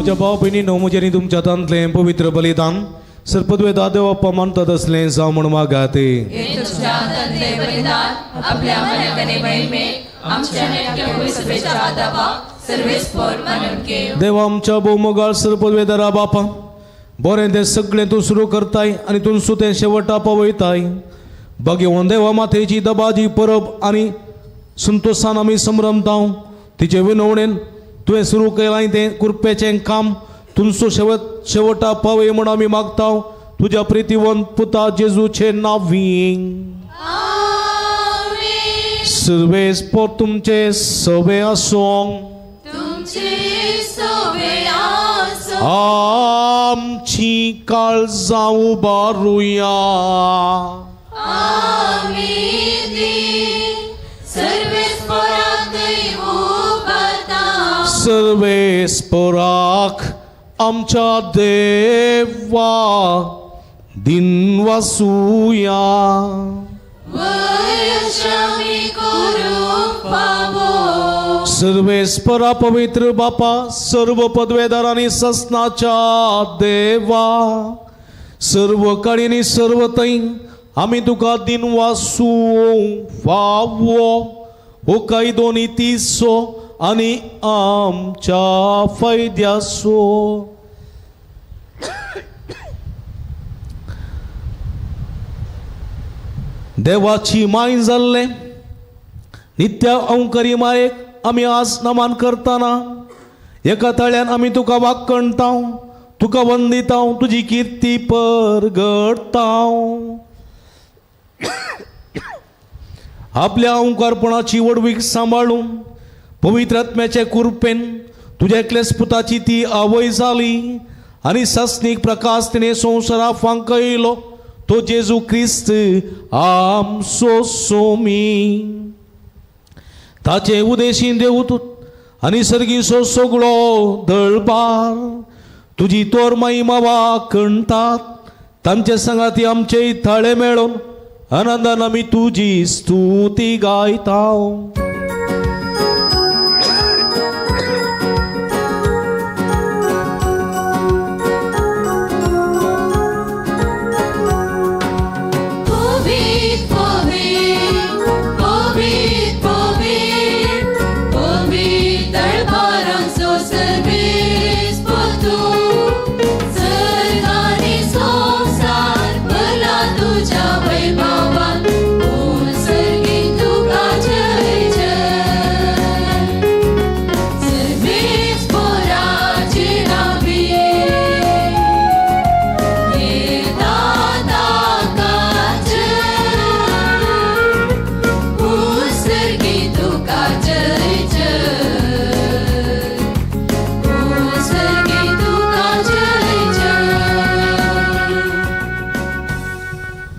म्हज्या भाव भयणीनो, म्हजें आनी तुमच्या हातांतलें पवित्र बलिदान सरपदवेदा देवप्पा मानतात असलें जावं म्हूण मागात. तुमच्या हातांतले बलिदान आपल्या मनाकडे महिमेक आमच्या नेटक्या सभेच्या आदाबाक सर्वेस्पोर मानून घेव. देवा आमच्या भोवमोगाळ सरपदवेदारा बापा, बरें तें सगळें तूं सुरू करताय आनी तूं तें शेवटा पावयताय. भगेवन देवा माथेची दबाजी परब आनी संतोशान आमी संभ्रमताव. तिचे विनवणेन तुवें सुरू केलां तें कुरपेचें काम तुमचो शेवटा पावय म्हूण आमी मागताव. तुज्या प्रितीवंत पुता जेजूचे नांवी. सर्वेस पोर तुमचे सवे आसूं. आमची काळजां उबारुया. सर्वेस्पराक आमच्या देवा दिनवासुया. सर्वेस्परा पवित्र बापा, सर्व पदवेदार आनी ससनाच्या देवा, सर्व काळी सर्व थंय आमी तुका दिनवासू फावो हो कायदो नितीचो आनी आमच्या फायद्याचो. देवाची माय जाल्ले नित्य अंकरी मायेक आमी आज नमान करतना एका तळ्यान आमी तुका वाक्कणताव, तुका वंदिताव, तुजी किर्ती परगडताव. आपल्या अंकारपणाची वडवीक सांबाळून पवित्र आत्म्याचे कुरपेन तुज्या एकल्याच पुताची ती आवय जाली आनी सासणीक प्रकाश तिणें संवसारा फांकयलो तो जेजू क्रिस्त आमचो सोमी. ताचे उदेशी देव तूं आनी सर्गीचो सगळो दळबार तुजी तोर महिमा वाकणटात. तांचे सांगाती आमचे थाळे मेळोवन आनंदान आमी तुजी स्तुती गायता.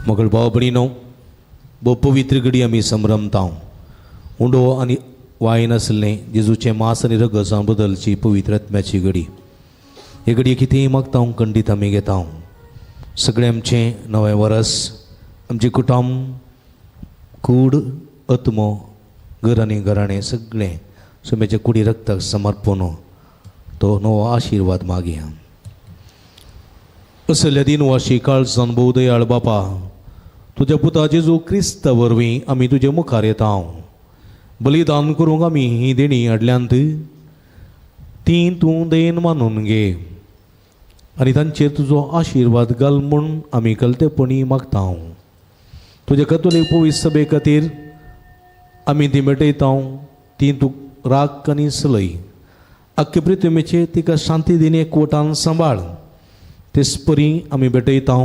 मगळ भाव भयणीनो, भोव पवित्र घडी आमी संभ्रमता. उंडो आनी वायन आसलें जेजूचें मांस आनी रगत बदलची पवित्र आत्म्याची घडी. हे घडये कितेंय मागता खंडीत आमी घेता. सगळें आमचें नवें वरस, आमचें कुटुंब, कूड, आत्मो, घर आनी घराणें सगळें सुम्याच्या कुडी रक्ताक समर्पण तो नवो आशिर्वाद मागया. असल्या दिनवाशी काळजान भोव दयाळ बापा, तुज्या पुता जेजू क्रिस्ता वरवीं आमी तुजे मुखार येता. बलिदान करूंक आमी ही देणी हाडल्यांत ती तूं देन मानून घे आनी तांचेर तुजो आशिर्वाद घाल म्हूण आमी कलतेपणी मागता. तुज्या कतोलीक पवित्र सभे खातीर आमी ती भेटयता, ती तूं राख आनी चलय. आख्खे पृथ्वीचेर तिका शांती दिनी एकवटान सांबाळ. तेच परी आमी भेटयता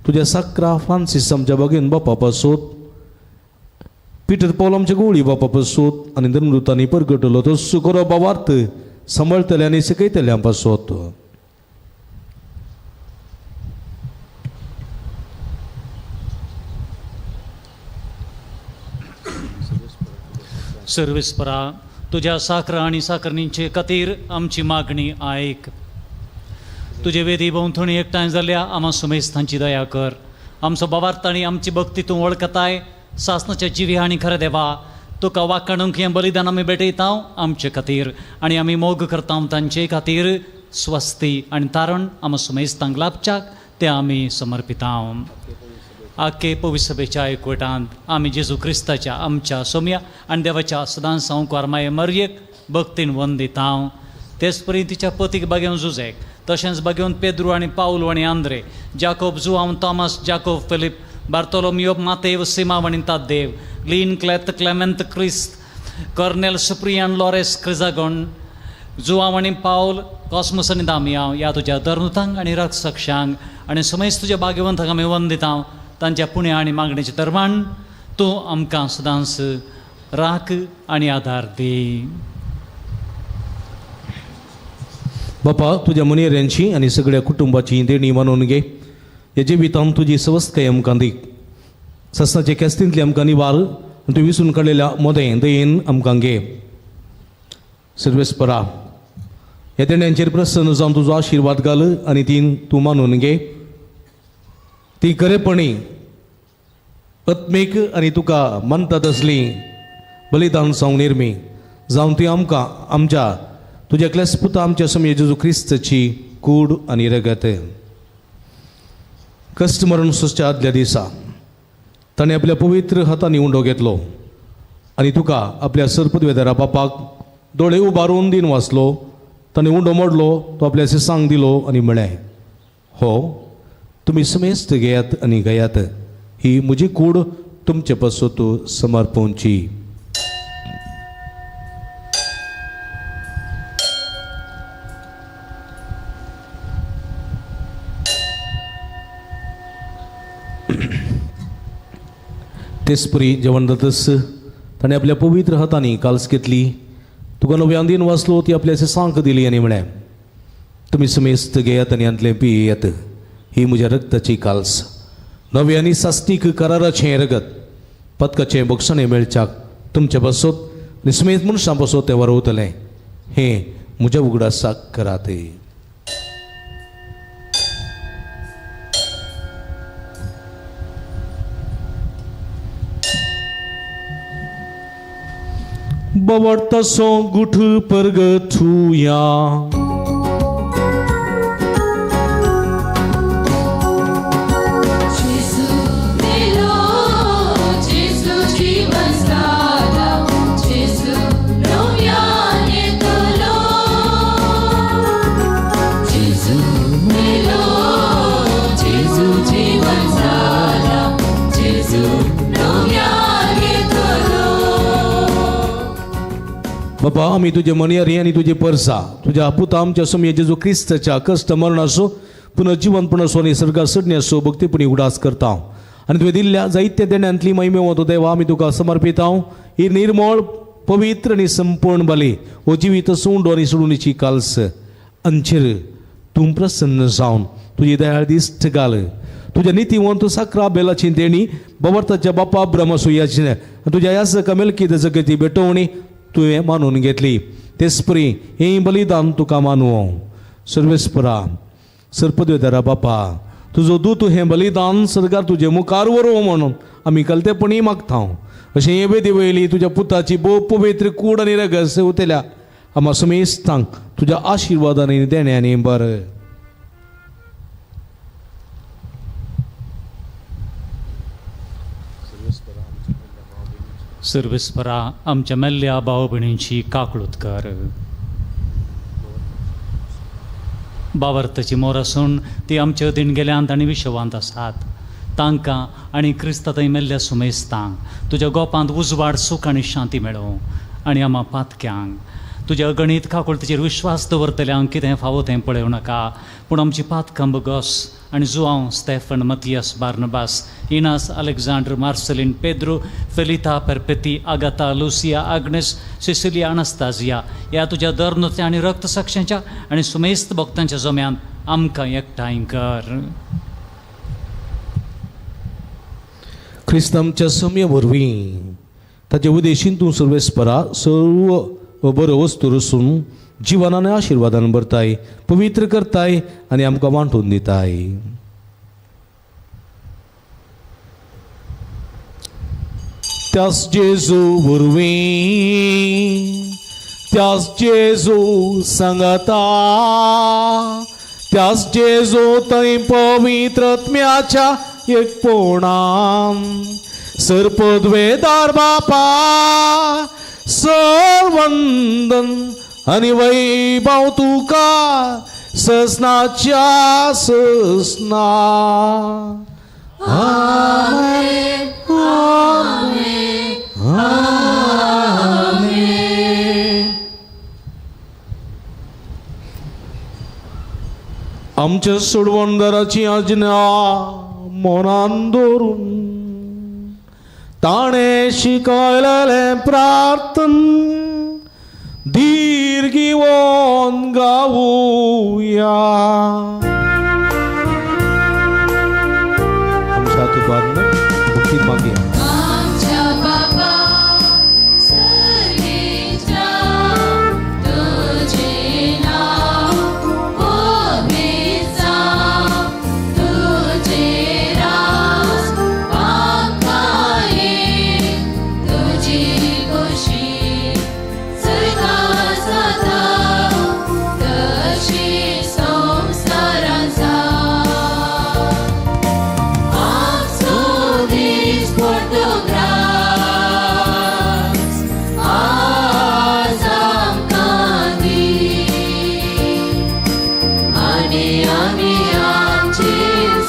तुज्या साक्रा फ्रांसीस आमच्या बागेन बापा पासत, पिटर पावल आमच्या गोळी बापा पासत आनी धर्मदूतांनी परगटलो तो सुकरो बावार्थ सांबाळटले आनी शिकयतल्या पासत. सर्वेस्परा तुज्या साखरा आनी साखरणींचे खातीर आमची मागणी आयक. तुजे वेदी भोंवतणी एकठांय जाल्या आमा सुमेस्तांची दया कर. आमचो बाबार्थ आनी आमची भक्ती तूं वळखताय. सासनाच्या जिवी आनी खरें देवा, तुका वाकाणूंक हें बलिदान आमी भेटयता आमचे खातीर आनी आमी मोग करता तांचे खातीर. स्वस्ती आनी तारण आमा सुमेस्तांक लाभच्याक तें आमी समर्पितांव. आखे पवित्र सभेच्या एकवटांत आमी जेजू क्रिस्ताच्या आमच्या सोम्या आनी देवाच्या सदांच संवकार माये मरयेक भक्तीन वंदितांव. तेच परी तिच्या पतीक बागेवन जुजेक, तशेंच बागेवन पेद्रू आनी पावलू आनी Andre, Jacob, Joao, Thomas, Jacob, Philip, Bartolomeo, Matev, Simao आनी तादेव, लीन, क्लेत, क्लेमेंत, क्रिस्त, कर्नेल, सुप्रियान, लॉरेस, क्रिजागोन, जुआंव आनी पावल, कॉस्मोस आनी दामियांव ह्या तुज्या धर्मतांक आनी रक्षक्षांक आनी समेज तुज्या भाग्यवंतांक आमी वंदितांव. तांच्या पुण्या आनी मागणेचे दरमान तूं आमकां सदांच राख आनी आदार दी. बापा, तुज्या मनेऱ्यांची आनी सगळ्या कुटुंबाची देणी मानून घे. ह्या जिवितान तुजी सवस्तकाय आमकां दी. सस्नाचे केस्तींतली आमकां निवार आनी तुवें विसून काडलेल्या मोदें दयेन आमकां घे. सर्वेस्परा, ह्या देण्यांचेर प्रसन्न जावन तुजो आशिर्वाद घाल आनी ती तूं मानून घे. ती खरेपणी आत्मीक आनी तुका मानता तसली बलिदान जावंक निर्मी जावन ती आमकां आमच्या तुज्या क्लेसपुता आमच्या समय जेजू क्रिस्ताची कूड आनी रगत. कश्ट मरण सोंसच्या आदल्या दिसा ताणें आपल्या पवित्र हातांनी उंडो घेतलो आनी तुका आपल्या सरपदवेदारा बापाक दोळे उबारून दिन वाचलो. ताणें उंडो मोडलो, तो आपल्या सिसांक दिलो आनी म्हळें, हो तुमी समेस्त घेयात आनी घेयात, ही म्हजी कूड तुमचे पासत समर्पणची. तेचपरी जेवण जातच ताणें आपल्या पवित्र हातांनी काल्स घेतली, तुका नव्यान दिन वाचलो, ती आपल्या सिसांक दिली आनी म्हळें, तुमी समेस्त घेयात आनी हांतलें पियेयात, ही म्हज्या रक्ताची काल्स, नवे आनी सास्तीक कराराचें रगत, पदकाचें बक्षणें मेळच्याक तुमचे पासत आनी समेत मनशां पासत तें वरवतलें. हें म्हज्या उगडासाक करात. बवडतसो गुठ परगथुया. बाबा, आमी तुजे मनयारी आनी तुजे परसा तुज्या पुता आमच्या समये जेजू क्रिस्ताच्या कश्ट मरणाचो पुनर्जिवनपणाचो आनी सर्गार चडण्याचो भक्तीपणी उडास करता आनी तुवें दिल्ल्या जायत्या देण्यांतली महिमेवंत देवा आमी तुका समर्पिता. ही निर्मळ पवित्र आनी संपूर्ण बली हो जिवीत सोंडो आनी सोडूनीची काल्स अंचेर तूं प्रसन्न जावन तुजी दयाळ दिश्ट घाल. तुज्या नितीवंत साकरा बेलाची देणी बवर्ताच्या बापा ब्रह्मसुयाची तुज्या यासका मेलकी जगती भेटवणी तुवें मानून घेतली. तेचपरी हें बलिदान तुका मानूं. सर्वेस्परा सर्पद्वेदारा बापा, तुजो दूत हें बलिदान सरकार तुजे मुखार व्हरूं म्हणून आमी कलतेपणी मागता. अशें हे वेदी वयली तुज्या पुताची भोव पवित्र कूड आनी रगस उतल्या आमा समेस्तांक तुज्या आशिर्वादांनी देण्यांनी बरें. सर्वेस्परा आमच्या मेल्ल्या भाव भयणींची काकळूत कर. बावर्ताची मोर आसून ती आमच्या अधीन गेल्यांत आनी विश्वांत आसात तांकां आनी क्रिस्ता थंय मेल्ल्या सुमेस्तांक तुज्या गोपांत उजवाड सूख आनी शांती मेळोवं आनी आमा पातक्यांक तुज्या अगणीत काकुळतीचेर विश्वास दवरतल्यांक कितें फावो तें पळोवं नाका, पूण आमची पातकां बगस आनी Joao, Stephen, Mathias, Barnabas, Inas, Alexander, Marcelin, Pedro, Felita, Perpeti, Agatha, Lucia, Agnes, Cecilia, Anastasia ह्या तुज्या दरनोत्या आनी रक्तसाक्षांच्या आनी सुमेस्त भक्तांच्या जम्यांत आमकां एकठांय कर. क्रिस्त आमच्या सम्य वरवीं ताचे उदेशीन तूं सर्वेस्परा सर्व बरो वस्तू रसून जिवनान आशिर्वादान भरताय, पवित्र करताय आनी आमकां वांटून दिताय. त्यास जेजू वरवीं, त्याच जेजू सांगता, त्याच जेजू थंय पवित्रत्म्याच्या एकपणान सर्पद्वेदार बापा सर्वंदन आनी वैभव तुका ससनाच्या ससना. आमेन आमेन आमेन. आमच्या सोडवणदाराची आज्ञा मनान दवरून ताणें शिकयलेलें प्रार्थन धीर घेवन गावया. आमच्या तुपान भक्ती मागया. आमच्या बापा सर्गेच्या तुझे नाव पवित्र जावं, तुझे राज पाकाये, तुझी खुशी स्वर्गात जाता तशी संवसारांत जावं. आमचो दीस पडतो ग्रास आज आमकां दी, आनी आमी आमची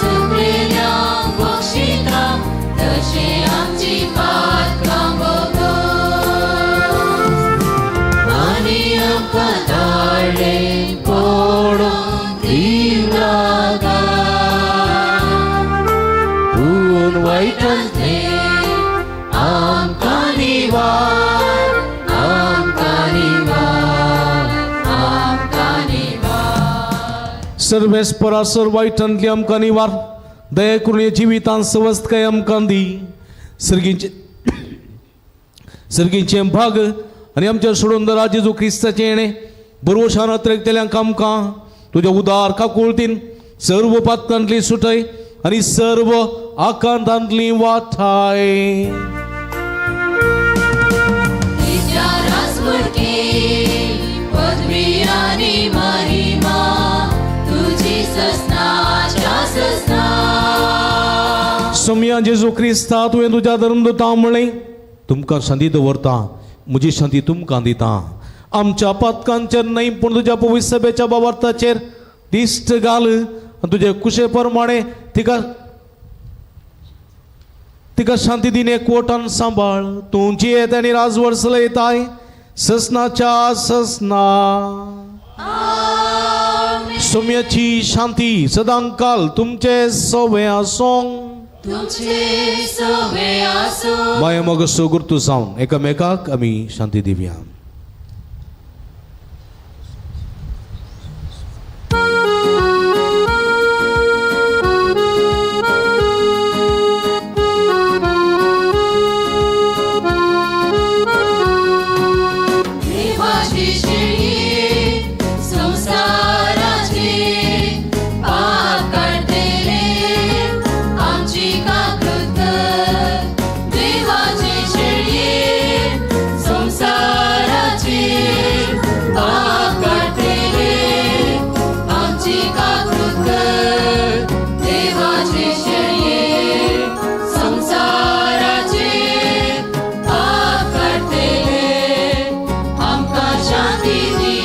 चुकलेल्यांक बक्षिता तशी आमची पातकां बोगस, आनी आमकां ताळें पडूंक दिवं नाका, पूण वायटांतलें आमकां निवार, आमकां निवार, आमकां निवार. सर्वेस्परा सर्व वायटांतली आमकां निवार, दया करून जिवितांत सवस्तकाय आमकां दी. सर्गींचे भाग आनी आमच्या सोडून जेजू क्रिस्ताचें येणें बरोवशान अत्रेकतेल्यांक आमकां तुज्या उदार काकुळतीन सर्व पातकांतली सुटय आनी सर्व आकांतांतली वाठाय. तिच्या राजवटकी पदवी आनी महिमा तुजी ससनाच्या ससना. सोमया जेजू क्रिस्ता तुवें तुज्या धर्मदूता म्हणलें, तुमकां शांती दवरता, म्हजी शांती तुमकां दिता. आमच्या पातकांचेर न्हय पूण तुज्या पवित्र सभेच्या बाबार्थाचेर दिश्ट घाल आनी तुजे कुशे प्रमाणे तिका शांती दिन एकवटान सांबाळ. तूं जियेत आनी राजवट चलयताय ससनाच्या ससना. सोम्याची शांती सदांकाल तुमचे सोवे आसूं. तुमचे सवे आसूं. माया मोग सुगुर्तू जावन एकामेकाक आमी शांती दिवया. देवाची शेळी संवसाराची पाप काडटले आमची काकृत. देवाची शेळी संवसाराची पाप काडटले आमची काकृत. देवाची शेळी संवसाराची पाप काडटले आमकां शांती दी.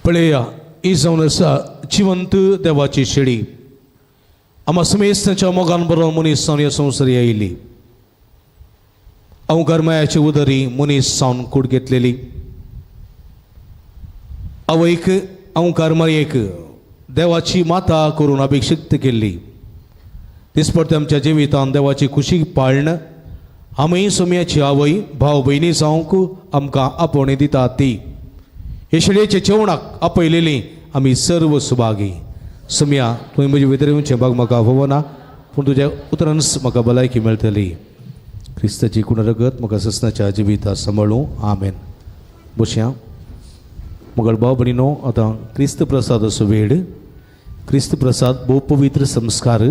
पळया ही जावन आसा जिवंत देवाची शेळी. आमा समेस्तांच्या मोगान बरोवन मनीस जावन ह्या संवसारी आयिल्ली. अवघर मायाची उदरी मनीस जावन कूड घेतलेली. आवयक अवकार मारयेक देवाची माता करून अभिषिक्त केल्ली. दिसपडते आमच्या जिवितान देवाची खुशी पाळण आमी सोम्याची आवय भाव भयणी जावंक आमकां आपोवणी दिता ती. हे शेळयेच्या जेवणाक आपयलेली आमी सर्व सुभागी. सोम्या तुवें म्हजे भितर येवचें भाग म्हाका फावना, पूण तुज्या उतरानच म्हाका भलायकी मेळटली. क्रिस्ताची कुण रगत म्हाका ससनाच्या जिविता सांबाळूं. आमेन. बसया. मगळ भाव भयणीनो, आतां क्रिस्त प्रसादाचो वेळ. क्रिस्त प्रसाद भोव पवित्र संस्कार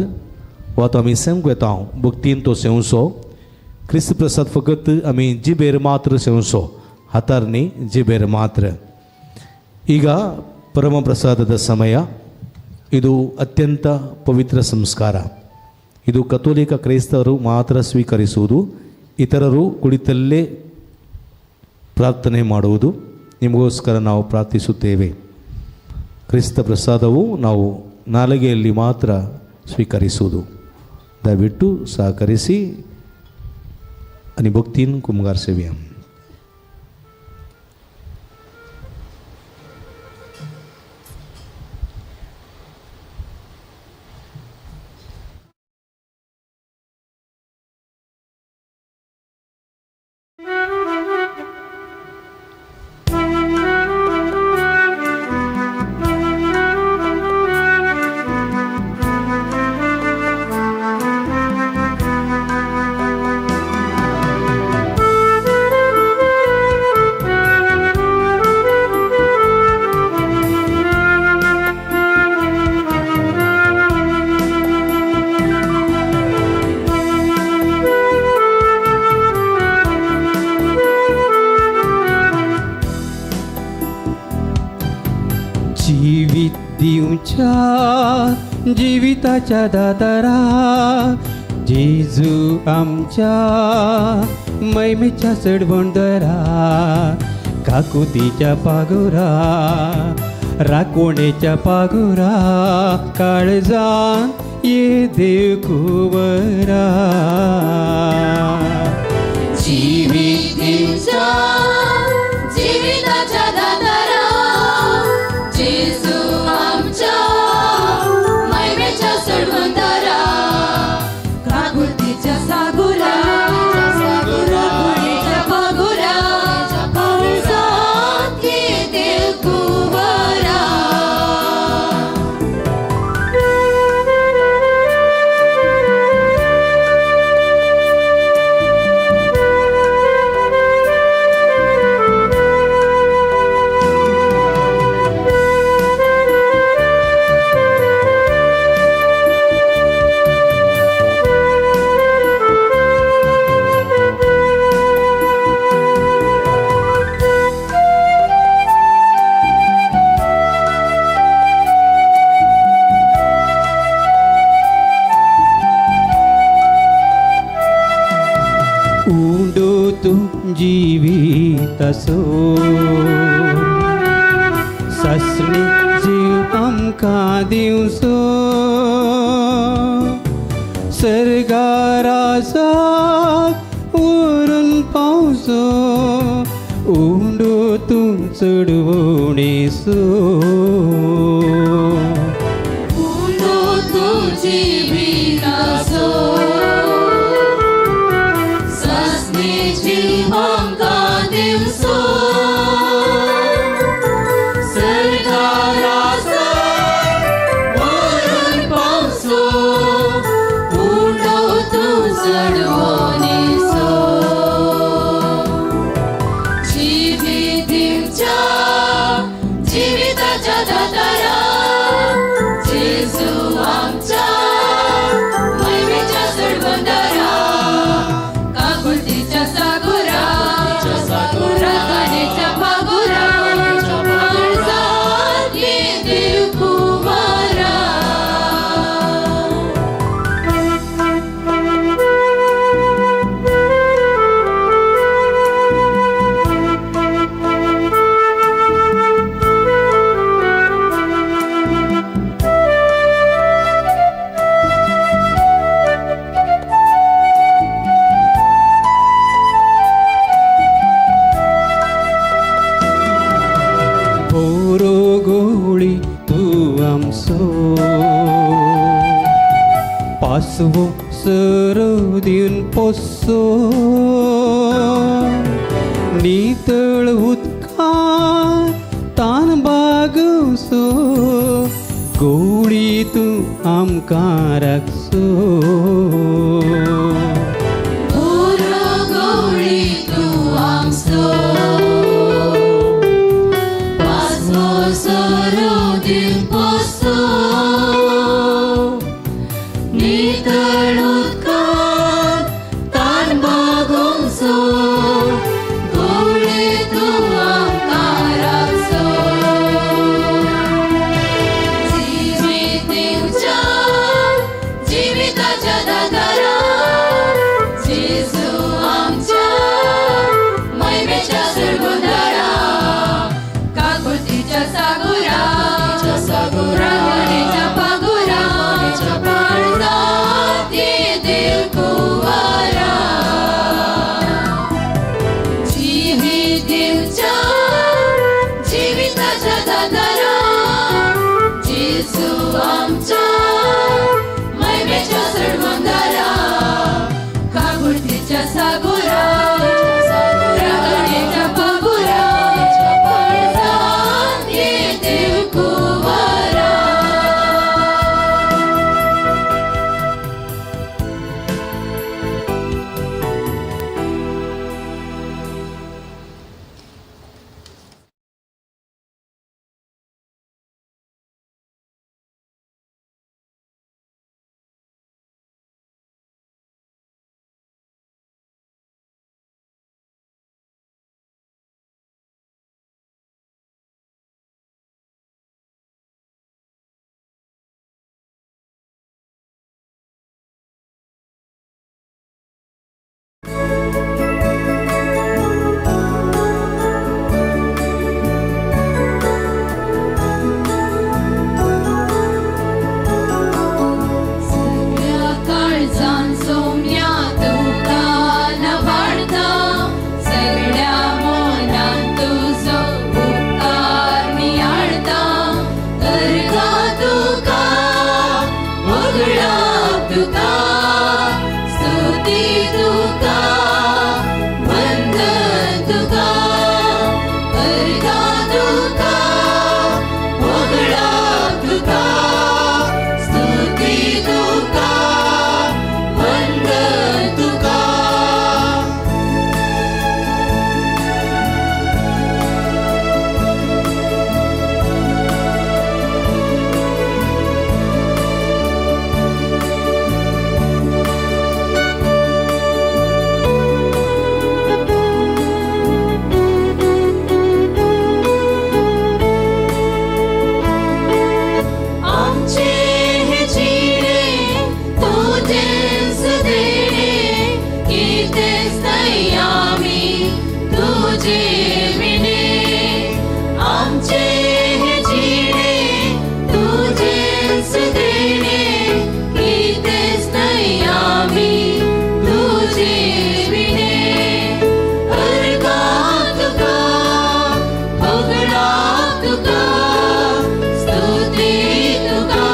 हो आतां आमी सेवंक वेता. भक्तीन तो सेवचो. क्रिस्त प्रसाद फकत आमी जिबेर मात्र सेवचो, हातार न्ही, जिबेर ಮಾತ್ರ. ಈಗ ಪರಮಪ್ರಸಾದದ ಸಮಯ. ಇದು ಅತ್ಯಂತ ಪವಿತ್ರ ಸಂಸ್ಕಾರ. ಇದು ಕಥೋಲಿಕ ಕ್ರೈಸ್ತರು ಮಾತ್ರ ಸ್ವೀಕರಿಸುವುದು. ಇತರರು ಕುಳಿತಲ್ಲೇ ಪ್ರಾರ್ಥನೆ ಮಾಡುವುದು. ನಿಮಗೋಸ್ಕರ ನಾವು ಪ್ರಾರ್ಥಿಸುತ್ತೇವೆ. ಕ್ರಿಸ್ತ ಪ್ರಸಾದವು ನಾವು ನಾಲಿಗೆಯಲ್ಲಿ ಮಾತ್ರ ಸ್ವೀಕರಿಸುವುದು. ದಯವಿಟ್ಟು ಸಹಕರಿಸಿ आणि भक्तीन कुमगार सेवया. जिविताच्या दातारा जेजू आमच्या मैमेच्या चडवणदरा काकुतीच्या पागोरा राकोणेच्या पागोरा काळजान ये देव कुवरा. जिविताच्या दातारा जेजू आमच्या मैमेच्या सोडवणदारा काकुतीच्या सागुरा राकोणेच्या पागोरा काळजान ये देव कुवरा. जिविताचो सासणी जीव आमकां दिवचो सर्गारासा व्हरून पावचो उंडो तूं चडवणेसो उंडो तूं जिविताचो सासणी जीव आमकां दिवचो सर्गारासा व्हरून पावचो उंडो तूं चडवणेसो. जिविताच्या दातारा जेजू आमच्या मैमेच्या चडवणदारा काकुळतीच्या सागोरा रागानेच्या पागोरा काळजात ये देव कुमारा. गोळी तूं आमचो पासवो सरो दिवन पोसो नितळ उदकान तान बागवसो गोळी तूं आमकां राखसो. पुरो नितळ उदकान तान भागोवचो, गोळे तूं आमकां राखचो. जिवीत दिवच्या जिविताच्या दातारा, जेजू आमच्या महिमेच्या सर्वदारा, काकुळतीच्या सागोरा, रागणेच्या पागोरा, काळजांत ये देव कुंवरा. जिवीत दिवच्या जिविताच्या दातारा, जेजू आमच्या महिमेच्या सर्वदारा, काकुळतीच्या सागोरा, रागणेच्या पागोरा, काळजांत ये देव कुंवरा. सगळ्या काळजान सोम्या तुका नावाडता, सगळ्या मनान तुजो उपकार नियाळता, अर्घा तुका वगडाप तुका, स्तुती तुका वंदन तुका, अर्घा तुका वगडाप तुका, स्तुती तुका वंदन तुका. आमचे हे जिणे तुजेच देणे, कितेंच न्हय आमी तुजे विणे. आमचे हे जिणे तुजेच देणे, कितेंच न्हय आमी तुजे विणे. अर्घा तुका होगडाप तुका, स्तुती तुका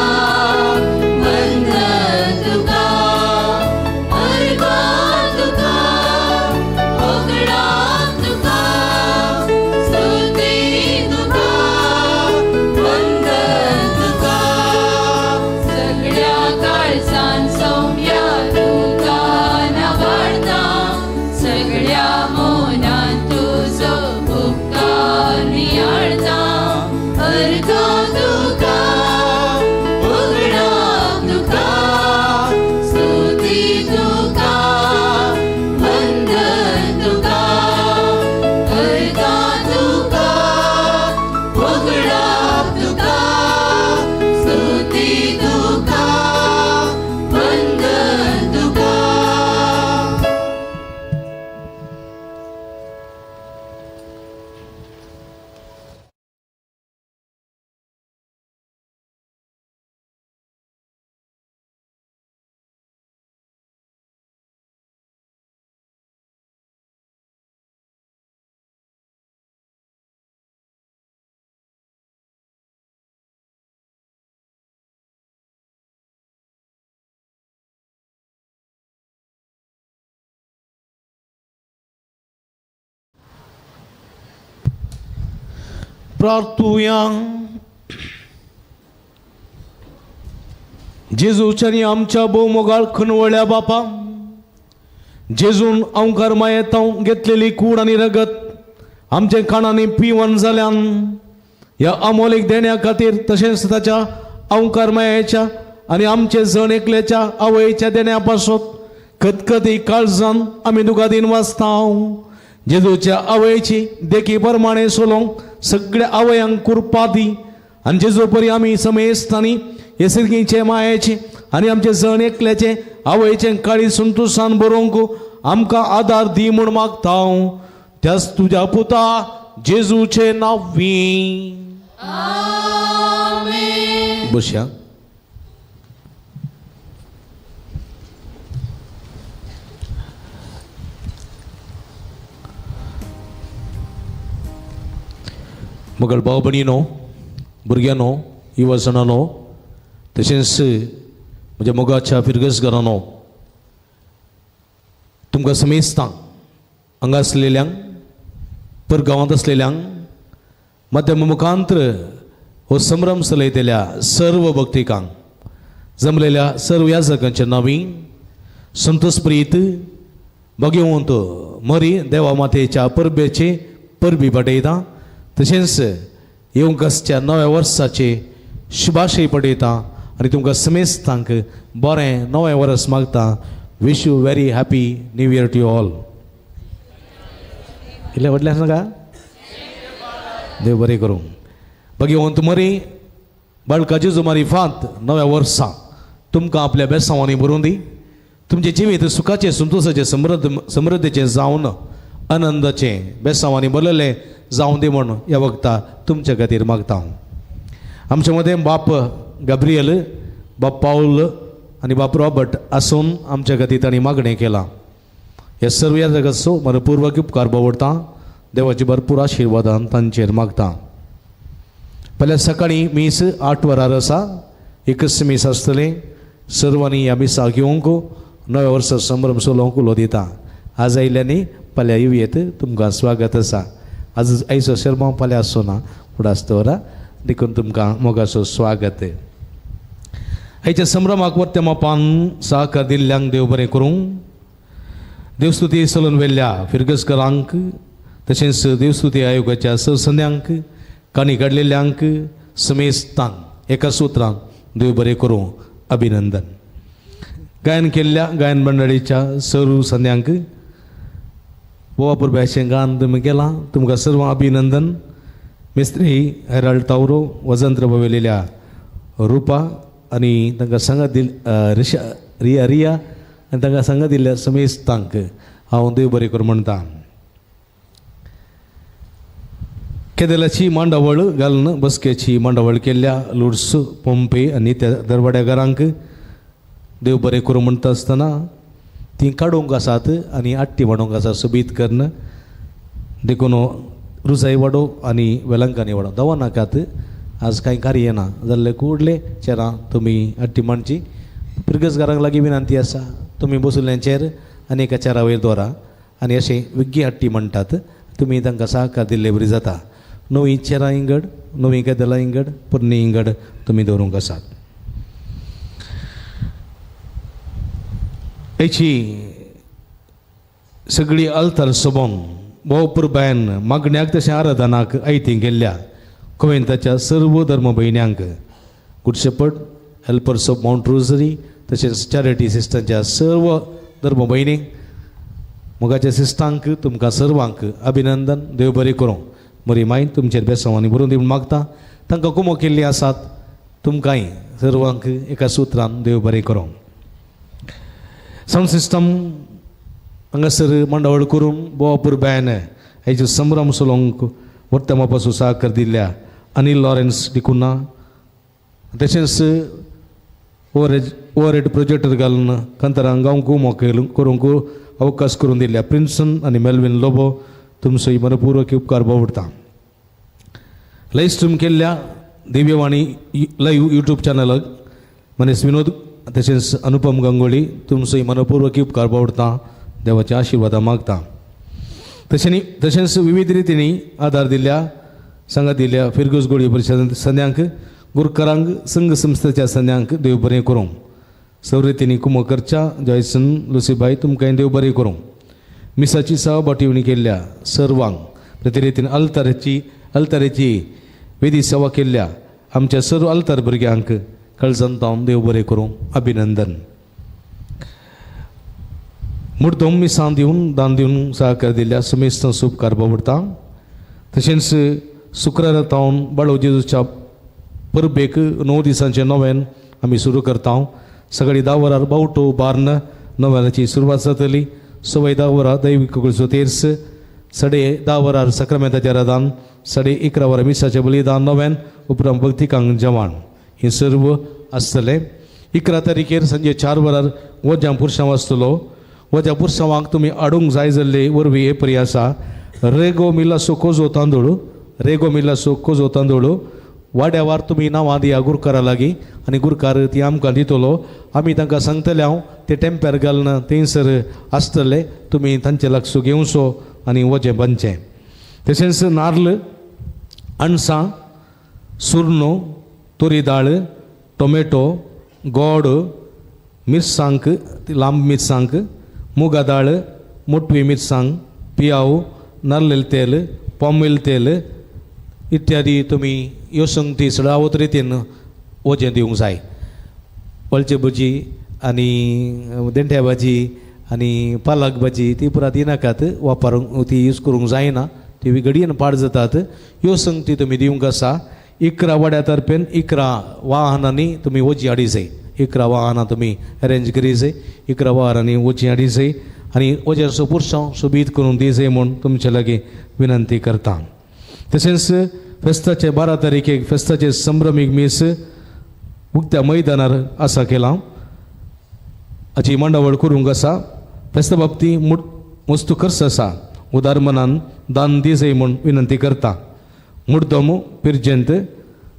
वंदन तुका, अर्घा तुका होगडाप तुका, स्तुती तुका वंदन तुका. सगळ्या काळजान सौम्या तुका नावाडता, सगळ्या मनान तुजो उपकार नियाळता, अर्घा तुका उगडाप तुका, स्तुती तुका वंदन तुका, अर्घा तुका उगडाप तुका, स्तुती तुका वंदन तुका. प्रार्थुया. जेजूच्यानी आमच्या भोवमोगाळ खनवळ्या बापा, जेजून अंकार मायेताव घेतलेली कूड आनी रगत आमच्या कानांनी पिवन जाल्यान ह्या अमोलीक देण्या खातीर तशेंच ताच्या अंकार मायेच्या आनी आमचे जण एकल्याच्या आवयच्या देण्या पासत खतखती काळजान आमी तुका दिन वाचता. जेजूच्या आवयची देखी प्रमाणे सोलोंक सगळ्या आवयांक कुरपा दी आनी जेजू परी आमी समेस्तांनी येसरगीचे मायेचे आनी आमचे जण एकल्याचे आवयचे काळी संतोशान बरोवंक आमकां आदार दी म्हूण मागता. त्याच तुज्या पुता जेजूचे नांवी. बसया. मगळ भाव भयणीनो, भुरग्यांनो, युवाजणांनो, तशेंच म्हज्या मोगाच्या फिरगसगारांनो, तुमकां समेस्तांक हांगा आसलेल्यांक, परगांवांत आसलेल्यांक, माध्यम मुखांत्र हो संभ्रम चलयतल्या सर्व भक्तिकांक, जमलेल्या सर्व याजकांच्या नांवी संतोषप्रीत भाग्यवंत मरी देवा मातेच्या परबेचे परबी पाठयता. तशेंच येवंक आसच्या नव्या वर्साचे शुभाशय पडयता आनी तुमकां समेस्तांक बरें नवें वर्स मागता. Wish you very happy new year to all. इतलें व्हडलें आसा का? देव बरें करूं. भाग्यवंत मरी बाळका जेजू मारी फांत नव्या वर्सा तुमकां आपल्या बेसांवांनी भरून दी. तुमचें जिवीत सुखाचें, संतोशाचें, समृद्धीचें जावन आनंदाचें बेसांवांनी भरलेलें जावं दी म्हूण ह्या वखता तुमच्या खातीर मागता हांव. आमचे मदें बाप गाब्रियल, बाप पावल आनी बाप रॉबर्ट आसून आमच्या खातीर तांणी मागणें केलां. ह्या सर्व ह्या जगाचो मनपूर्वक उपकार बावडटा. देवाची भरपूर आशिर्वादान तांचेर मागता. पयल्या सकाळीं मीस 8 वरार आसा. एकच मीस आसतलें. सर्वांनी ह्या मिसाक येवंक नव्या वर्सा संभ्रम चलोवंक उलो दिता. आज आयिल्ल्यांनी फाल्यां येवयेत. तुमकां स्वागत आसा. आज आयचो शेरमांव फाल्यां आसचो ना, फुडास दवरा. देखून तुमकां मोगाचो स्वागत. आयच्या संभ्रमाक वर्त्या मापान सहकार दिल्ल्यांक देव बरें करूं. देवस्तुती चलून व्हेल्ल्या फिरगसकरांक, तशेंच देवस्तुती आयोगाच्या सरसंद्यांक, काणी काडलेल्यांक, समेस्तांक एका सुत्रान देव बरें करूं. अभिनंदन. गायन केल्ल्या गायन मंडळीच्या सर्व संद्यांक गोवा पुरब्याचें गान तुमी केलां, तुमकां सर्व अभिनंदन. मिस्त्री हेराल्ड तावरो, वजंत्र बवयलेल्या रुपा आनी तांकां सांगात दिल रिशा रिया रिया आनी तांकां सांगात दिल्ल्या समेस्तांक हांव देव बरें करूं म्हणटा. केदलाची मांडावळ घालून बसकेची मांडावळ केल्ल्या लुड्स पोंपे आनी त्या दरवाड्या घरांक देव बरें करूं म्हणटा आसतना तीं काडूंक आसात आनी आट्टी वाडोवंक आसा सोबीत करून. देखून रुजाय वाडो आनी वेलंकांनी वाडो दवा नाकात. आज कांय कार्य ना जाल्ले कुडले चेरां तुमी आट्टी मांडची. पिरगसगारांक लागीं विनंती आसा, तुमी बसुल्ल्या चेर आनी एका चेरा वयर दवरा आनी अशें विग्गी आट्टी म्हणटात. तुमी तांकां सहकार दिल्ले बरी जाता. नवीं चेरां इंगड, नवीं केदलां इंगड, पोरणी इंगड तुमी दवरूंक आसात. हेची सगळी अल्तार सोबोन भोव पुरबायन मागण्याक तशें आराधनाक आयती केल्ल्या कोवेंताच्या सर्व धर्म भयण्यांक, Good Shepherd, Helpers of Mount Rosary तशेंच चॅरिटी सिस्टमच्या सर्व धर्म भयणींक, मोगाच्या सिस्टांक, तुमकां सर्वांक अभिनंदन. देव बरें करूं. मरी माय तुमचेर बेसांवांनी बरोवन दी म्हूण मागता. तांकां कुमो केल्ली आसात. तुमकांय सर्वांक एका सुत्रान देव बरें करूं. सावंड सिस्टम हांगासर मांडावळ करून बोवा पुरबायन हेचो संभ्रम चलोवंक वर्त्या मापासून सहकार दिल्ल्या अनील लॉरेन्स डिकुना, तशेंच ओवरहेड प्रोजेक्टर घालून कांतारां गावंक मोकेल करूंक अवकाश करून दिल्ल्या प्रिन्सन आनी मेल्विन लोबो तुमचो मनपूर्वक उपकार बावडटा. लायव्ह स्ट्रीम केल्ल्या दिव्यवाणी लायव्ह यूट्यूब चॅनलाक मनीस विनोद तशेंच अनुपम गंगोळी तुमचो मनपूर्वक उपकार बावडटा. देवाच्या आशिर्वादा मागता. तशेंच विविध रितींनी आदार दिल्ल्या सांगात दिल्ल्या फिरगुज गोळी परिशद संद्यांक, गुरकरांक, संघ संस्थेच्या संद्यांक देव बरें करूं. सवरितींनी कुमकरच्या जॉयसन लुसीबाई तुमकां देव बरें करूं. मिसाची सहभाटिवणी केल्ल्या सर्वांक प्रतिरितीन अल्ताराची वेदी सेवा केल्ल्या आमच्या सर्व अल्तार भुरग्यांक कळजान तावन देव बरें करूं. अभिनंदन. मुर्दम मिसां दिवन दान दिवन सहकार दिल्ल्या सुमेस्त उपकार बावडटा. तशेंच शुक्रारा तावन बाळो जेजूच्या परबेक 9 दिसांचें नोवेन आमी सुरू करता. सकाळीं 10 वरार बावटो बार्न नोवेनाची सुरवात जातली. 10:15 वरां दैवीक कुळचो तेर्स, 10:30 वरार सक्रामेंताचें आराधन, 11:30 वरां मिसाचें बलिदान नोवेन, उपरांत भक्तिकांक जेवण हें सर्व आसतलें. 11 तारखेर सांजे 4 वरार वज्यां पुरसांव आसतलो. वज्या पुरसांवाक तुमी हाडूंक जाय जाल्ले वरवीं हे परी आसा. रेगो मिलासो कोजो तांदूळ, रेगो मिलासो कोजो तांदूळ वाड्यावार तुमी नांवां दिया गुरकारा लागीं आनी गुरकार ती आमकां दितलो. आमी तांकां सांगतले हांव ते टेंप्यार घालून थंयसर आसतले, तुमी तांचे लागसो घेवचो आनी वजें बांदचें. तशेंच नार्ल, अणसां, सुर्नो, तोरी दाळ, टोमॅटो, गोड, मिरसांग, लांब मिरसांग, मुगा दाळ, मोटवी मिरसांग, पियाव, नारलेल तेल, पॉमेल तेल इत्यादी तुमी ह्यो संगती सडावत रितीन वजें दिवंक जाय. वळचे भजी आनी देंठ्या भाजी आनी पालक भाजी ती पुरा दिनाकात, वापरूंक ती यूज करूंक जायना, ती घडयेन पाड जातात. ह्यो संगती तुमी दिवंक आसा. 11 वाड्या तर्फेन 11 वाहनांनी तुमी वजी हाडी जाय. 11 वाहनां तुमी अरेंज करी जाय. 11 वाहनांनी वजी हाडी जाय आनी वज्यांचो पुरसांव सोबीत करून दी जाय म्हूण तुमचे लागीं विनंती करता. तशेंच फेस्ताचे 12 तारखेक फेस्ताचे संभ्रमीक मीस उक्त्या मैदानार आसा केलां. हाची मांडावळ करूंक आसा. फेस्ता बाबती वस्तू खर्च आसा. उदार मनान दान दी जाय म्हूण विनंती करता. मुर्दम पिर्जेंत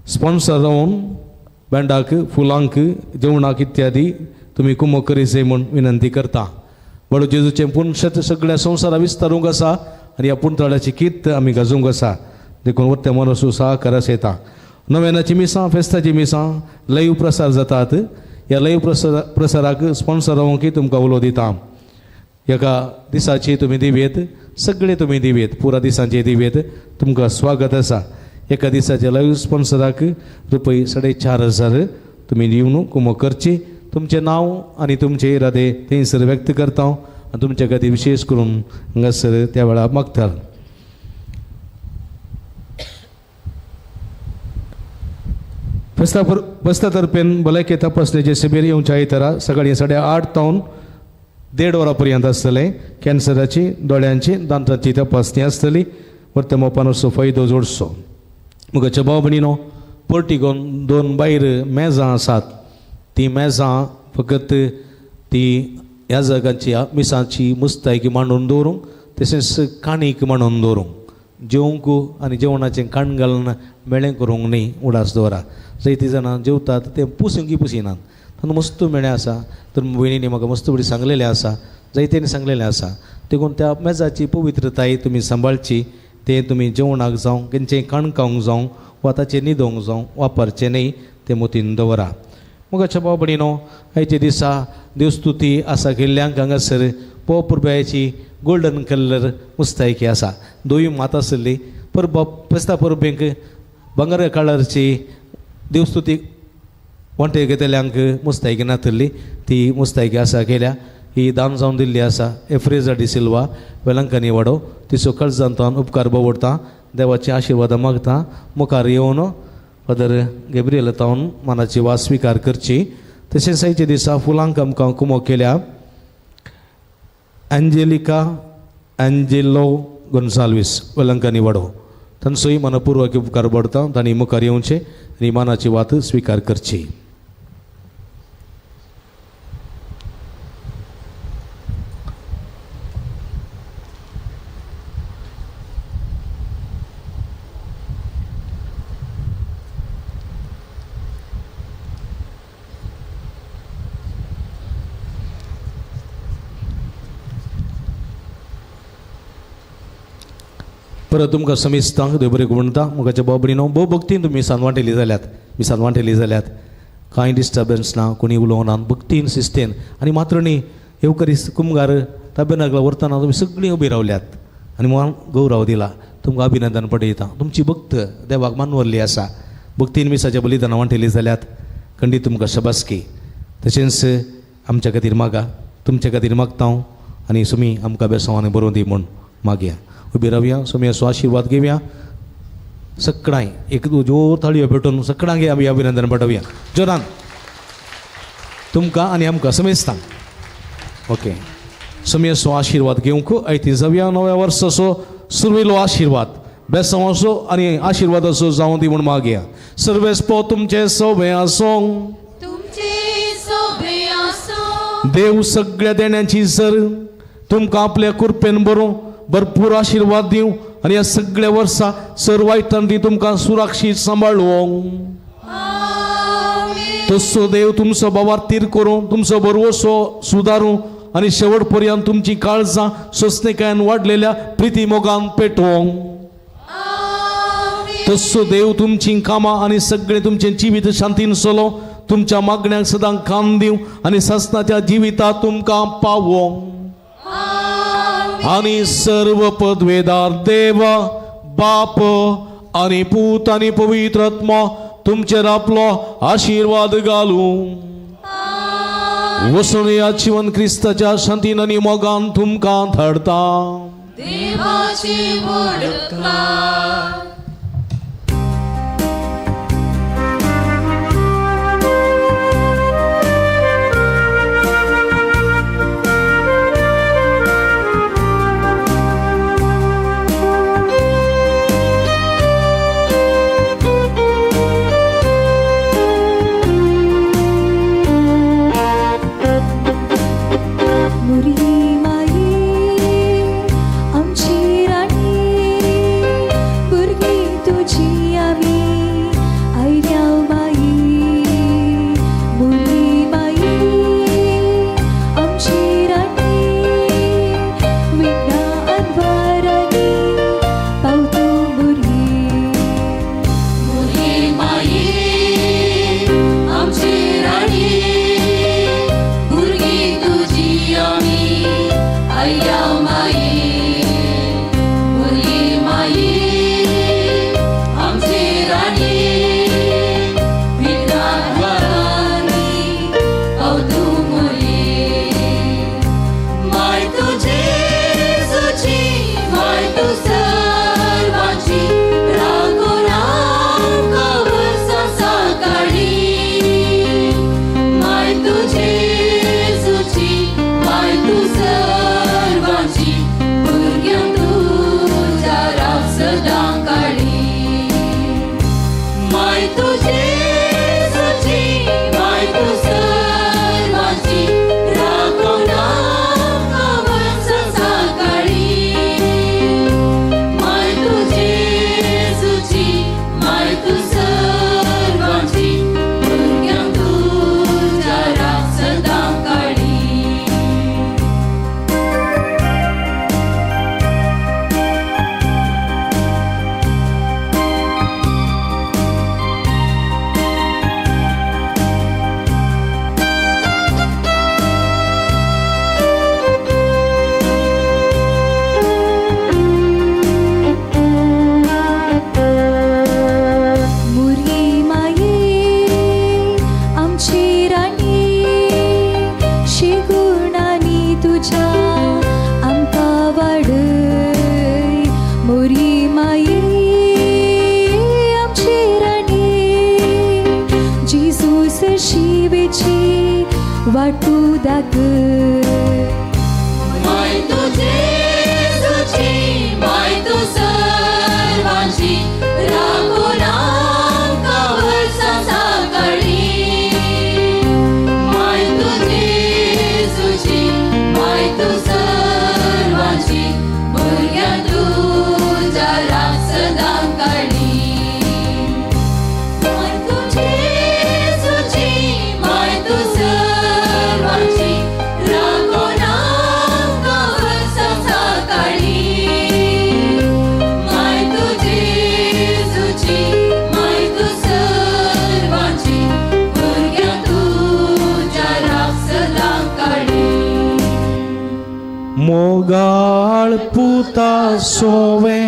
स्पॉन्सर रावन बँडाक, फुलांक, जेवणाक इत्यादी तुमी कुमक करी जाय म्हूण विनंती करता. बडो जेजूचें पुनशत सगळ्या संवसारा विस्तारूंक आसा आनी ह्या पुणतळाची कीर्त आमी गाजोवंक आसा. देखून वरत्या मनसू सहकार येता. नव्यानाची मिसां, फेस्ताची मिसां लैव प्रसार जातात. ह्या लैव प्रसाराक स्पॉन्सर रावंक तुमकां उलो दिता. एका दिसाची तुमी दिवयेत, सगळे तुमी दिवयेत, पुरा दिसांचे दिवयेत, तुमकां स्वागत आसा. एका दिसाचे लायव स्पॉन्सराक रुपये 4,500 तुमी दिवन कुमक करची. तुमचें नांव आनी तुमचे इरादे थंयसर व्यक्त करता आनी तुमच्या खातीर विशेश करून हांगासर त्या वेळार मागता. फेस्ता तर्फेन भलायकी तपासणेचे शिबीर येवच्या आयतारा सकाळीं 8:30 तावन 1.5 वरां पर्यंत आसतलें. कॅन्सराची, दोळ्यांची, दांतांची तपासणी आसतली. वर्ते मोपानसो फायदो जोडचो. मुखाच्या भाव भयणीनो, पर्टिगोन 2 भायर मेजां आसात. ती मेजां फकत ती ह्या जाग्यांची मिसांची मुस्तायकी मांडून दवरूंक, तशेंच काणीक मांडून दवरूंक, जेवंक आनी जेवणाचें काण घालून मेळें करूंक न्ही उडास दवरा. जायतीं जाणां जेवतात तें पुसूंक पुसिनात. तातूंत मस्त मेळें आसा. तर भयणींनी म्हाका मस्त बरी सांगलेलें आसा, जायत्यांनी सांगलेलें आसा. देखून त्या मेजाची पवित्रताय तुमी सांबाळची. तें तुमी जेवणाक जावं, खंयचें काण खावंक जावं वा ताचें न्हिदोंक जावं वापरचें न्ही, तें मतीन दवरा. मुखाच्या भाव भयणीनो, आयच्या दिसा देवस्तुती आसा केल्ल्यांक हांगासर पोप रुपयाची गोल्डन कलर मुस्तायकी आसा. दोय मात आसली परब फेस्ता परबेंक भांगर कलरची देवस्तुती वांटे घेतल्यांक मुस्तायकी नातली ती मुस्तायकी आसा केल्या. ही दान जावन दिल्ली आसा एफ्रेजा डिसिल्वा वेलंकनी वाडो. तिचो कळजांतल्यान उपकार बवडटा, देवाची आशिर्वादां मागता. मुखार येवन फादर गेब्रियल तावन मनाची वास स्विकार करची. तशेंच आयच्या दिसा फुलांक आमकां कुमक केल्या एंजेलिका एंजेलो गोन्साल्वीस वेलंकनी वाडो. तांचोय मनपूर्वक उपकार बडता. तांणी मुखार येवचें आनी मानाची वात स्विकार करची. परत तुमकां समेस्तांक देव बरें म्हणटा. मुखाच्या भाव भयणीनो, भोव भक्तीन तुमी मिसान वांटेली जाल्यात, मिसान वांटेली जाल्यात, कांय डिस्टर्बन्स ना, कोणी उलोवना, भक्तीन शिस्तेन. आनी मात्र न्ही, येवकरीस कुमगार ताबेनागला व्हरतना तुमी सगळीं उबी रावल्यात आनी मान गौरव दिला. तुमकां अभिनंदन पडयता. तुमची भक्त देवाक मानवल्ली आसा. भक्तीन मिसाच्या बलिदानां वांटेली जाल्यात. खंडीत तुमकां शबासकी. तशेंच आमच्या खातीर मागा, तुमच्या खातीर मागता हांव आनी सुमी आमकां बेसांव आनी बरोवन दी म्हूण मागया. उबी रावया, सुमयाचो आशिर्वाद घेवया. सगळ्यांक एक जोर ताळयो पेटोवन सगळ्यांक आमी अभिनंदन पाठोवया जोरान तुमकां आनी आमकां समेस्तांक. ओके, सुमयाचो आशिर्वाद घेवंक आयती जावया. नव्या वर्साचो सुरवेलो आशिर्वाद बेसांवाचो आनी आशिर्वादाचो जावं दी म्हूण मागया. सर्वेस्पो तुमचें सोबें आसूं, देव सगळ्या देण्याची सर तुमकां आपल्या कृपेन बरोवं भरपूर आशिर्वाद दिवं आनी ह्या सगळ्या वर्सा सर वायटान ती तुमकां सुरक्षीत सांबाळूं. तसो देव तुमचो बाबार तीर करूं, तुमचो बरवसो सुदारूं आनी शेवट पर्यंत तुमची काळजां सोंसणेकायेन वाडलेल्या प्रिती मोगान पेटोवं. तसो देव तुमचीं कामां आनी सगळें तुमचें जिवीत शांतीन चलो, तुमच्या मागण्यांक सदां कान दिवं आनी सासणाच्या जिवितांत तुमकां पावोवं. आनी सर्व पदवेदार देवा बाप आनी पूत आनी पवित्र आत्मा तुमचेर आपलो आशिर्वाद घालूं. वसून ह्या जिवन क्रिस्ताच्या शांतीन आनी मोगान तुमकां धाडता. देवाची व्हडकार. मोगाळ पुता सोवे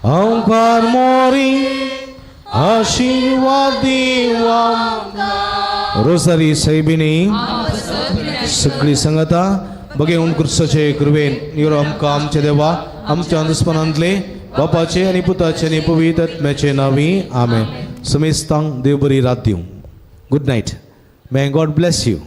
अंकार मोरी आशीर्वाद दिवा. रोजारी साहेबिनी सगळी संगता बघेवन क्रिस्ताचे कृपेन निरो आमकां आमच्या देवा आमच्या दुस्मनांतले बापाचे आनी पुताचे आनी पवित्र आत्म्याचे नांवी आमेन. समेस्तांक देव बरी रात दिवं. Good night. May God bless you.